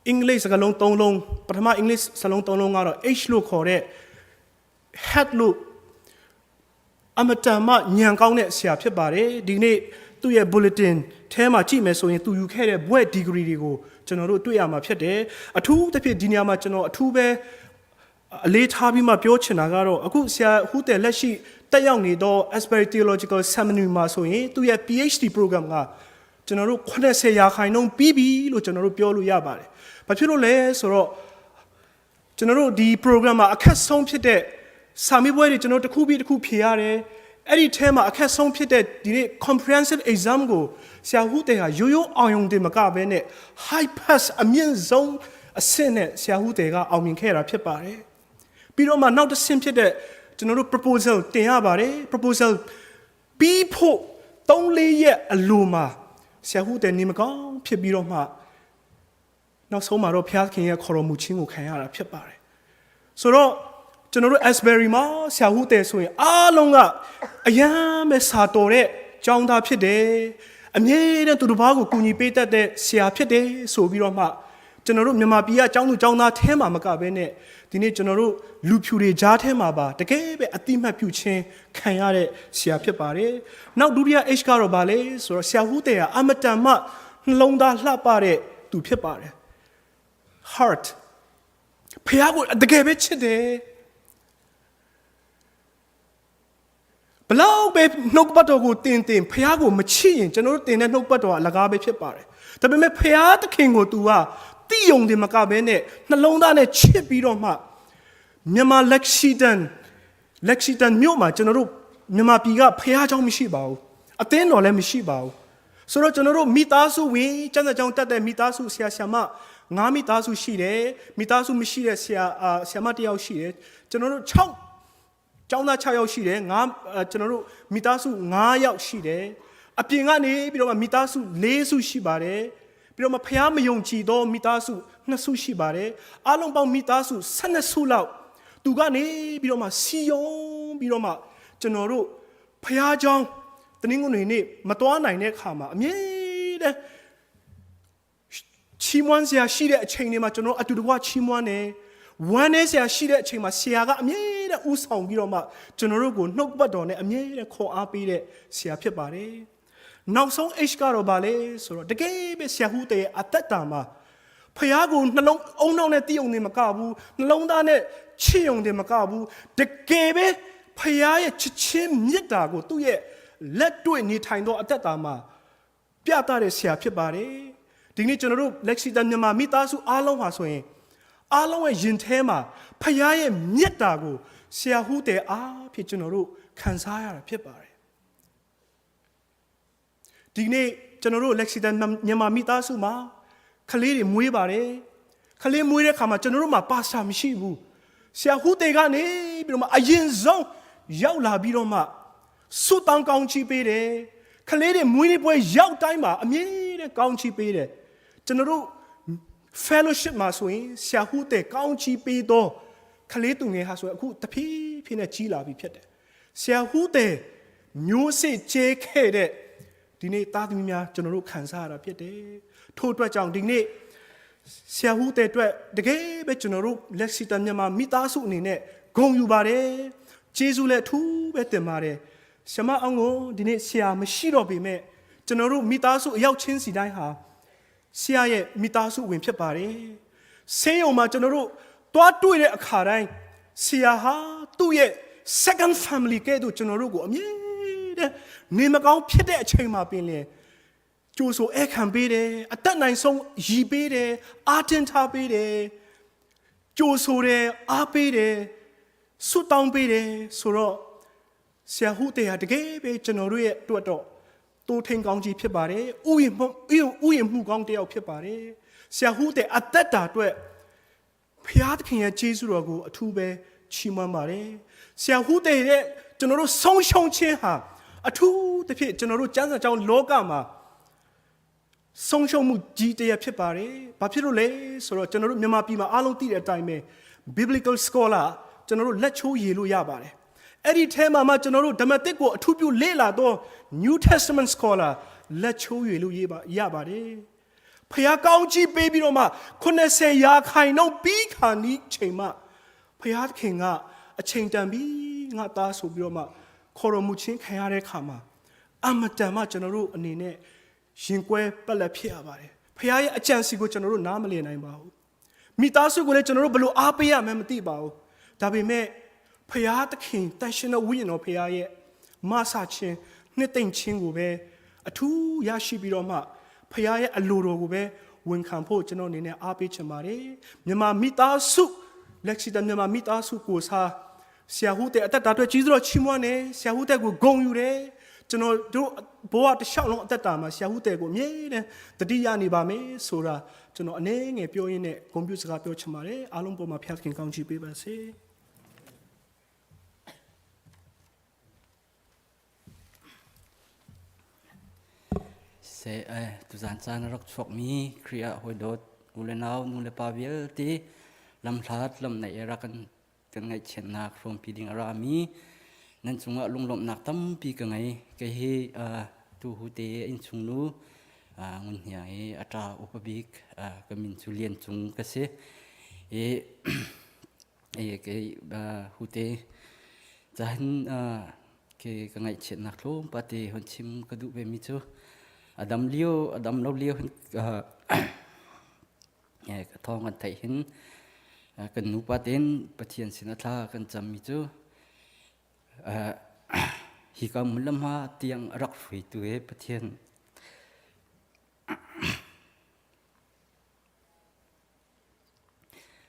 အင်္ဂလိပ်စကားလုံး၃လုံးပထမအင်္ဂလိပ်စကားလုံး၃လုံးကတော့ H လို့ခေါ်တဲ့ head လို့အမတန်မှညံကောင်းတဲ့ဆရာဖြစ်ပါတယ်ဒီနေ့သူ့ရဲ့ bulletin ထဲမှာကြည့်မယ်ဆိုရင်သူယူခဲ့တဲ့ဘွဲ့ degree တွေကိုကျွန်တော်တို့တွေ့ရမှာဖြစ်တယ်အထူးသဖြင့်ဒီနေရာမှာကျွန်တော်အထူးပဲအလေးထားပြီးမှပြောချင်တာကတော့အခုဆရာဟူတယ်လက်ရှိတက်ရောက်နေတော့ Asbury Theological Seminary မှာဆိုရင်သူ့ရဲ့ PhD program ကကျွန်တော်တို့80ရာခိုင်နှုန်းပြီးပြီလို့ကျွန်တော်တို့ပြောလို့ရပါတယ်။ဘာဖြစ်လို့လဲဆိုတော့ကျွန်တော်တို့ဒီ program မှာအခက်ဆုံးဖြစ်တဲ့စာမေးပွဲတွေကျွန်တော်တစ်ခုပြီးတစ်ခုဖြေရတယ်။အဲ့ဒီထဲမှာအခက်ဆုံးဖြစ်တဲ့ဒီနေ့ comprehensive exam ကိုဆရာဟူတေဟာရိုးရိုးအောင်ယုံတင်မကဘဲနဲ့ high pass အမြင့်ဆုံးအဆင့်နဲ့ဆရာဟူတေကအောင်မြင်ခဲ့တာဖြစ်ပါတယ်။ပြီးတော့မှနောက်တစ်ဆင့်ဖြစ်တဲ့ကျွန်တော်တို့ proposal တင်ရပါတယ် proposal ပြီးဖို့3-4ရက်အလိုမှာဆရာဟူတဲ့နေမကောင်းဖြစ်ပြီးတော့မှနောက်ဆုံးမှာတော့ဖျားခင်ရဲ့ခေါ်တော်မူခြင်းကိုခံရတာဖြစ်ပါတယ်ဆိုတော့ကျွန်တော်တို့ Asbury မှာဆရာဟူတဲ့ဆိုရင်အားလုံးကအယံပဲစာတော်တဲ့ကျောင်းသားဖြစ်တယ်အမြဲတမ်းသူတစ်ပါးကိုကူညီပေးတတ်တဲ့ဆရာဖြစ်တယ်ဆိုပြီးတော့မှကျွန်တော်တို့မြန်မာပြည်ကကျောင်းသူကျောင်းသားထဲမှာမကဘဲနဲ့ဒီနေ့ကျွန်တော်တို့လူဖြူတွေကြားထဲမှာပါတကယ်ပဲအတိမတ်ပြုခြင်းခံရတဲ့ဆရာဖြစ်ပါတယ်။နောက်ဒုတိယ H ကတော့ဗာလဲဆိုတော့ဆရာဟူးတဲ့ကအမတန်မှနှလုံးသားလှပတဲ့သူဖြစ်ပါတယ်။ heart ဖះကိုတကယ်ပဲချစ်တယ်ဘလောက်ပဲနှုတ်ပတ်တော်ကိုတင်တင်ဖះကိုမချစ်ရင်ကျွန်တော်တို့တင်တဲ့နှုတ်ပတ်တော်ကအလကားပဲဖြစ်ပါတယ်။ဒါပေမဲ့ဖះသခင်ကို तू ကတိယုံတယ်မကဘဲနဲ့နှလုံးသားနဲ့ချစ်ပြီးတော့မှမြန်မာ Lexington Lexington မြို့မှာကျွန်တော်တို့မြန်မာပြည်ကဖះเจ้าမရှိပါဘူး။အသင်းတော်လည်းမရှိပါဘူး။ဆိုတော့ကျွန်တော်တို့မိသားစုဝင်ကျန်းစာကျောင်းတက်တဲ့မိသားစုဆရာဆရာမငါးမိသားစုရှိတယ်မိသားစုမရှိတဲ့ဆရာအာဆရာမတယောက်ရှိတယ်ကျွန်တော်တို့6ကျောင်းသား6ယောက်ရှိတယ်ငါးကျွန်တော်တို့မိသားစု9ယောက်ရှိတယ်အပြင်ကနေပြီးတော့မှမိသားစု4စုရှိပါတယ်ပြီးတော့မှဖျားမယုံကြည်သောမိသားစု2စုရှိပါတယ်အလုံးပေါင်းမိသားစု12စုလောက်သူကနေပြီးတော့မှစီယုံပြီးတော့မှကျွန်တော်တို့ဖျားเจ้าတနင်္ဂနွေနေ့မတော်နိုင်တဲ့အခါမှာအမြဲတမ်းချီးမွမ်းစရာရှိတဲ့အချိန်တွေမှာကျွန်တော်အတူတကွချီးမွမ်းတယ်ဝမ်းနေစရာရှိတဲ့အချိန်မှာဆရာကအမြဲတမ်းဥဆောင်ပြီးတော့မှကျွန်တော်တို့ကိုနှုတ်ပတ်တော်နဲ့အမြဲတမ်းခေါ်အားပေးတဲ့ဆရာဖြစ်ပါတယ်။နောက်ဆုံး H ကတော့ဗာလဲဆိုတော့တကယ်ပဲဆရာဟူတဲ့ရဲ့အသက်တာမှာဖျားကိုနှလုံးအုံနောက်နဲ့တိအောင်နေမကဘူးနှလုံးသားနဲ့ချစ်ုံတယ်မကဘူးတကယ်ပဲဖျားရဲ့ချစ်ချင်းမြတ်တာကိုသူ့ရဲ့လက်တွေ့နေထိုင်သောအသက်တာမှာပြသတဲ့ဆရာဖြစ်ပါတယ်ဒီနေ့ကျွန်တော်တို့ Lexington မြန်မာမိသားစုအားလုံးဟာဆိုရင်အားလုံးရဲ့ယင်ထဲမှာဖျားရဲ့မြတ်တာကိုဆရာဟူတဲ့အားဖြင့်ကျွန်တော်တို့ခံစားရတာဖြစ်ပါတယ်ဒီနေ့ကျွန်တော်တို့ Lexington မြန်မာမိသားစုမှာကလေးတွေမွေးပါတယ်ကလေးမွေးတဲ့ခါမှာကျွန်တော်တို့မှာပါစာမရှိဘူးဆရာဟူတေကနေပြီးတော့မှအရင်ဆုံးရောက်လာပြီးတော့မှဆုတောင်းကောင်းချီးပေးတယ်ကလေးတွေမွေးနေ့ပွဲရောက်တိုင်းမှာအမြဲတမ်းကောင်းချီးပေးတယ်ကျွန်တော်တို့ fellowship မှာဆိုရင်ဆရာဟူတေကောင်းချီးပေးတော့ကလေးသူငယ်ဟာဆိုရင်အခုတဖြည်းဖြည်းနဲ့ကြီးလာပြီဖြစ်တယ်ဆရာဟူတေမျိုးစစ်ကျဲခဲ့တဲ့ဒီနေ့သားသမီးများကျွန်တော်တို့ခံစားရတာဖြစ်တယ်ထို့အတွက်ကြောင့်ဒီနေ့ဆရာဟူတဲ့အတွက်တကယ်ပဲကျွန်တော်တို့လက်စီတန်မြန်မာမိသားစုအနေနဲ့ဂုဏ်ယူပါတယ်ကျေးဇူးလည်းအထူးပဲတင်ပါတယ်ဆရာမအောင်ကိုဒီနေ့ဆရာမရှိတော့ပေမဲ့ကျွန်တော်တို့မိသားစုအရောက်ချင်းစီတိုင်းဟာဆရာရဲ့မိသားစုဝင်ဖြစ်ပါတယ်ဆေးရုံမှာကျွန်တော်တို့တွားတွေ့တဲ့အခါတိုင်းဆရာဟာသူ့ရဲ့ second family ကဲ့သို့ကျွန်တော်တို့ကိုအမြဲတမ်းနေမကောင်းဖြစ်တဲ့အချိန်မှာပင်လင်ကြိုးဆိုဧခံပေးတယ်အသက်နိုင်ဆုံးရည်ပေးတယ်အာတင်ထားပေးတယ်ကြိုးဆိုတယ်အားပေးတယ် ဆုတောင်းပေးတယ်ဆိုတော့ဆရာဟုတေဟာတကယ်ပဲကျွန်တော်တို့ရဲ့အတွက်တော့တိုးထိန်ကောင်းကြီးဖြစ်ပါတယ်ဥယျာဉ်မှုဥယျာဉ်မှုကောင်းတယောက်ဖြစ်ပါတယ်ဆရာဟုတေအသက်တာအတွက်ဖျားသခင်ရဲ့ကျေးဇူးတော်ကိုအထူးပဲချီးမွမ်းပါတယ်ဆရာဟုတေရဲ့ကျွန်တော်တို့ဆုံးရှုံးခြင်းဟာအထူးသဖြင့်ကျွန်တော်တို့ကျမ်းစာကြောင်းလောကမှာဆုံးရှုံးမှုကြီးတရဖြစ်ပါတယ်။ဘာဖြစ်လို့လဲဆိုတော့ကျွန်တော်တို့မြန်မာပြည်မှာအားလုံးသိတဲ့အတိုင်းပဲ biblical scholar ကျွန်တော်တို့လက်ချိုးရေလို့ရပါတယ်။အဲ့ဒီထဲမှာမှကျွန်တော်တို့ဓမ္မသစ်ကိုအထူးပြုလေ့လာတော့ New Testament scholar လက်ချိုးရေလို့ရေးပါရပါတယ်။ဖျားကောင်းကြီးပေးပြီးတော့မှ80ရာခိုင်နှုန်းပြီးခါနီးချိန်မှဖျားသခင်ကအချိန်တန်ပြီငါသားဆိုပြီးတော့မှခေါ်တော်မူခြင်းခံရတဲ့အခါမှာအမတန်မှကျွန်တော်တို့အနေနဲ့ရင်ကွဲပက်လက်ဖြစ်ရပါတယ်။ဖခင်ရဲ့အကြံစီကိုကျွန်တော်တို့နားမလည်နိုင်ပါဘူး။မိသားစုကိုလည်းကျွန်တော်တို့ဘလို့အားပေးရမှန်းမသိပါဘူး။ဒါပေမဲ့ဖခင်သခင်တန်ရှင်တော်ဝိညာဉ်တော်ဖခင်ရဲ့မဆာခြင်းနှစ်သိမ့်ခြင်းကိုပဲအထူးရရှိပြီးတော့မှဖခင်ရဲ့အလိုတော်ကိုပဲဝန်ခံဖို့ကျွန်တော်အနေနဲ့အားပေးချင်ပါတယ်။မြန်မာမိသားစုလက်ရှိတဲ့မြန်မာမိသားစုကိုစားဆရာဟုတဲ့အသက်တာအတွက်ကြီးစိုးတော်ချီးမွမ်းတယ်ဆရာဟုတဲ့ကိုဂုဏ်ယူတယ်ကျွန်တော်တို့ဘဝတစ်လျှောက်လုံးအသက်တာမှာဆရာဟုတဲ့ကိုအမြဲတမ်းတတိယနေပါမယ်ဆိုတာကျွန်တော်အနေငယ်ပြောရင်းနဲ့ဂုဏ်ပြုစကားပြောချင်ပါတယ်အားလုံးပေါ်မှာဖျားခင်ကောင်းချီးပေးပါစေ
Se tuzan caan a rak chuakmi Khrih ah hawidawt u le nau nu le pa vialte lamhlat lamnaih i rak kan kan ngaihchiatnak hrawmpi ding a rami nan cungah lunglawmhnak tampi ka ngei. Kei hi tu hu te innchung nu ngun hniang i a ṭa upa bik ka min cu Lian Cung ka si. I kei hu te cahin ke ka ngaihchiatnak tlawmpal te hon chim ka duh ve mi cu a dam lio a dam lo lio hin ka thawng kan theih hin kan nupa tein Pathian sin a thla kan cam mi cu hi ka hmun le hma tiang a rak hruaitu he Pathian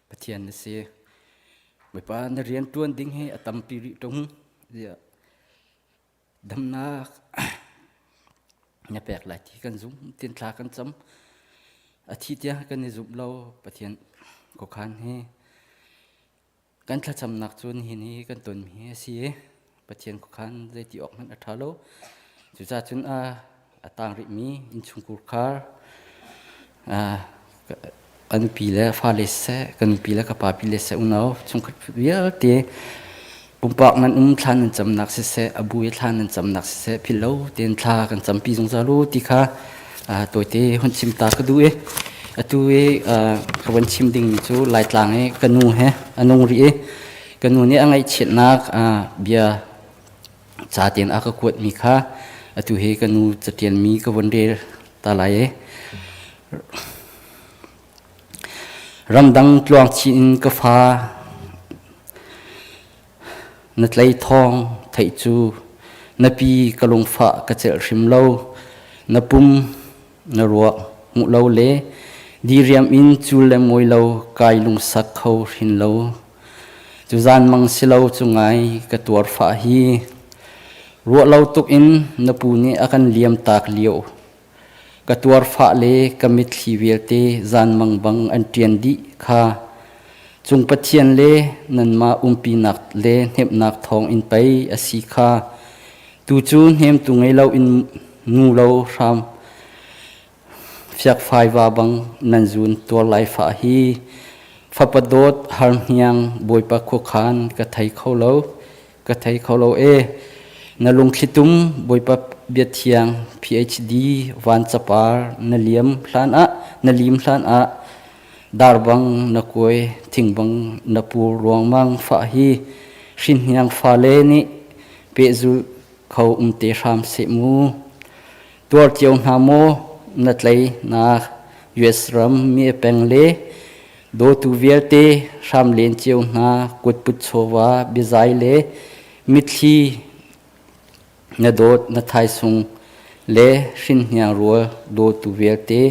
Pathian na si. Bawipa na rian ṭuan ding hi a tampi rih ṭung. Damnak na pek lai ti kan zum tin thla kan cam. A thi tiang kan i zumh lo Pathian khuakhan hi Kan thlacamnak cu nihin hi kan tonmi hi a si i Pathian khuakhan zeiti awk hmanh a ṭha lo. Cucaah cun a, a tang rihmi innchungkhar khar ka nupi le fale siseh, ka nupi le ka papi le siseh unau chungkhat vialte pumpak nan um thla nan camnak siseh, a bu i thla nan camnak siseh philh lo tein thla kan campi zungzal u ti kha tawite hun chim ta ka duh i atu i ka van chim dingmi cu Laitlang i ka nu he a nung rih i ka nu nih a ngaihchiatnak bia ca tein a ka kuatmi kha atu hi ka nu catialmi ka von rel ta lai i ramdang tluang chin in ka fa Na tlei thawng theih cu na pi ka lungfah ka celh hrim lo. Na pum na ruak hmuh lo le diriam in cul le mawi lo kai lungsak kho hrin lo. Cu zan mang si lo cu ngai ka tuar fah hi. Ruah lo tuk in na pu nih a kan liam tak lio. Ka tuar fah le ka mitthli vialte zanmang bang an ṭian dih kha cung Pathian le nanmah umpinak le hnemhnak thawng in pei a si kha tu cu hnemtu ngei loin nu lo hram fiakfai va bang nan zun tuar lai fah hi fapa dawt har hniang Bawipa khuakhan ka thei kho lo Ka thei kho lo e. Na lungthlitum Bawipa biathiang PhD van capar na liam hlan ah na lim hlan ah dar bang na kuai thing bang na pur ruangmang fah hi hrinhniang fale nih pehzul kho um te hram seh mu. Tuar cio hna maw na tlei nak US ram mi peng le Dawtu vialte hram len cio hna kutput chawva biazai le mitthli na dawt na thaisung le hrinhniang rual dawtu vialte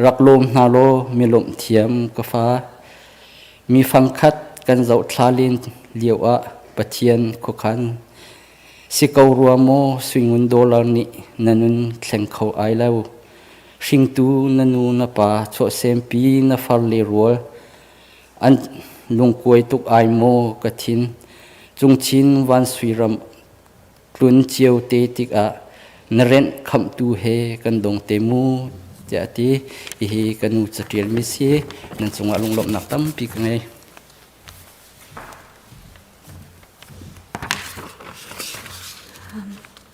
rak lawm hna law mi lawmh thiam ka fa. Mi fangkhat kan zohthla len lio ah Pathian khuakhan si ko rua maw suingun dollar nih na nun thleng kho ai lo. Hringtu na nu na pa chuahsempi na far le rual an lungkuai tuk ai maw ka thin cungchin van suiram tlun cio te tikah na renh khamhtu he kan dong te mu tiah a ti. Hihi ka nu caṭialmi si. Nan cungah lunglawmhnak tampi ka ngei.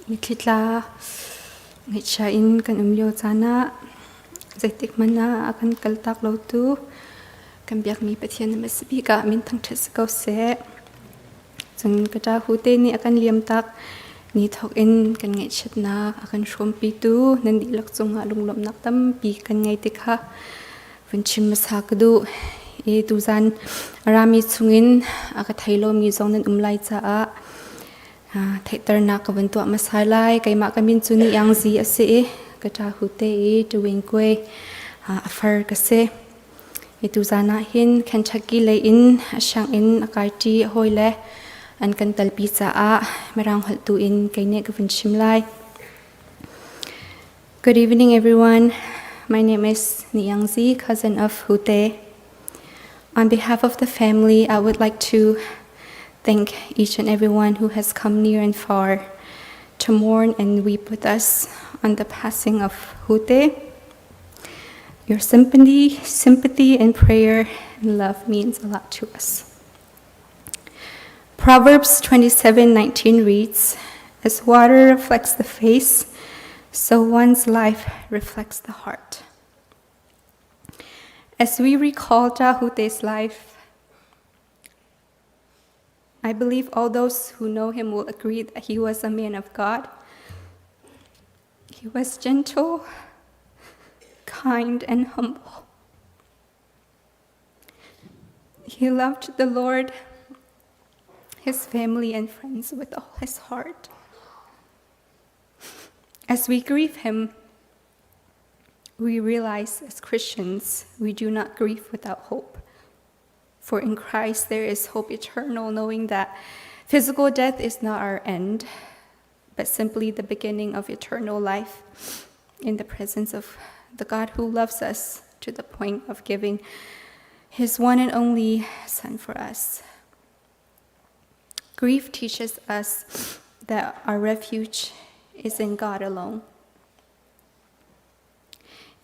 Mitthli tla ngaihchia in kan um lio caan ah zeitik hmanh ah a kan kaltak lotu kan biakmi Pathian a si bik ah min thangṭhat si ko seh. Cun ka ṭa hu te nih a kan liamtak ni thawk in kan ngaihchiatnak a kan hrawmpitu nan dihlak cungah lunglawmhnak tampi kan ngei ti kha vun chim hmasa ka duh. I tuzan a rami chungin a ka thei lomi zong nan um lai caah theihternak ka vun tuah hmasa lai. Keimah ka min cu Ni Iang Zi a si i ka ṭa hu te i Ṭuwin Kue a far ka si. Hi tuzan ah hin Kentucky lei in a sianginn a kaiṭi a hawile an kan talpi caah Mirang holh tu in kei nih ka vun chim lai. Good evening, everyone. My name is Niyangzi, cousin of Hute. On behalf of the family, I would like to thank each and everyone who has come near and far to mourn and weep with us on the passing of Hute. Your sympathy, sympathy and prayer and love means a lot to us. Proverbs 27:19 reads, "As water reflects the face, so one's life reflects the heart." As we recall Jahute's life, I believe all those who know him will agree that he was a man of God. He was gentle, kind, and humble. He loved the Lord, his family, and friends with all his heart. As we grieve him, we realize as Christians we do not grieve without hope. For in Christ there is hope eternal, knowing that physical death is not our end, but simply the beginning of eternal life in the presence of the God who loves us to the point of giving his one and only Son for us. Grief teaches us that our refuge is in God alone.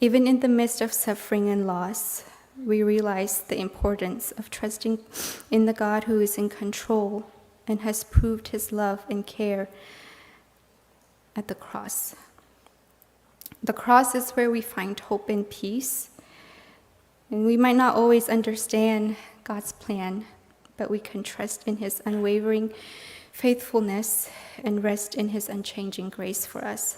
Even in the midst of suffering and loss, we realize the importance of trusting in the God who is in control and has proved his love and care at the cross. The cross is where we find hope and peace. And we might not always understand God's plan, but we can trust in his unwavering faithfulness and rest in his unchanging grace for us.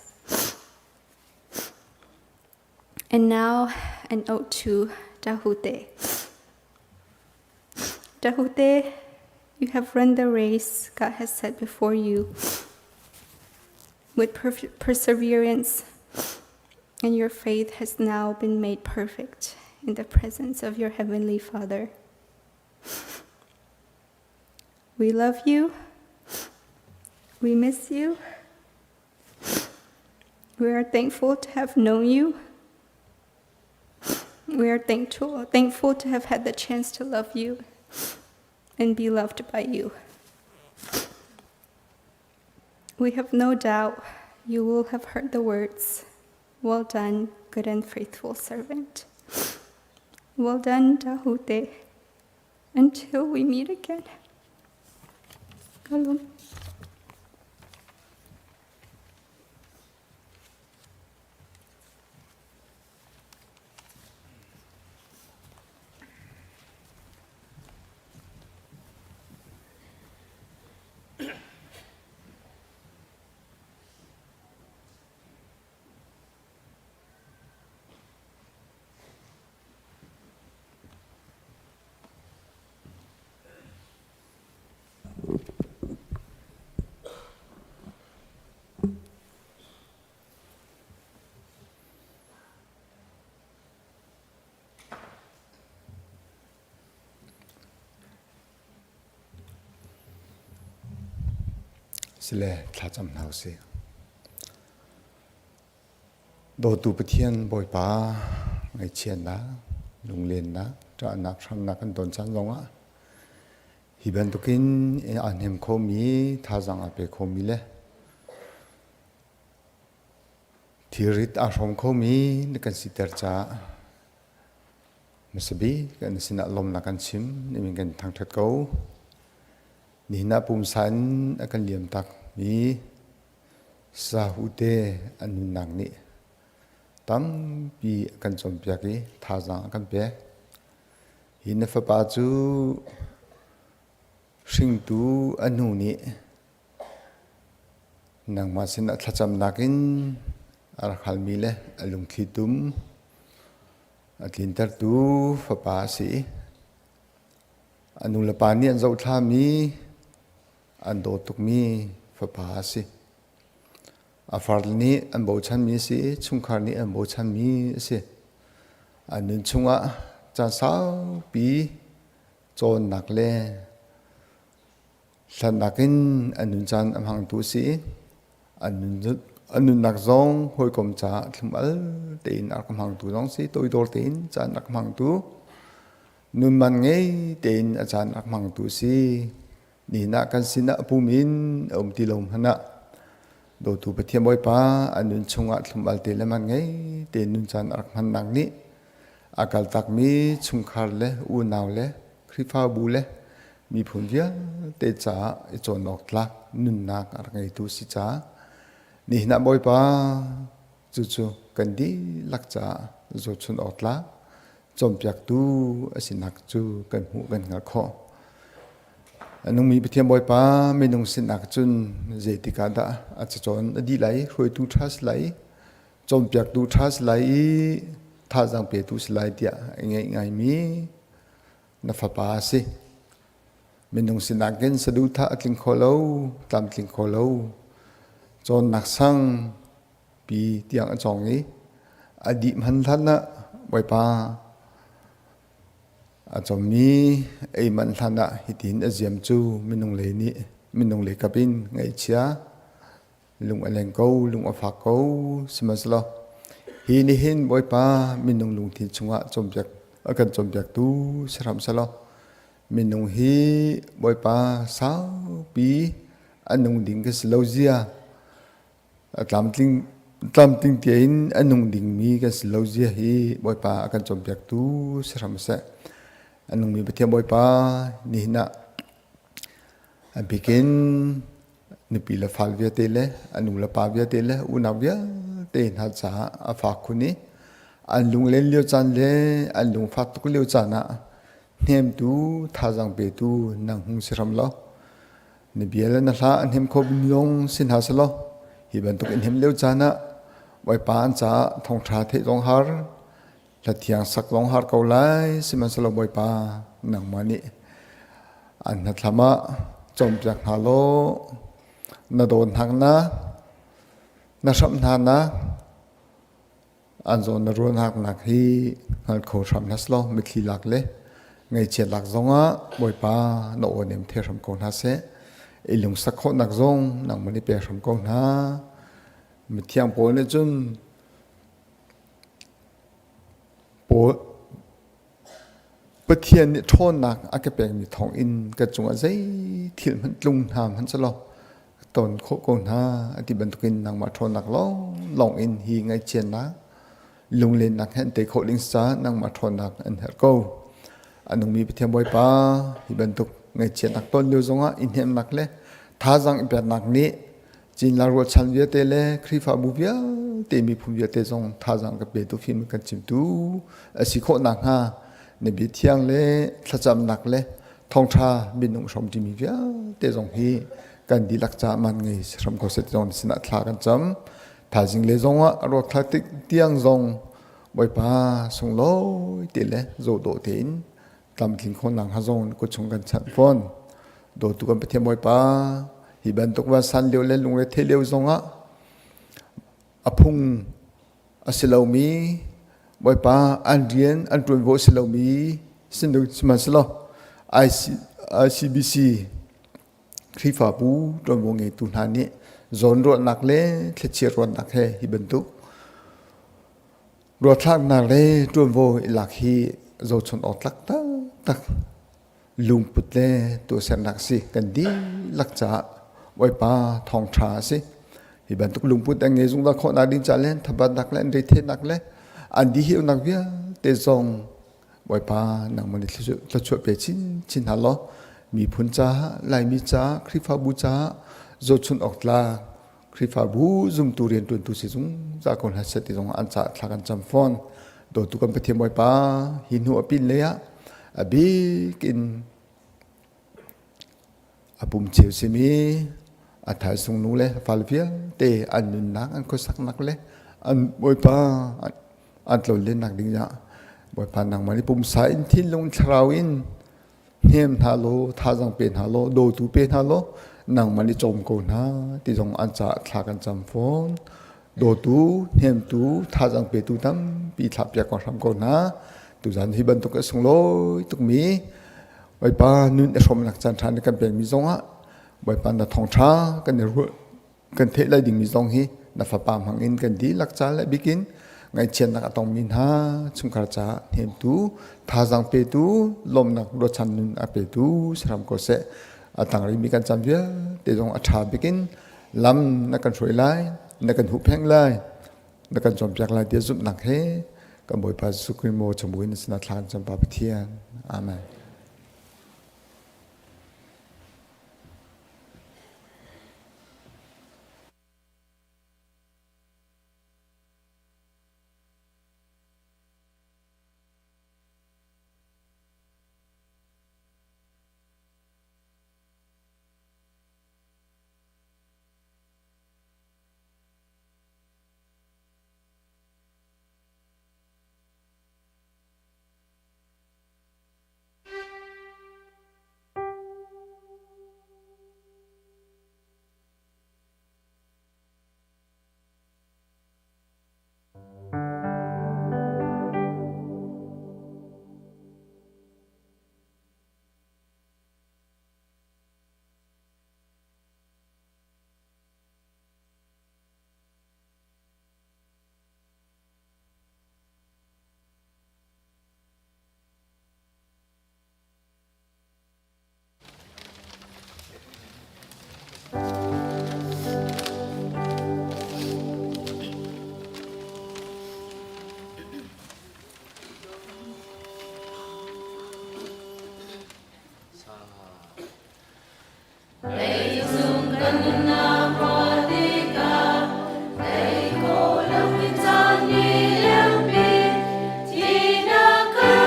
And now, an ode to Dahute. Dahute, you have run the race God has set before you with perseverance, and your faith has now been made perfect in the presence of your heavenly Father. We love you. We miss you. We are thankful to have known you. We are thankful, thankful to have had the chance to love you and be loved by you. We have no doubt you will have heard the words, Well done, good and faithful servant. Well done, Dahute. Until we meet again. Kalum.
Sile thlacam hna usih. Dawtu Pathian Bawipa ngaihchiatnak, lunglennak, ṭahnak, hramnak kan ton caan zongah hi bantukin aa hnem khomi, thazaang aa pe khomi le thilrit aa hrawm khomi na kan siter caah hmasa bik kan sinah lawmnak kan chim, na min kan thangṭhat ko. Nihin ah pumsa in a kan liam takmi Sahute an nunnak nih tampi a kan cawnpiak i thazaang a kan pek. Hi na fapa cu hringtu a nu nih nangmah sinah thlacamnak in a rak halmi le a lungthli tum a tlintertu fapa a si. A nulepa nih an zohthlami an dawt tukmi fapa a si. A far nih an bochanmi a si i chungkhar nih an bochanmi a si. An nun chungah caan saupi cawnnak le hlatnak in an nun caan a hmangtu a si i an nunnak zong hawikom caah thlum-al tein a rak hmangtu zong si, toidor tein caan a rak hmangtu, nun man ngei tein a caan a rak hmangtu a si. Nihin ah kan sinah a pum in a um ti lo hmanh ah dawtu Pathian Bawipa a nun chungah thlum-al te le man ngei tein nun caan a rak hmannak nih a kaltakmi chungkhar le unau le Khrihfabu le miphun vialte caah i cawn awk tlak nunnak a rak ngeitu si caah nihin ah Bawipa cucu kan dihlak caah zohchun awk tlak cawnpiaktu a sinak cu kan hmuh kan hngalh khawh. A nungmi Pathian Bawipa minung sinak cun zeitik ah dah a cacawn a dih lai, hruaitu ṭha si lai, cawnpiaktu ṭha si lai i thazaang petu si lai tiah a ngeih ngaimi na fapa a si. Minung sinak in saduhthah a tling kho lo, tlamtling kho lo. Cawnnak sang pi tiang a cawng i a dih hman hlan ah Bawipa a cawmmi ei manh hlan ah hitin a ziam cu minung lei nih minung lei kap in ngaihchia lung a leng ko lung a fak ko sihmanhsehlaw hi nihin Bawipa minung lungthin chungah cawnpiak a kan cawnpiaktu si hram selaw minung hi Bawipa saupi a nung ding kan si lo zia A tlamtling tlamtling tein a nung dingmi kan si lo zia hi Bawipa a kan cawnpiaktu si hram seh. A nungmi Pathian Bawipa nihin ah a bikin nupi le fal vialte le a nu le pa vialte le unau vialte hna caah a fak khun i an lunglen lio caan le an lungfak tuk lio caan ah hnemtu thazaang petu nang hung si hram law Na bia le na hla an hnem kho lawng si hna selaw hi bantuk in hnem lio caan ah Bawipa an caah thawngṭha theih zong har, hla thiang sak zong har ko lai, sihmanhsehlaw Bawipa nangmah nih an hnathlam ah cawnpiak hna law na dawn hnak na na hramh hna na An zawn na ruahnak hi hngal kho hram hna selaw mitthli lak le ngaihchiat lak zongah Bawipa na aw nem the hram ko hna seh. I lungsak khawhnak zong nangmah nih pe hram ko hna. Mithiang Paul nih cun Paul Pathian nih ṭhawnnak a ka pekmi thawngin ka cungah zei thil hmanh tlung hna hmanh selaw ton khawh ko hna a ti bantukin nangmah ṭhawnnak lawnglawng in hi ngaihchiatnak lunglennak he an tei khawh ding caah nangmah ṭhawnnak an herh ko. A nungmi Pathian Bawipa hi bantuk ngaihchiatnak ton lio zongah i hnemhnak le thazaang i peknak nih Cinla ruahchan vialte le Khrihfabu vialte miphun vialte zong thazaang ka petu fim kan chimtu a si khawh nakhnga na bia thiang le thlacamnak le thawngṭha minung hrom ṭimi vialte zong hi kan dihlak caah man ngei si hram ko seh ti zong sinah thla kan cam. Thaizing le zong ah ruak thla tik tiang zong Bawipa sunglawi te le zohdawh tein tlamtling khawhnak hnga zong kut chung kan chanh fawn. Dawtu kan Pathian Bawipa hi bantuk vansan lio le lungre thei lio zongah a phung a si lomi Bawipa an rian an ṭuanvo a si lomi sihmanhsehlaw ICBC. Khrihfabu ṭuanvo ngeitu hna nih zawnruahnak le thlachiat ruahnak he hi bantuk ruahthlaknak le ṭuanvo i lak hi zohchun awk tlak taktak lungput le tuahsernak si kan dihlak caah Bawipa thawngṭha a si. Hi bantuk lungput an ngei zungzal khawhnak ding ca le thabatnak le an retheihnak le an diheunak vialte zong Bawipa nangmah nih thluachuah pe chinchin hna law miphun caah Laimi caah Khrihfabu caah zohchun awk tlak Khrihfabu zumtu rianṭuantu si zungzal ko hna seh ti zong an caah thla kan cam fawn. Dawtu kan Pathian Bawipa hi hnu a pin lei ah a bik in a pum cheu simi a thaisung nu le fale vialte an nunnak an khuasaknak le an Bawipa an tlonlennak ding ah Bawipa nangmah nih pumsa in thinlung thlarau in hnem hna law thazang pe hna law dawtu pe hna law nangmah nih cawm ko hna ti zong an caah thla kan cam fawn dawtu hnemtu thazang petu tampi thlah piak ko hram ko hna tuzan hi bantuk a sunglawi tukmi Bawipa nun i hrawmnak caan ṭha na kan pekmi zongah Bawipa na thawngṭha kan i ruah kan theih lai dingmi zong hi na fapa hmangin kan dihlak ca le bikin ngaihchiatnak a tongmi hna chungkhar caah hnemtu thazaang petu lawmnak ruachan nun a petu saram ko seh. A tang rihmi kan caan vialte zong a ṭha bikin lam na kan hruai lai na kan huhphenh lai na kan cawnpiak lai tiah zumhnak he kan Bawipa Jesuh Khrih maw chamuin na sinah thla kan cam Pa Pathian. Amen.
Leicung kan nunnak ruah tikah tei khawh lo in caan nih lengpi thihnak kha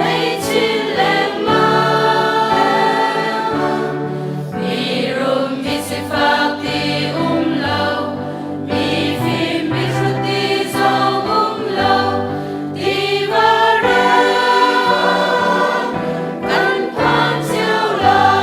hei chin lengmang. Mi rum mi sifak ti um lo, mi fim mi hrut ti zong um lo, tiva ram kan phan cio lai.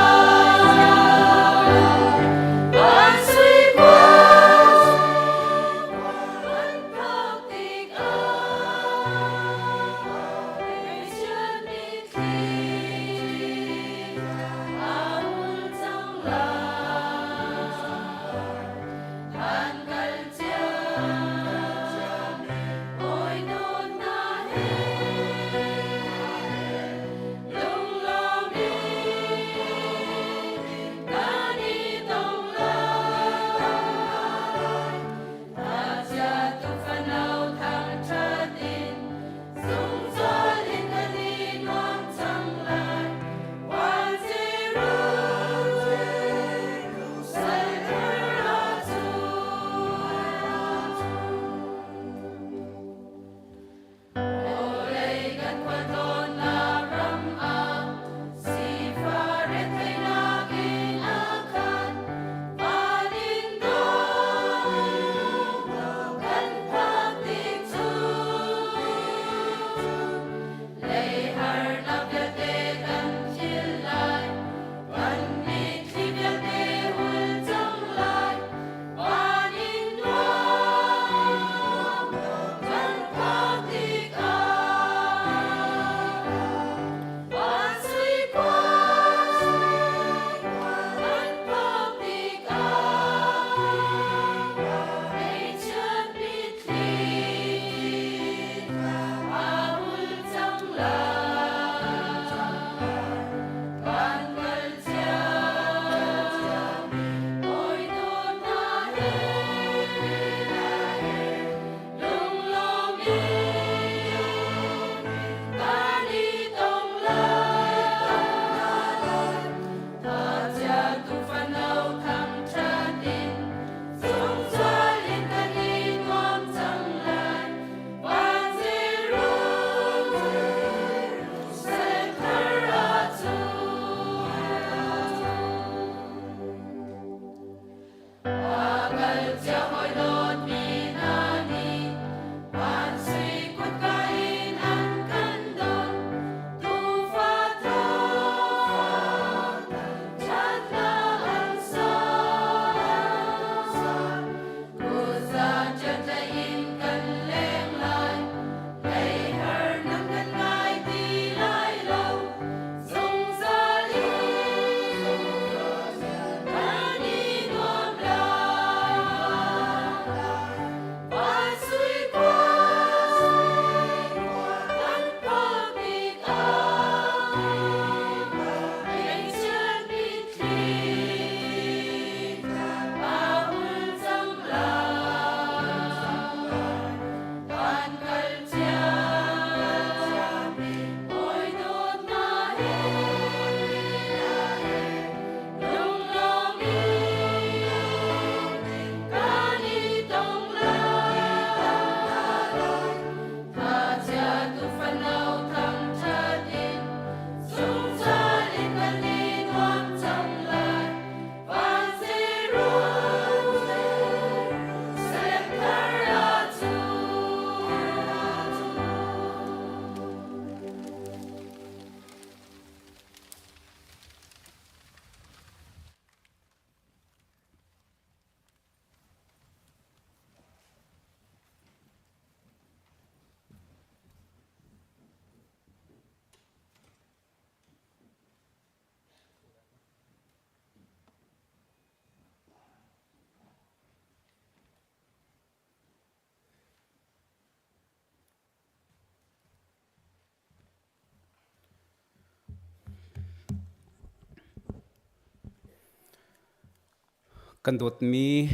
Kan dawtmi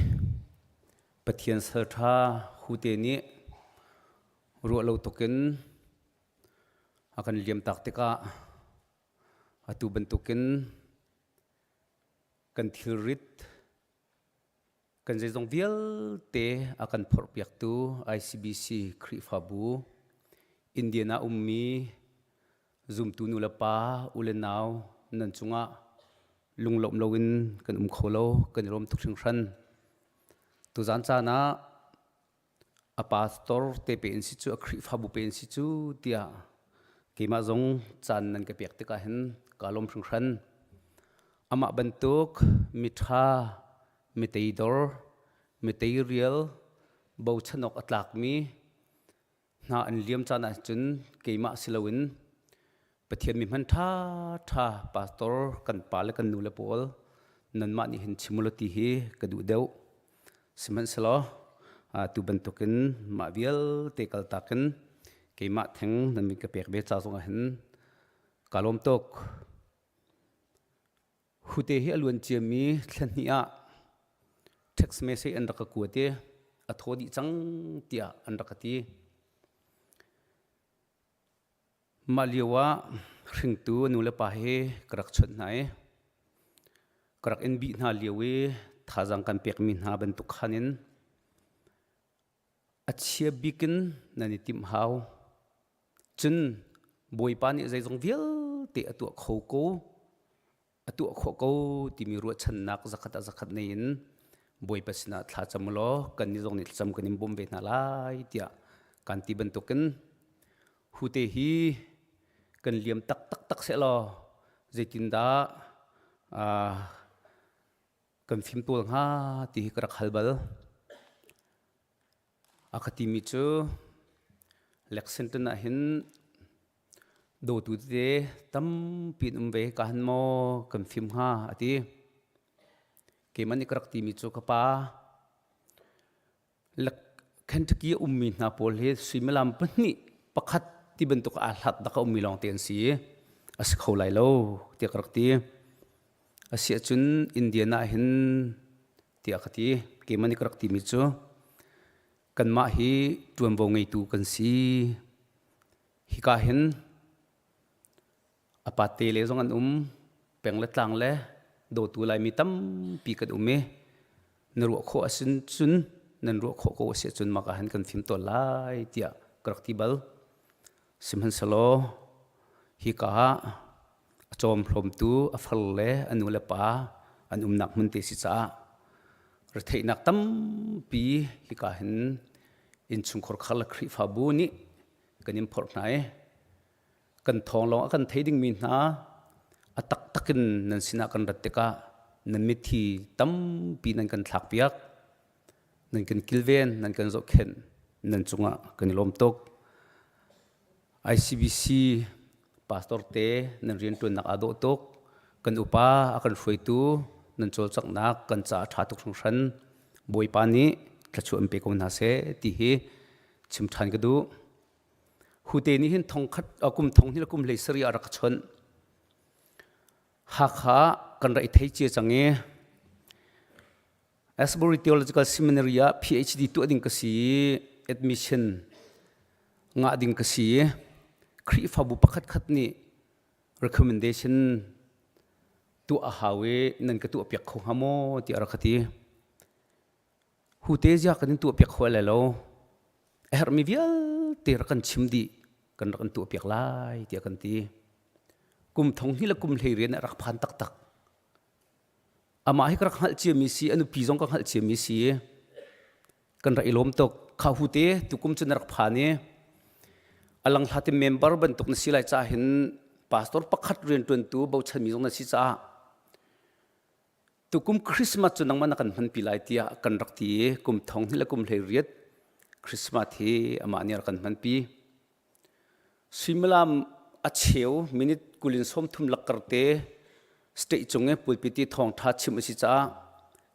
Pathian salṭha Hute nih ruah lo tukin a kan liamtak tikah atu bantukin kan thilrit kan zeizong vialte a kan phorhpiaktu ICBC Khrihfabu Indian ah ummi zumtu nu le pa u le nau nan cungah lunglawm loin kan um kho lo kan i lawm tuk hringhran. Tuzan caan ah a pastor te pe in si cu a Khrihfabu pe in si cu tiah keimah zong caan nan ka pek tikah hin kaa lawm hringhran. Amah bantuk miṭha, mi teidor, mi teirial, bochan awk a tlakmi hna an liam caan ahcun keimah si loin Pathian mi hman ṭha ṭha pastor kan pa le kan nu le pawl nanmah nih hin chim ulaw ti hi ka duh deuh. Sihmanhsehlaw tu bantukin mah vialte kaltak in keimah theng nan min ka pek ve ca zongah hin kaa lawm tuk. Hute hi a luan ciami thla hnih ah text message an rak ka kuat i a thaw dih cang tiah an rak ka ti. Mah lio ah hringtu a nu le pa hi ka rak chawnh hna i ka rak in bih hna lio i thazaang kan pekmi hna bantuk khan in a chia bik in nan i timh hau. Cun Bawipa nih zeizong vialte a tuah kho ko, a tuah khawh ko timi ruahchannak zakhat ah zakhat nei in Bawipa sinah thla cam ulaw kannih zong nih thlacam kan in bawmh ve hna lai tiah kan ti bantukin hute hi kan liam taktak tak sehlaw zeitindah kan fimtawl hnga ti hi ka rak hal bal. A ka timi cu Lexington ah hin dawtu tete tampi an um ve ka han maw kan fim hnga a ti. Keimah nih ka rak timi cu ka pa Kentucky a ummi hna pawl hi suimilam pahnih pakhat ti bantuk aa hlat dak a ummi lawngte an si i a si kho lai lo tiah ka rak ti. Asiahcun Indian ah hin tiah ka ti. Keimah nih ka rak timi cu kanmah hi ṭuanvo ngeitu kan si. Hika hin a pate le zong an um, peng le tlang le dawtu Laimi tampi kan um i na ruah khawh ahcun cun nan ruah khawh ko a si ahcun mah ah hin kan fim tawn lai tiah ka rak ti bal. Sihmanhsehlaw hika ah a cawmhlawmtu a far le a nu le pa an umnak hmun te si caah retheihnak tampi hika hin innchungkhar khar le Khrihfabu nih kan in phorh hna i kan thawng lawng a kan thei dingmi hna a taktak in nan sinah kan rat tikah nan mitthi tampi nan kan thlakpiak nan kan kilven nan kan zohkhenh nan cungah kan i lawm tuk ICBC pastor te nan rianṭuannak aa dawh tuk. Kan upa a kan hruaitu nan cawlcanghnak kan caah ṭha tuk hringhran. Bawipa nih thluachuah in pe ko hna seh ti hi chim ṭhan ka duh. Hute nih hin thongkhat kum thong hnih le kum hlei sarih ah rak ka chawnh. Hakha kan rak i thei cia cang i Asbury Theological Seminary ah PhD tuah ding ka si i admission ngah ding ka si i Khrihfabu pakhat khat nih recommendation tuah a hau i nan ka tuah piak kho hnga maw tiah rak ka ti. Hu te zia kan in tuah piak kho lai lo. A herhmi vialte rak kan chim dih kan rak in tuah piak lai tiah kan ti. Kum thong hnih le kum hlei rian ah rak phan taktak. Amah hi ka rak hngalh ciami si, a nupi zong ka hngalh ciami si. Kan rak i lawm tuk. Kha hu te tukum cu na rak phan i a langhlat in member bantuk na si lai caah hin pastor pakhat rianṭuantu bochanmi zong na si caah tukum Christmas cu nangmah na kan hmanpi lai tiah kan rak ti i kum thong hnih le kum hlei riat Christmas hi amah nih a rak kan hmanpi. Suimilam a cheu minute 20 in 30 lakkar te state cung i pulpit i thawngṭha chim a si caah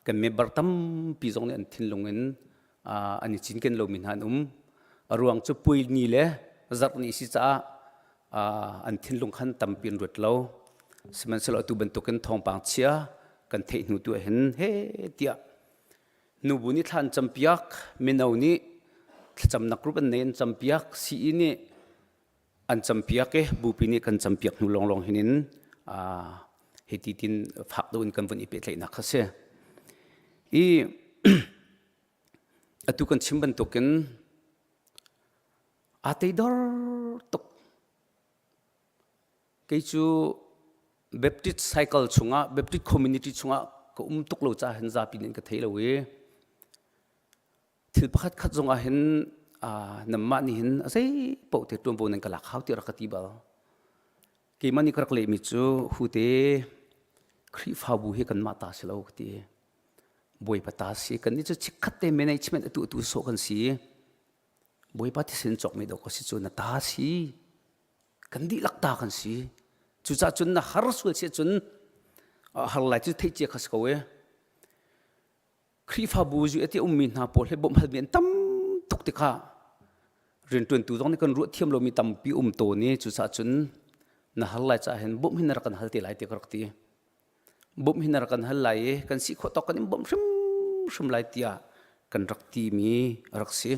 kan member tampi zong nih an thinlung in an i cinken lomi hna an um. A ruang cu puai ni le zarh ni a si caah an thinlung khan tampi an ruat lo. Sihmanhsehlaw atu bantukin thawngpang chia kan theih hnu tu ah hin he tiah. Nubu nih thla an campiak, mino nih thlacamnak group an nei an campiak, CE nih an campiak i bupi nih kan campiak hnu lawnglawng hin in hiti tin fak deuh in kan vun i pehtlaihnak kha si. I atu kan chim bantukin aa teidor tuk. Kei cu Baptist cycle chungah Baptist community chungah ka um tuk lo caah hin zapi nih an ka thei lo i thil pakhat khat zong ah hin nanmah nih hin a zei paoh te ṭuanvo nan ka lak hau tiah rak ka ti bal. Keimah nih ka rak lehmi cu hute Khrihfabu hi kanmah ta si lo ka ti. Bawipa ta si. Kannih cu chikkhat te management atu atu sawh kan si. Bawipa thisen cawkmi dawh ka si cu na ta si. Kan dihlak ta kan si. Cucaah cun na har sual si cun har lai cu theih cia kha si ko e. Khrihfabu zu ati ummi hna pawl he bawmh halmi an tam tuk tikah rianṭuantu zong nih kan ruah thiam lomi tampi um tawn i cucaah cun na har lai caah hin bawmh hin na rak kan hal te lai tiah ka rak ti. Bawmh hin na rak kan hal lai i kan si khawh tawk kan in bawmh hrimhrim lai tiah kan rak timi a rak si.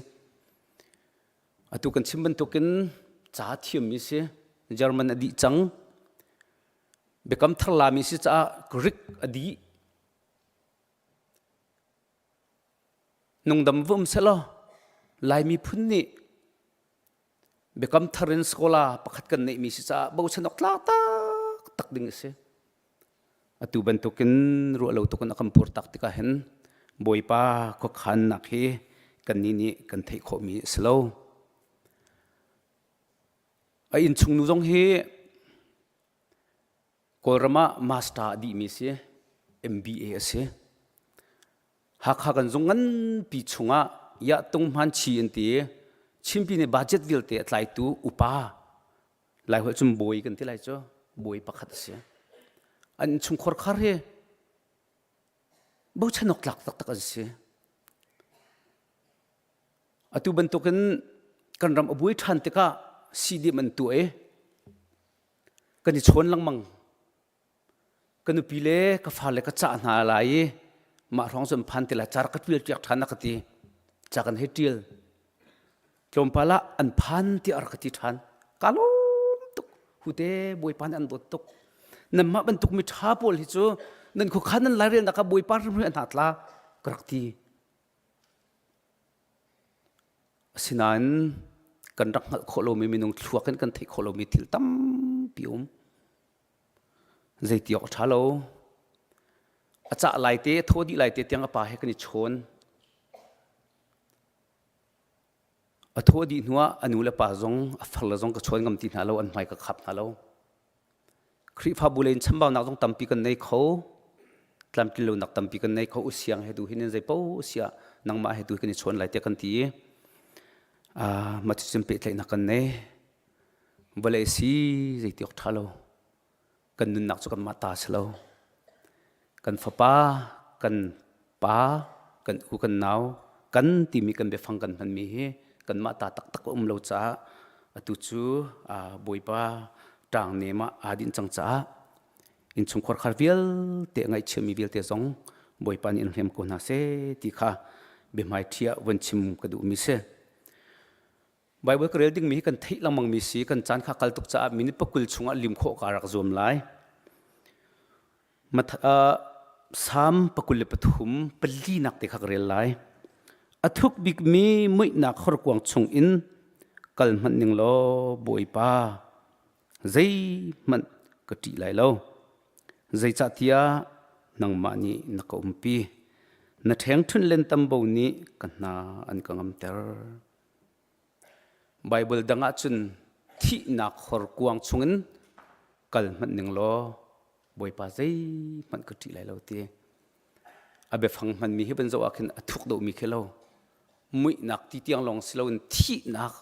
Atu kan chim bantukin ca thiammi si German a dih cang. Biakam thar lami si caah Greek a dih. Nungdam va um sehlaw Lai miphun nih biakam thar in scholar pakhat kan neihmi si caah bochan awk tlak taktak ding a si. Atu bantukin ruah lo tukin a kan pur tak tikah hin Bawipa khuakhannak hi kannih nih kan theih khawhmi a si lo. A innchung nu zong hi Kawlram ah master a dihmi si, MBA a si. Hakha kan zung nganpi chungah Yahtung Hmanchi an ti i Chinpi nih budget vialte a tlaitu upa Laiholh cun bawi kan ti lai cu bawi pakhat a si. An innchungkhar khar hi bochan awk tlak taktak an si. Atu bantukin kan ram a buai ṭhan tikah CDM an tuah i kan i chawn lengmang. Ka nupi le ka fale ka cah hna lai i mah hrawng cun phan ti lai car ka ṭial piak ṭhan a ka ti. Ca kan hei ṭial. Tlawmpal ah an phan tiah a rak ka ti ṭhan. Ka lawm tuk. Hute Bawipa nih an dawt tuk. Nanmah bantuk mi ṭha pawl hi cu nan khuakhan nan lairelnak ah Bawipa hrimhrim an hna tla ka rak ti. Asinain kan rak hngalh khawh lomi minung thluak in kan theih khawh lomi thil tampi um. Zeiti awk a ṭha lo. A cah lai te, a thaw dih lai te tiang a pa he kan i chawn. A thaw dih hnuah a nu le pa zong, a farle zong ka chawn ngam ti hna lo, an hmai ka khap hna lo. Khrihfabu lei in chambaunak zong tampi kan nei kho. Tlamtlin lonak tampi kan nei kho. Usiang he tu hin in zei paoh siah nangmah he tu kan i chawn lai tiah kan ti i mah cucun pehtlaihnak kan nei. Vawlei si zeiti awk ṭha lo. Kan nunnak cu kanmah ta si lo. Kan fapa, kan pa, kan u, kan nau, kan timi kan biafang kan hmanmi hi kanmah ta taktak a um lo caah atu cu Bawipa ṭaang nem ah aa dinh cang caah innchungkhar khar vialte a ngaihchiami vialte zong Bawipa nih in hnem ko hna seh ti kha biahmai ṭhi ah von chim ka duhmi si. Bible ka rel dingmi hi kan theih lengmangmi si kan caan kha kal tuk caah minute pakul chungah lim khawh ka rak zuam lai. Salm 23 palinak te kha ka rel lai. A thuk bikmi muihnak horkuang chung in kal hmanh ning law Bawipa zeihmanh ka ṭih lai lo. Zeicahtiah nangmah nih na ka umpi. Na ṭhengṭhunh lentambo nih ka hna an ka ngamter. Baibal dang ahcun thihnak horkuang chungin kal hmanh ning law Bawipa zeihmanh ka ṭih lai lo ti. A biafang hmanmi hi van zoh ah khin a thuk deuhmi khi lo. Muihnak ti tiang lawng si loin thihnak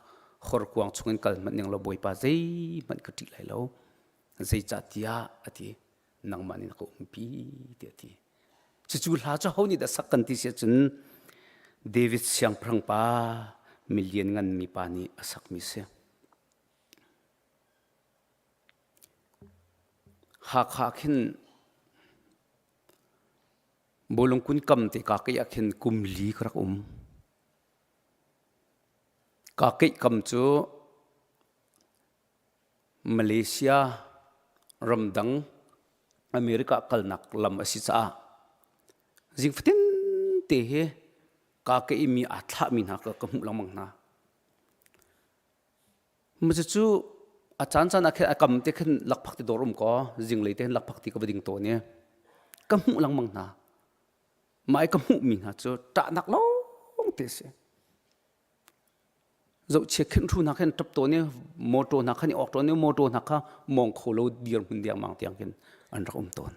horkuang chungin kal hmanh ning law Bawipa zeihmanh ka ṭih lai lo. Zeicahtiah a ti nangmah nih na ka umpi tiah a ti. Cucu hla cu ho nih dah sak kan ti si ahcun David siangpahrang pa milian nganmi pa nih a sakmi si. Hakha khin Bawlung kun kam te ka keih ah khin kum li ka rak um. Ka keih kam cu Malaysia ramdang America kalnak lam a si caah zing fatin te hi ka keih mi aa thlahmi hna ka ka hmuh lengmang hna. Cucu a caancaan ah khin a kam te khin lakphak ti dawr um kaw zinglei te hin lakphak ti ka va ding tawn i ka hmuh lengmang hna. Mah i ka hmuhmi hna cu ṭahnak lawng te a si. Zohchia khin hru hna khin ṭap tawn i motor hna khan i awk tawn i motor hna kha mawng kho lo dirhmun dengmang tiang khin an rak um tawn.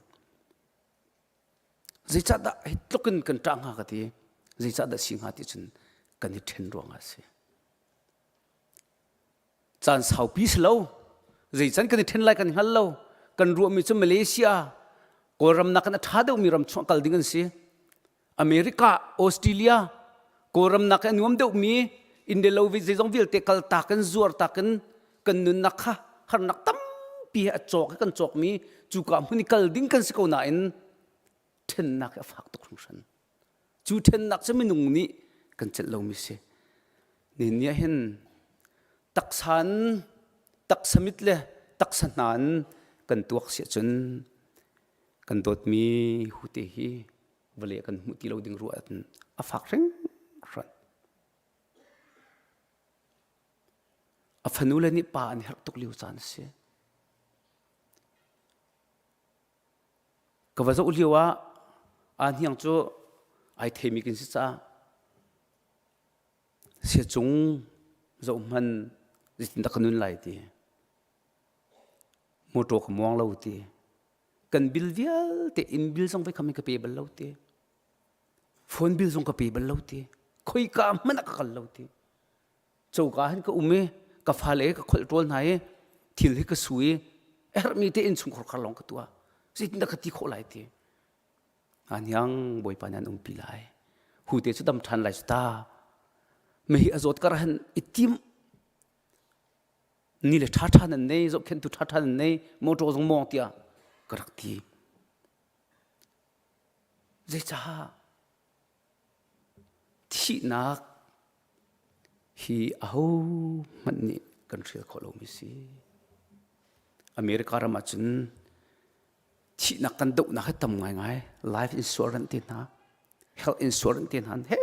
Zeicahdah hi tluk in kan ṭah hnga ka ti. Zeicahdah si hnga ti cun kan i ṭhen ruangah a si. Caan saupi si lo. Zeican kan i ṭhen lai kan hngal lo. Kan ruahmi cu Malaysia, Kawlram nakin a ṭha deuhmi ram chung kal ding an si. America, Australia, Kawlram nakin a nuam deuhmi India lo zeizong vialte kal tak in zuar tak in kan nunnak kha harnak tampi he a cawk i kan cawkmi cuka hmun i kal ding kan si ko nain ṭhennak hi a fak tuk hringhran. Cu ṭhennak cu minung nih kan celh lomi si. Nihin ni ah hin taksa in taksa mit le taksa hna in kan tuak si ahcun kan dawtmi hute hi vawlei ah kan hmuh ti lo ding ruah ahcun a fak hringhran. A fanule nih pa an herh tuk lio caan a si. Ka va zoh lio ah aa hniang cu ai theimi kan si caah siacung zoh hman zeitindah ka nun lai ti. Motor ka muang lo ti. Kan bil vialte inn bil zong voi kham in ka pe bal lo ti. Phone bill zong ka pe bal lo ti. Khoika hmanh ah ka kal lo ti. Coka hin ka um i ka fale ka kholh ṭawl hna i thil hi ka su i a herhmi te innchungkhar khar lawng ka tuah. Zeitindah ka ti khawh lai ti. Aniang Bawipa nih an umpi lai. Hu te cu dam ṭhan lai cu ta. Mihi a zawt kar han i tim ni le ṭha ṭha nan nei zohkhenhtu ṭha ṭha nan nei motor zong mawng tiah ka rak ti. Zeicah Thihnak hi ahohmanh nih kan hrial khawh lomi si. America ram ahcun thihnak kan dohnak hi tam ngaingai. Life insurance te hna, health insurance te hna he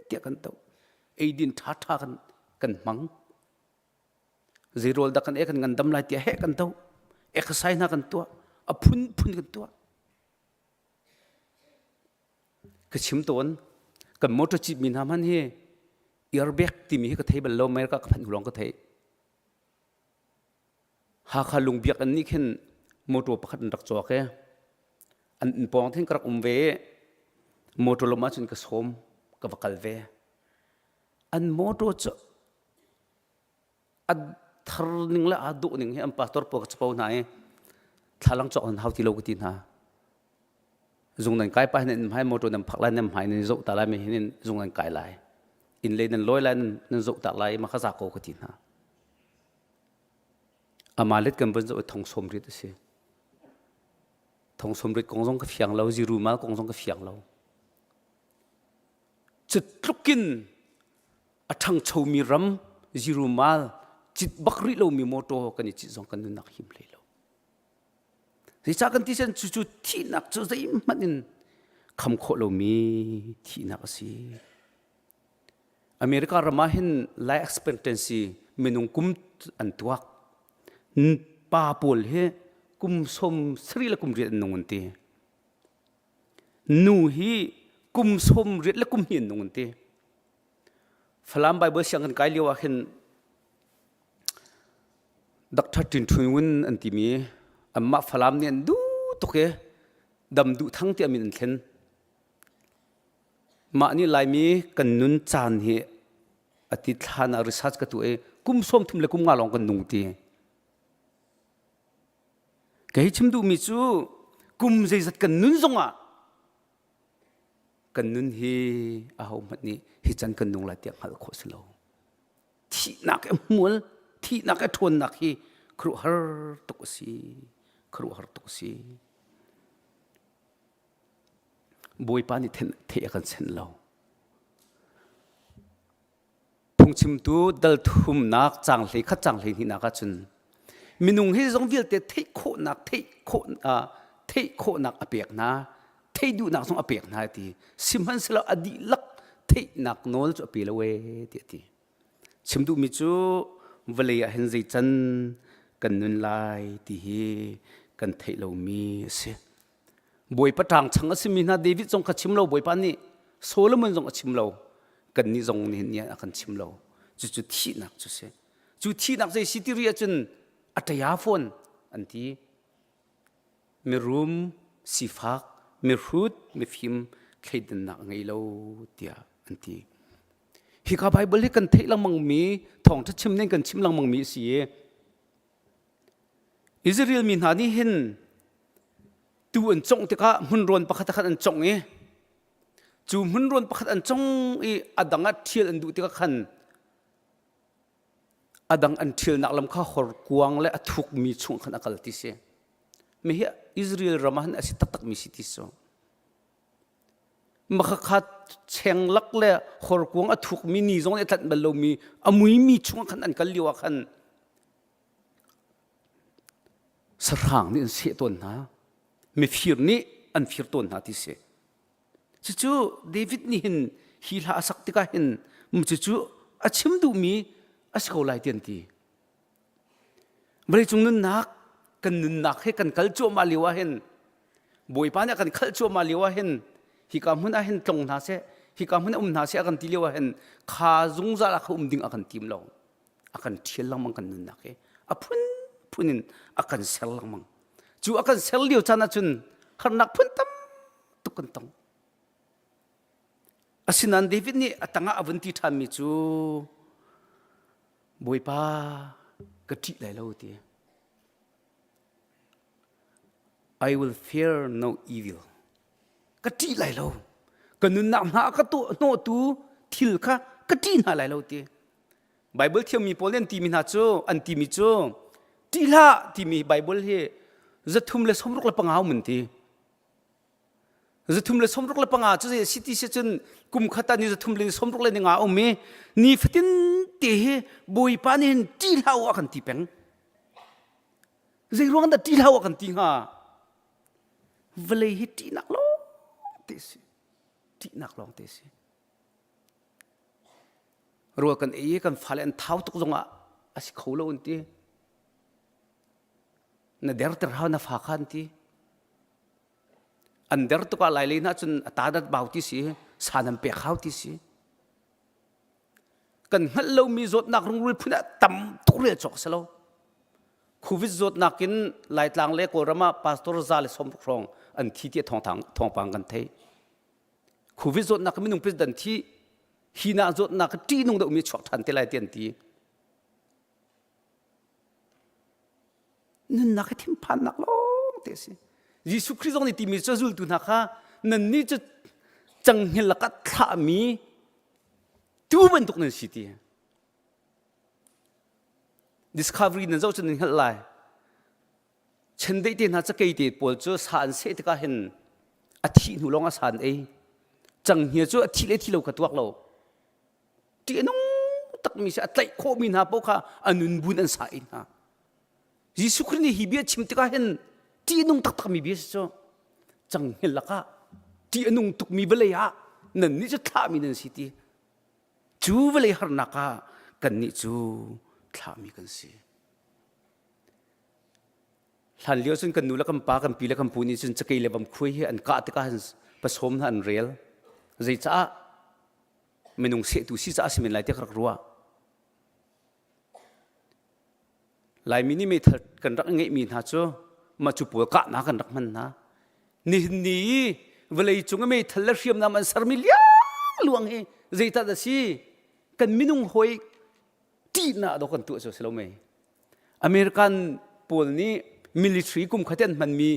tiah kan doh. Eidin ṭhaṭha kan, kan hmang. Zeirawl dah kan ei kan ngandam lai tiah heh kan doh. Exercise hna kan tuah. A phunphun kan tuah. Ka chim tawn. Kan motor citmi hna hmanh hi airbag timi hi ka thei bal lo. America ka phanh hnu lawng ka theih. Hakha lungbiak an nih khin motor pakhat an rak cawk i an inn pawng thin ka rak um ve i motor lam ahcun ka sawm ka va kal ve. An motor cu a thar ning le aa dawh ning hi an pastor pawl ka capo hna i thlalang cawk nan hau ti lo ka ti hna. Zung nan kai pa hin nan hmai motor nan phak lai nan hmai nan zoh ta lai mi hin zung nan kai lai. Inn lei nan lawi lai nan zoh tak lai ma kha za ko ka ti hna. Ama let kan van zoh i thong som rit a si. Thong som rit kong zong ka fiang lo, ziru mal kong zong ka fiang lo. Cu tlukin a ṭhangchomi ram zero mal cit bak rih lomi motor kan i cit zong kan nunnak him hlei lo. Zeicah kan ti sen cucu thihnak cu zeihmanh in kham khawh lomi thihnak a si. America ram ah hin life expectancy minung kum an tuak. Pa pawl hi kum som sarih le kum riat an nung an ti. Nu hi kum som riat le kum hnih an nung an ti. Falam Bible siang kan kai lio ah khin Dr. Tin Thun Wun an timi anmah Falam nih an duh tuk i dam duh thang tiah min an thlen. Mah nih Laimi kan nun caan hi a ti thlan ah research ka tuah i kum sawm thum le kum nga lawng kan nung ti. Kei chim duhmi cu kum zeizat kan nun zongah kan nun hi ahohmanh nih hi can kan nung lai tiah hngalh khawh si lo. Thihnak i hmual, thihnak i ṭhawnnak hi khuaruahhar tuk a si. Khuaruahhar tuk a si. Bawipa nih theih a kan senh lo. Phungchimtu dal thumnak caang hlei khat caang hlei hnihnak ahcun minung hi zong vialte theih khawhnak theih khawh theih khawhnak a pek hna theih duhnak zong a pek hna ti sihmanhsehlaw a dihlak theihnak nawl cu a pe lo ee ti a ti chim duhmi cu vawlei ah hin zei can kan nun lai ti hi kan theih lomi a si Bawipa ṭang chang a simi hna David zong kha chim lo Bawipa nih Solomon zong a chim lo kannih zong nih nih a kan chim lo cucu thihnak cu si cu thihnak zei si ti ri ahcun a ṭaya fawn an ti mirum sifak mihrut mifim thleidannak a ngei lo tiah an ti hika Bible hi kan theih lengmang mi thawngṭha chim ning kan chim lengmang mi a si i Israel mi hna nih hin tuu an congh tikah hmunrawn pakhat khat an congh i cu hmunrawn pakhat an cong i a dang ah ṭhial an duh tikah khan a dang an ṭhialnak lam kha horkuang le a thukmi chung khan a kal ti si. Mi hi Israel ram ah hin a si taktakmi si ti so. Makhakha chenglak le horkuang a thukmi ni zong nih a tlanh bal lomi a muimi chungah khan an kal lio ah khan sahrang nih an seh tawn hna mifir nih an fir tawn hna ti si cucu David nih hin hi hla a sak tikah hin cucu a chim duhmi a si ko lai ti an ti vawleicung nunnak kan nunnak he kan kal cuahmah lio ah hin Bawipa nih a kan khalh cuahmah lio ah hin hika hmun ah hin tlong hna seh hika hmun ah um hna seh a kan ti lio ah hin kha zungzal ah kha um ding a kan tim lo a kan ṭhial lengmang kan nunnak hi a phunphun in a kan ser lengmang cu a kan ser lio caan ahcun harnak phun tam tuk kan tong asinain David nih a tangah a vun ti ṭhanmi cu Bawipa ka ṭih lai lo ti I will fear no evil ka ṭih lai lo ka nunnak hna a ka hnawhtu thil kha ka ṭih hna lai lo ti Bible thiammi pawl nih an timi hna cu an timi cu ṭih hlah timi Bible hi 365 um an ti 365 cu zei si ti si cun kum khat ah ni 365 um i ni fatin te hi Bawipa nih hin ṭih hlah u a kan ti peng zei ruang dah ṭih hlah u a kan ti hnga vawlei hi ṭihnak lawng te si ṭihnak lawng te si Rawl kan ei i kan fale an thau tuk zongah a si kho lo an ti. Na derter hau na fa kha an ti. An der tuk ah lai lei hna cun a ta dat bau ti si, sa nan pek hau ti si. Kan hngalh lomi zawtnak rungrul phun ah tam tuk rel cawk si lo. Covid zawtnak in Laitlang le Kawlram ah pastor 160 hrawng an thi tiah thawngpang kan theih. Covid zawtnak minung president thi hi na zawtnak ṭihnung deuh mi chuak ṭhan te lai ti an ti. Nunnak hi thinphannak lawng te si. Jesuh Khrih zong nih timi cu zultu hna kha nannih cu canghnil lakah thlahmi tuu bantuk nan si ti. Discovery nan zoh cun nan hngalh lai. Chendeih te hna cakei te pawl cu sa an seh tikah hin a thih hnu lawng ah sa an ei. Canghngia cu a thih le thi lo kha tuak lo. Ṭih a nung takmi si a tlaih khawhmi hna paoh kha a nun bun an sa ei hna. Jesuh Khrih nih hi bia chim tikah hin ṭih a nung taktakmi bia si cu. Canghngia lakah ṭih a nung tukmi vawlei ah nannih cu thlahmi nan si ti. Cu vawlei harnak ah kannih cu thlahmi kan si. Hlan lio cun kan nu le kan pa kan pi le kan pu nih cun cakei le vamkhuai hi an kah tikah hin pasawm hna an rel. Zeicaah minung sehtu si caah si men lai tiah ka rak ruah. Laimi nih meithal kan rak ngeihmi hna cu mah cu pawl kahnak kan rak hman hna. Nihin ni i vawlei cung i meithal le hriamnam an sermi liangluang hi zeitat a si? Kan minung hawi ṭihnak dawh kan tuah cu a si lo mei? American pawl nih military kum khat an hmanmi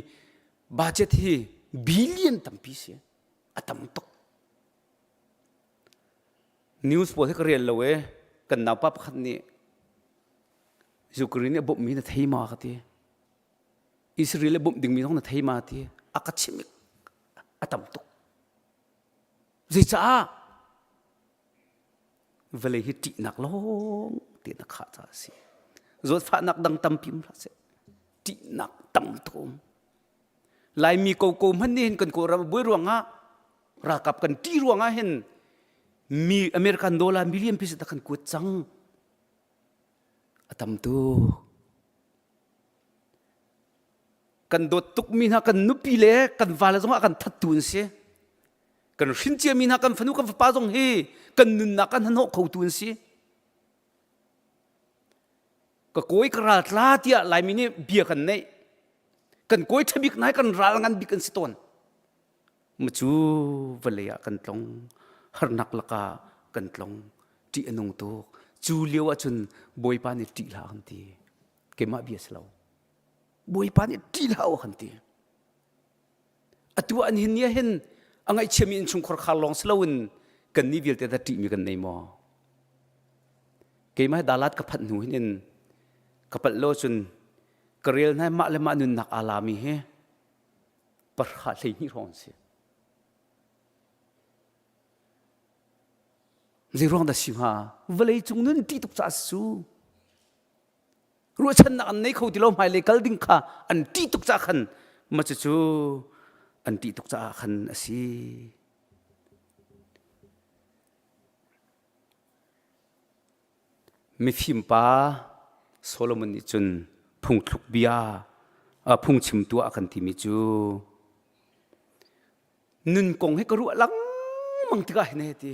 budget hi billion tampi si a tam tuk news pawl hi ka rel lo e kan naupa pakhat nih Ukraine nih a bawmhmi na thei ma ka ti Israel a bawmh dingmi zong na thei ma ti a ka chim a tam tuk. Zeicah? Vawlei hi ṭihnak lawng te na khah caah a si. Zawtfahnak dang tampi um hlah seh. Ṭihnak tam tuk um. Laimi koko hmanh nih hin kan Kawlram a buai ruangah ralkap kan ṭih ruangah hin mi American dollar million pieces kan kuat cang. A tam tuk. Kan dawt tukmi hna kan nupi le kan vale zongah kan thattu an si. Kan hrin ciami hna kan fanu kan fapa zong hi kan nunnak kan hnahnawh khotu an si. Ka kawi ka ral tla tiah Laimi nih bia kan neih. Kan kawi ṭha bik nai kan ral ngan bik an si tawn. Macu vawlei ah kan tlong, harnak lakah kan tlong, ṭih a nung tuk. Cu lio ahcun Bawipa nih ṭih hlah kan ti. Keimah bia si lo. Bawipa nih ṭih hlah u kan ti. Atu an hin ni hin a ngaihchiami innchungkhar khar lawng si loin kan nih vialte dah ṭihmi kan nei maw? Keimah dalat ka phanh hnu hin in ka palh lo cun ka rel hna mah le mah nunnak aa lami hi pahra 12 hrawng an si. Zei ruang dah si hnga? Vawlei cung nun ṭih tuk caah su. Ruahchannak an nei kho ti lo hmailei kal ding kha an ṭih tuk caah khan ma cucu an ṭih tuk caah khan a si. Mifim pa Solomon nih cun phungthluk bia phungchim tuah a kan timi cu nun kong hi ka ruah lengmang tikah hin hei ti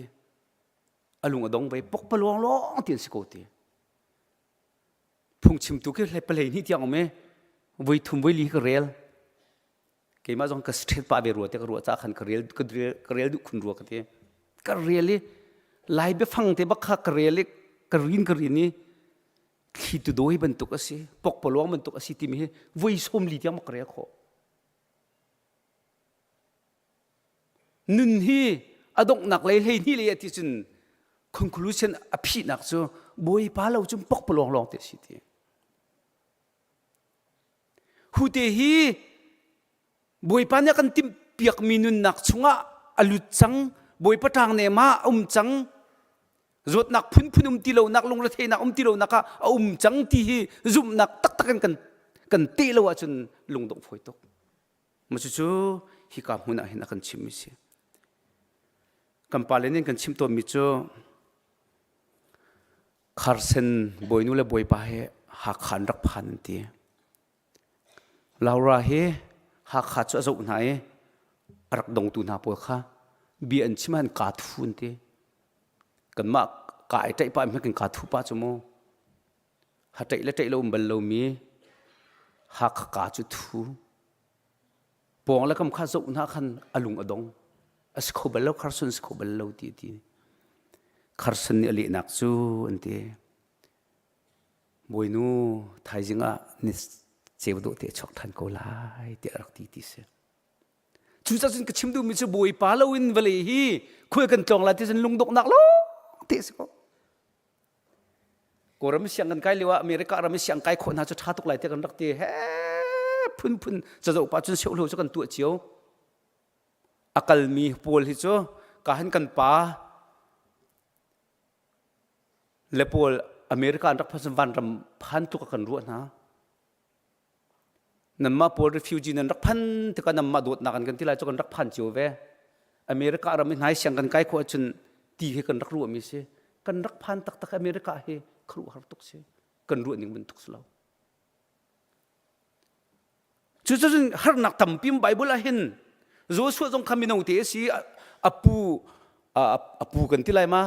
a lung a dong ve pokpalawng lawng ti an si ko ti. Phungchimtu khi hlei palei hnih tiang um i voi thum voi li ka rel. Keimah zong ka straight pah ve rua te ka ruah ca khan ka rel ka rel ka rel duh khun rua ka ti. Ka rel i lai biafang te bak kha ka rel i ka rin ka rin i thli tu dawi bantuk a si pokpalawng bantuk a si timi hi voi sawm li tiang ka rel khawh. Nun hi a donghnak lei 12 lei ah ti cun conclusion a phihnak cu Bawipa lo cun pokpalawng lawng te a si ti. Hute hi Bawipa nih a kan timhpiakmi nunnak chungah a lut cang, Bawipa ṭangnem ah a um cang, zawtnak phunphun um ti lonak, lungretheihnak um ti lonak ah a um cang ti hi zumhnak taktak in kan kan teh lo ahcun lungdongh fawi tuk. Maw cucu hika hmun ah hin a kan chimmi si. Kan pale nih kan chim tawnmi cu Kharsen bawinu le bawipa he Hakha an rak phan an ti. Laura hi Hakha cu a zoh hna i a rak dongtu hna pawl kha bia an chim ah an kaa thu an ti. Kanmah ka ai ṭaih pah in kan kaa thu pah cu mu. Ha ṭaih le ṭaih lo um bal lomi Hakha kaa cu thu. Pawng le kam kha zoh hna khan a lung a dong. A si kho bal lo, Carson si kho bal lo ti a ti. Carson nih a lehnak cu an ti. Bawinu thaizing ah ni ceu dawh te a chuak ṭhan ko lai tiah a rak ti ti si. Cucaah cun ka chim duhmi cu Bawipa loin vawlei hi khual kan tlawng lai ti cun lungdonghnak lawng te a si ko. Kawlram siang kan kai lio ah America ram i siang kai khawh hna cu ṭha tuk lai tiah kan rak ti. He phunphun cazoh pa cun seuhlo cu kan tuah cio. A kalmi pawl hi cu ka han kan pa le pawl America an rak phan vanram phan tuk a kan ruah hna. Nanmah pawl refugee nan rak phan tikah nanmah dawtnak an kan ti lai cu kan rak phan cio ve. America ram i hnai siang kan kai khawh ahcun ti hi kan rak ruahmi si. Kan rak phan taktak America hi khuaruahhar tuk si. Kan ruah ning bantuk si lo. Cucun harnak tampi Bible ah hin Joshua zong kha mino te a si a pu a pu kan ti lai ma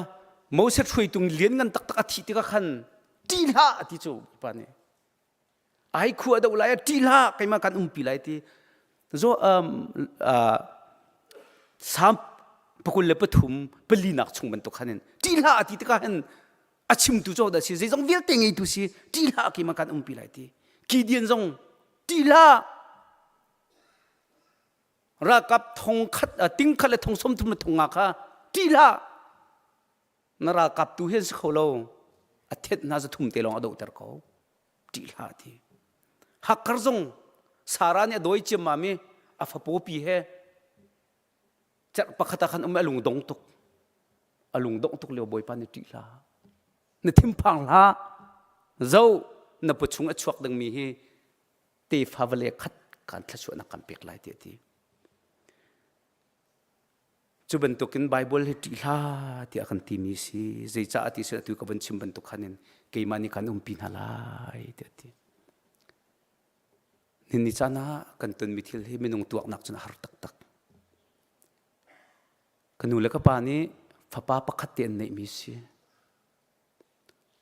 Moses hruaitung lian ngan taktak a thih tikah khan ṭih hlah a ti cu pa nih ai khua do lai ṭih hlah keimah kan umpi lai ti zo um, uh, sam pakul le pathum palinak chung bantuk khan in ṭih hlah ti tikah hin a chimtu cu dah si zeizong vialte ngeitu si ṭih hlah keimah kan umpi lai ti Gideon zong ṭih hlah ralkap thong khat ting khat le thong som thum le thong nga kha ṭih hlah na ralkap tu hi an si kho lo a thet hna zathum te lawng a dohter ko ṭih hlah ti hakkar zong Sarah nih a dawi ciammam i a fapaw pi he. Cerh pakhat ah khan um a lung dong tuk. A lung dongh tuk lio Bawipa nih ṭih hlah. Na thinphang hlah. Zo na pawchung a chuak dingmi hi tefa vale khat kan thluachuahnak kan pek lai tiah a ti. Cu bantukin Baibal hi ṭih hlah tiah kan timi si. Zeicah ti si atu ka van chim bantuk khan in keimah nih kan umpi hna lai tiah a ti. Nihin ni caan ah kan tonmi thil hi minung tuaknak cun a har taktak. Ka nu le ka pa nih fapa pakhat te an neihmi si.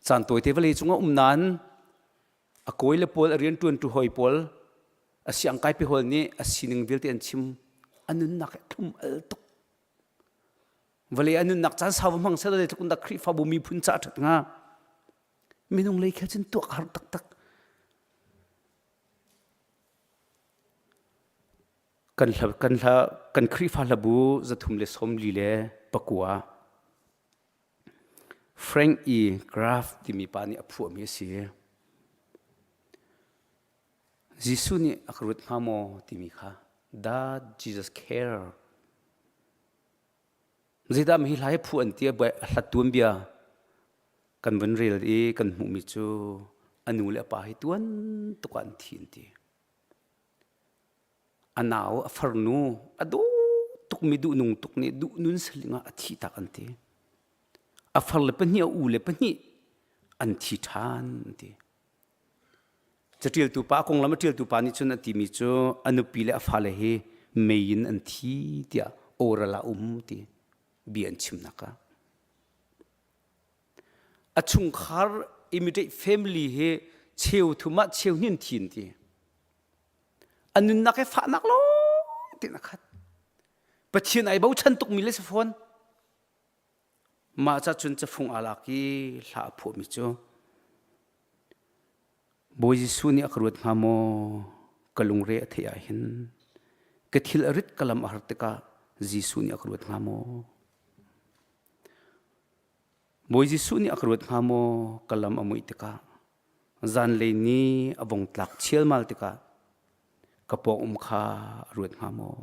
Caan tawite vawlei cungah um nain a kawi le pawl a rianṭuantu hawi pawl a siangkaipi hawl nih a sining vialte an chim a nunnak hi thlum al tuk. Vawlei a nunnak caan sau va hmang seh zeitluk in dah Khrihfabu miphun ca a ṭhat hnga. Minung lei khel cun tuak a har taktak. Kan hla, kan hla, kan Khrihfa hlabu 349 Frank E. Graff timi pa nih a phuahmi a si. Jesuh nih a ka ruat hnga maw timi kha Does Jesus care? Zeidah hi hla hi phuah an ti a hlat tuanbia kan vun rel i kan hmuhmi cu a nu le a pa hi tuan tuk ah an thi an ti. A nau a farnu a dawt tukmi duhnung tuk nih duhnun saling ah a thih tak an ti. A far le pahnih a u le pahnih an thi ṭhan an ti. Caṭialtu pa a konglam a ṭialtu pa nih cun a timi cu a nupi le a fale hi mei in an thi tiah oral ah um ti bia an chimnak ah. A chungkhar immediate family hi cheu thum ah cheu hnih an thi an ti. A nunnak hi fahnak lawng tiin a khat. Pathian ai bochan tukmi le si fawn. Mah ca cun cafung aa lak i hla a phuahmi cu Bawi Jesuh nih a ka ruat hnga maw ka lungre a theih ah hin ka thil a rit ka lam a har tikah Jesuh nih a ka ruat hnga maw Bawi Jesuh nih a ka ruat hnga maw ka lam a muih tikah zanlei ni a vong tlak chialmal tikah ka pawng um kha a ruat hnga maw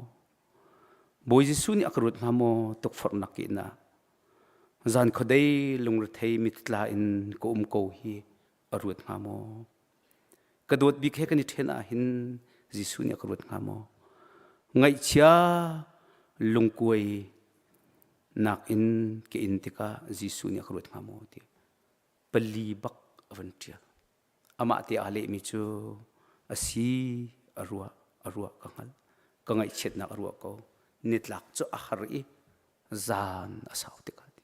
Bawi Jesuh nih a ka ruat hnga maw tukforhnak ke na zan khuadei lungrethei mitla in ka um ko hi a ruat hnga maw ka dawt bik he kan i ṭhen ah hin Jesuh nih a ka ruat hnga maw ngaihchia lungkuai nak in ka in tikah Jesuh nih a ka ruat hnga maw ti pali bak a van ṭial. Amah te aa lehmi cu a si a ruah a ruah ka hngalh. Ka ngaihchiatnak a ruah ko. Nitlak cu a har i zan a sau tikah ti.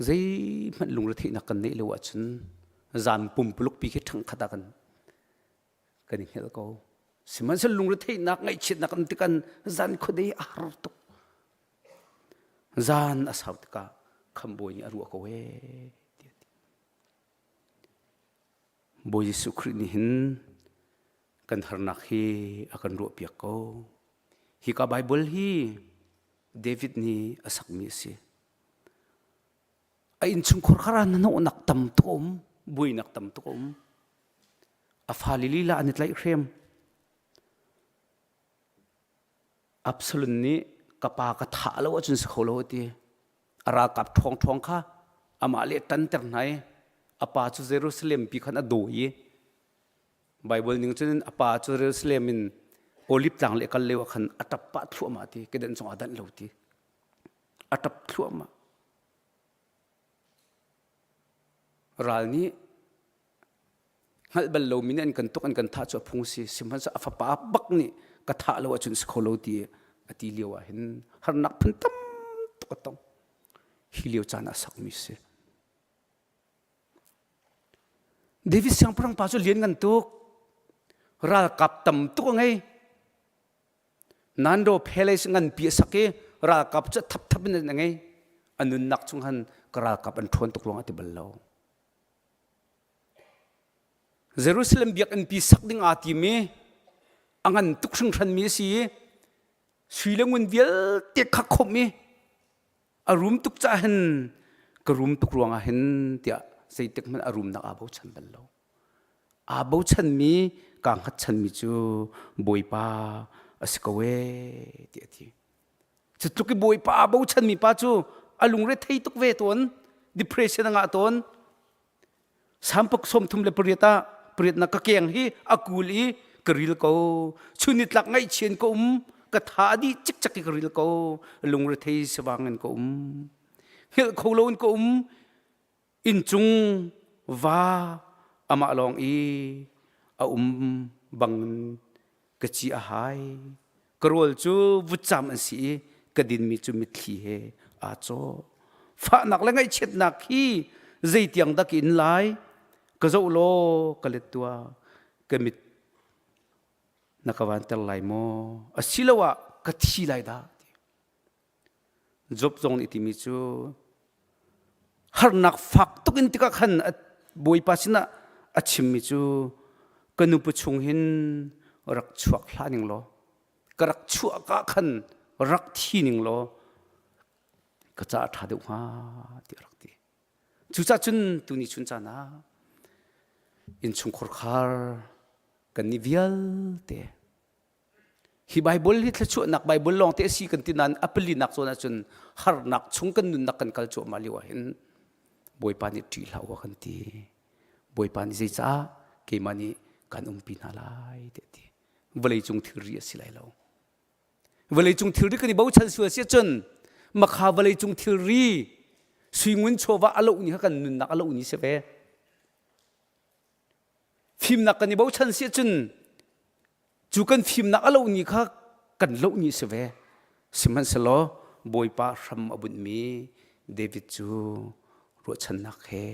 Zeihmanh lungretheihnak kan neih lo ahcun zan pumpuluk pi khi ṭhangkhat ah kan kan i hngelh ko. Sihmanhsehlaw lungretheihnak ngaihchiatnak an tikan zan khuadei a har tuk. Zan a sau tikah khamhbawi nih a ruah ko ee tiah a ti. Bawi Jesuh Khrih nih hin kan harnak hi a kan ruahpiak ko. Hika Baibal hi David nih a sakmi a si. A innchungkhar kha hnahnawhnak tam tuk a um, buainak tam tuk a um. A fale lila an i tlaihhrem. Absalom nih ka pa ka thah lo ahcun si kho lo a ti. A ralkap ṭhawngṭhawng kha amah le ṭanter hna i a pa cu Jerusalem pi khan a dawi i Baibal ning cun a pa cu Jerusalem in Olive tlang le kal lio ah khan a ṭap pah thluahmah ti kedan zong aa danh lo ti. A ṭap thluahmah. Ral nih hngalh bal lomi nih an kan tuk an kan thah cu a phung si sihmanhsehlaw a fapa bak nih ka thah lo ahcun si kho lo ti a ti lio ah hin harnak phun tam tuk a tong hi lio caan ah sakmi si David siangpahrang pa cu lian ngan tuk ralkap tam tuk a ngei Nando Palace nganpi a sak i ralkap cu thapthap in a ngei a nunnak chung han ka ralkap an ṭhawn tuk ruang a ti bal lo Jerusalem biakinnpi sak ding aa tim i a ngan tuk hringhranmi a si i sui le ngun vialte kha khawmh i a rum tuk caah hin ka rum tuk ruangah hin tiah zeitik hmanh a rumnak aa bochan bal lo. Aa bochanmi kaa hngatchanmi cu Bawipa a si ko ee ti a ti. Cu tluk i Bawipa aa bochanmi pa cu a lungre thei tuk ve tawn, depression a ngah tawn. Sampak 38 ah pariatnak ka keng hi a kul i ka ril ko. Chun nitlak ngaihchia in ka um, ka tha a dih cikcek i ka ril ko. Lungrethei sivang in ka um. Hngilh kho lo in ka um. Inncung va amah lawng i a um bang ka ci a hai. Ka rawl cu vutcam an si i ka dinmi cu mitthli he aa cawh. Fahnak le ngaihchiatnak hi zeitiang dah ka in lai? Ka zoh law ka let tuah. Ka mit na ka vanter lai maw? Asiloah ka thi lai dah? Job zong nih timi cu harnak fak tuk in tikah khan Bawipa sinah a chimmi cu ka nupi chung hin rak chuak hlah ning law ka rak chuah ka khan rak thi ning law ka caah ṭha deuh hnga tiah rak ti. Cucaah cun tuni chun caan ah innchungkhar khar kan nih vialte Hi Baibal hi thluachuahnak Baibal lawng te a si kan ti nain a palinak zawn ahcun harnak chung kan nunnak kan kal cuahmah lio ahhin Bawipa nih ṭih hlah u a kan ti. Bawipa nih zeicah keimah nih kan umpi hna lai tiah a ti. Vawleicung thilri a si lai lo. Vawleicung thilri kan i bochan sual si ahcun makha vawleicung thilri suingun chawva a loh ni kha kan nunnak a loh ni si ve. Fimnak kan i bochan si ahcun cu kan fimnak a loh ni kha kan loh ni si ve. Sihmanhsehlaw Bawipa hram a bunhmi David cu ruahchannak he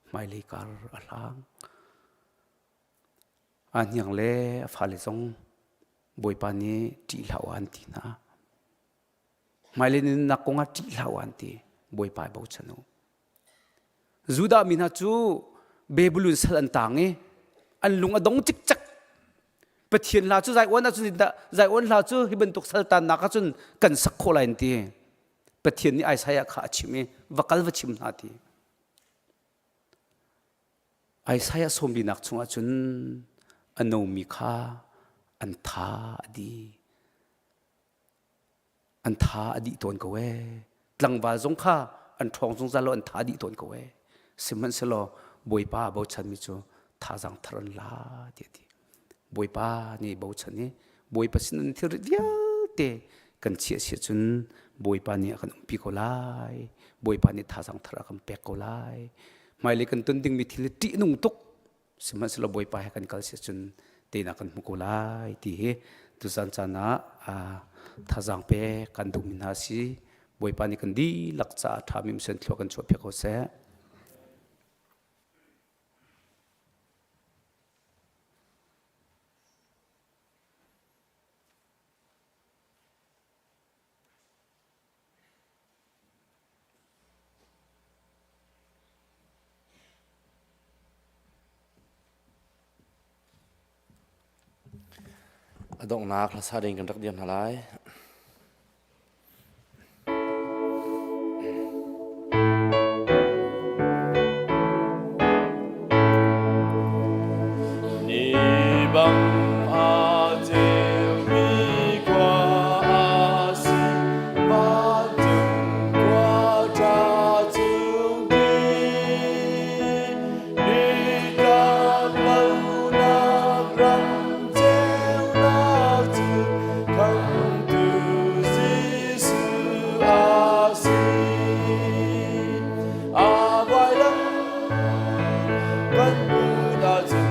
hmailei kar a hlang. Aa hniang le a fale zong Bawipa nih ṭih hlah u an ti hna. Hmailei nunnak kong ah ṭih hlah u an ti. Bawipa i bochan u. Judah mi hna cu Babylon sal an tang i an lung a dong cikcek. Pathian hla cu Zion ahcun Zion hla cu hi bantuk saltannak ahcun kan sak khawh lai an ti. Pathian nih Isaiah kha a chim i va kal va chim hna ti. Isaiah sawmlinak chungah cun a nomi kha an tha a di. An tha a dih tawn ko ee. Tlangval zong kha an ṭhawng zungzal lo an tha a dih tawn ko ee. Sihmanhsehlaw Bawipa a bochanmi cu thazaang thar an la ti a ti. Bawipa nih bochan i Bawipa sin an thilrit vialte kan chiah si ahcun Bawipa nih a kan umpi ko lai. Bawipa nih thazaang thar a kan pek ko lai. Hmailei kan ton dingmi thil hi ṭihnung tuk Sihmanhsehlaw Bawipa he kan kal si ahcun teinak kan hmu ko lai ti hi tuzan caan ah thazaang pe kan duhmi hna a si. Bawipa nih kan dihlak caah ṭhami misen thlua kan chuahpiak ko seh.
A donghnak hlasa ding kan rak dir hna lai.
Ni bang a ceumi khua a si, vancung khua ṭha chungpi. Nitlak lonak ram ceunak cu khamhtu Jesuh a si. A vailam kan put ahcun.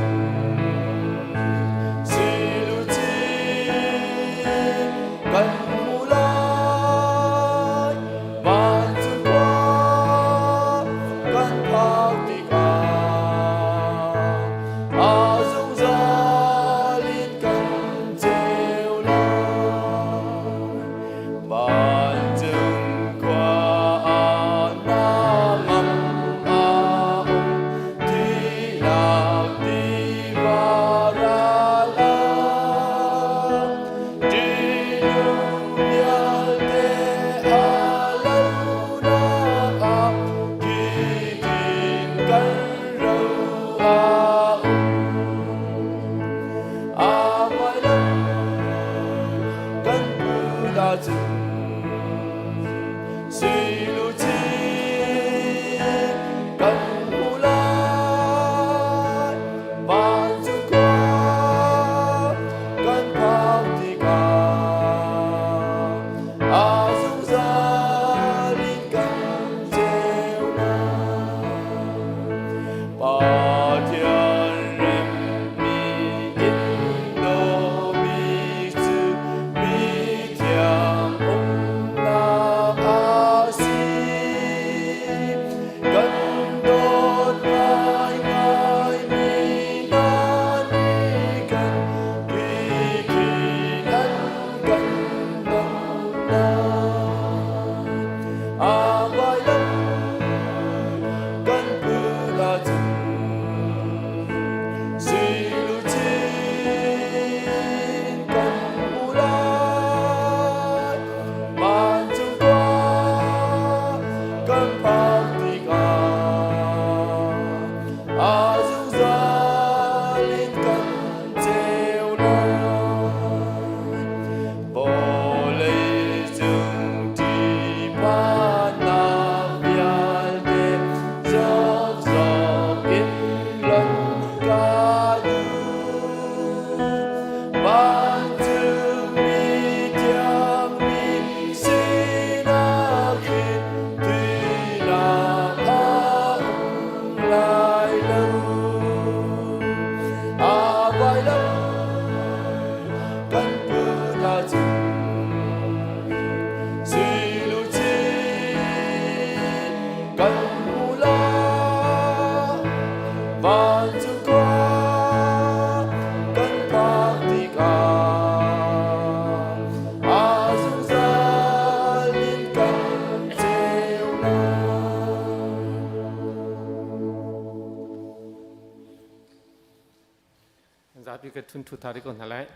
Zapi ka thun thu thari ko hna lai.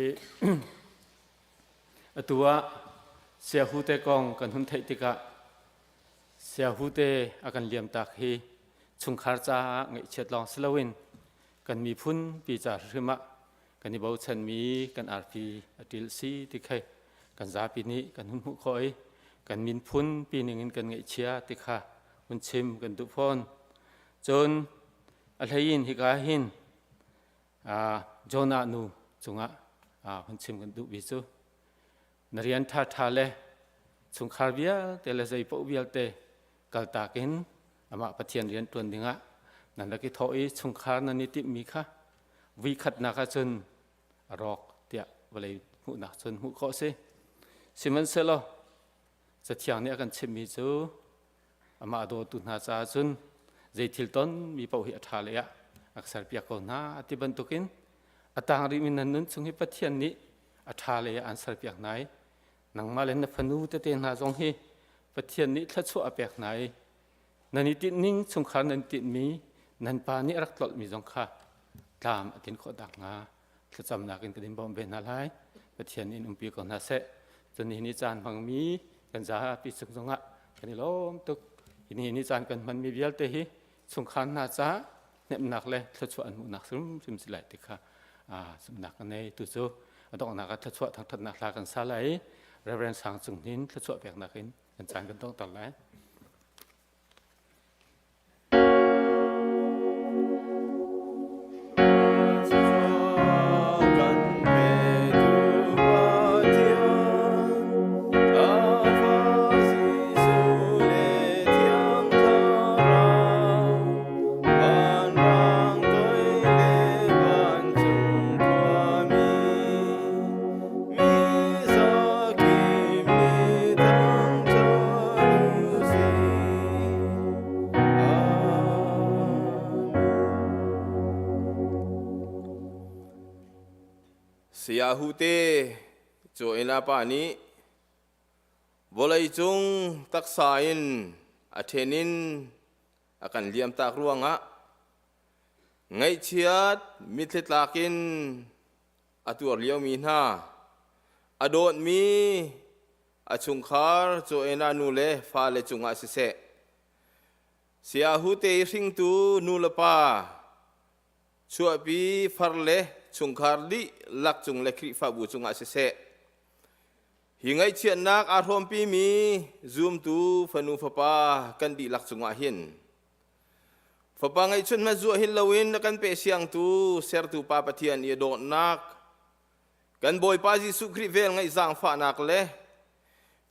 I atu ah siahu te kong kan hun theih tikah siahu te a kan liam tak hi chungkhar caah ngaihchiat lawng si loin kan miphun pi ca hrim ah kan i bochanmi kan arfi a ṭil si ti khai kan zapi nih kan hun hmuh khawh i kan minphun pi ning in kan ngaihchia ti kha hun chim kan duh fawn. Cun a hlei in hika hin Jonah nu cungah hun chim kan duh bi cu na rian ṭhaṭha le chungkhar vialte le zei paoh vialte kaltak in amah Pathian rian ṭuan dingah nan rak i thawh i chungkhar nan i timhmi kha vui khatnak ahcun a rawk tiah vawlei hmuhnak cun hmuh khawh a si. Sihmanhsehlaw Cathiang nih a kan chimhmi cu amah a dawtu hna caah cun zei thil tonmi paoh hi a ṭha lei ah a ka serpiak ko hna ti bantukin a tang rihmi nan nun chung hi Pathian nih a ṭha lei ah an serpiak hna i nangmah le na fanu tete hna zong hi Pathian nih thluachuah a pek hna i nan i tinhning chungkhar nan tinhmi nan pa nih a rak tlolhmi zong kha tlam a tin khawh nakhnga thlacamnak in kan in bawmh ve hna lai. Pathian in umpi ko hna seh. Cun nihin ni caan hmangmi kan zapi cung zongah kan i lawm tuk. Nihin ni caan kan hmanmi vialte hi chungkhar hna caah hnemhnak le thluachuah an hmuhnak hrimhrim si lai ti kha zumhnak ka nei. Tu cu a donghnak ah thluachuah thangthatnak hla kan sa lai i Reverend Sang Cung Hnin thluachuah peknak in kan caan kan donghter lai.
Saya Hute cu ina pa nih vawleicung taksa in a ṭhen in a kan liamtak ruangah ngaihchiat mitthli tlak in a tuar liomi hna a dawtmi a chungkhar Joanna nu le fale cungah siseh Siahute i hringtu nu le pa chuahpi far le chungkhar dihlak cung le Khrihfabu cungah siseh hi ngaihchiatnak aa hrawmpimi zumtu fanu fapa kan dihlak cungah hin Fapa ngeihchun hmanh zuah hin loin na kan pe siangtu sertu Pa Pathian i a dawtnak kan Bawipa Jesuh Khrih vel ngeih zaangfahnak le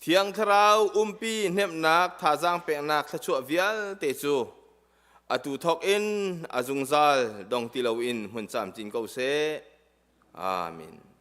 Thiang Thlarau umpi hnemhnak thazaang peknak thluachuah vialte cu atu thawk in a zungzal dong ti loin hmun camcin ko seh. Amen.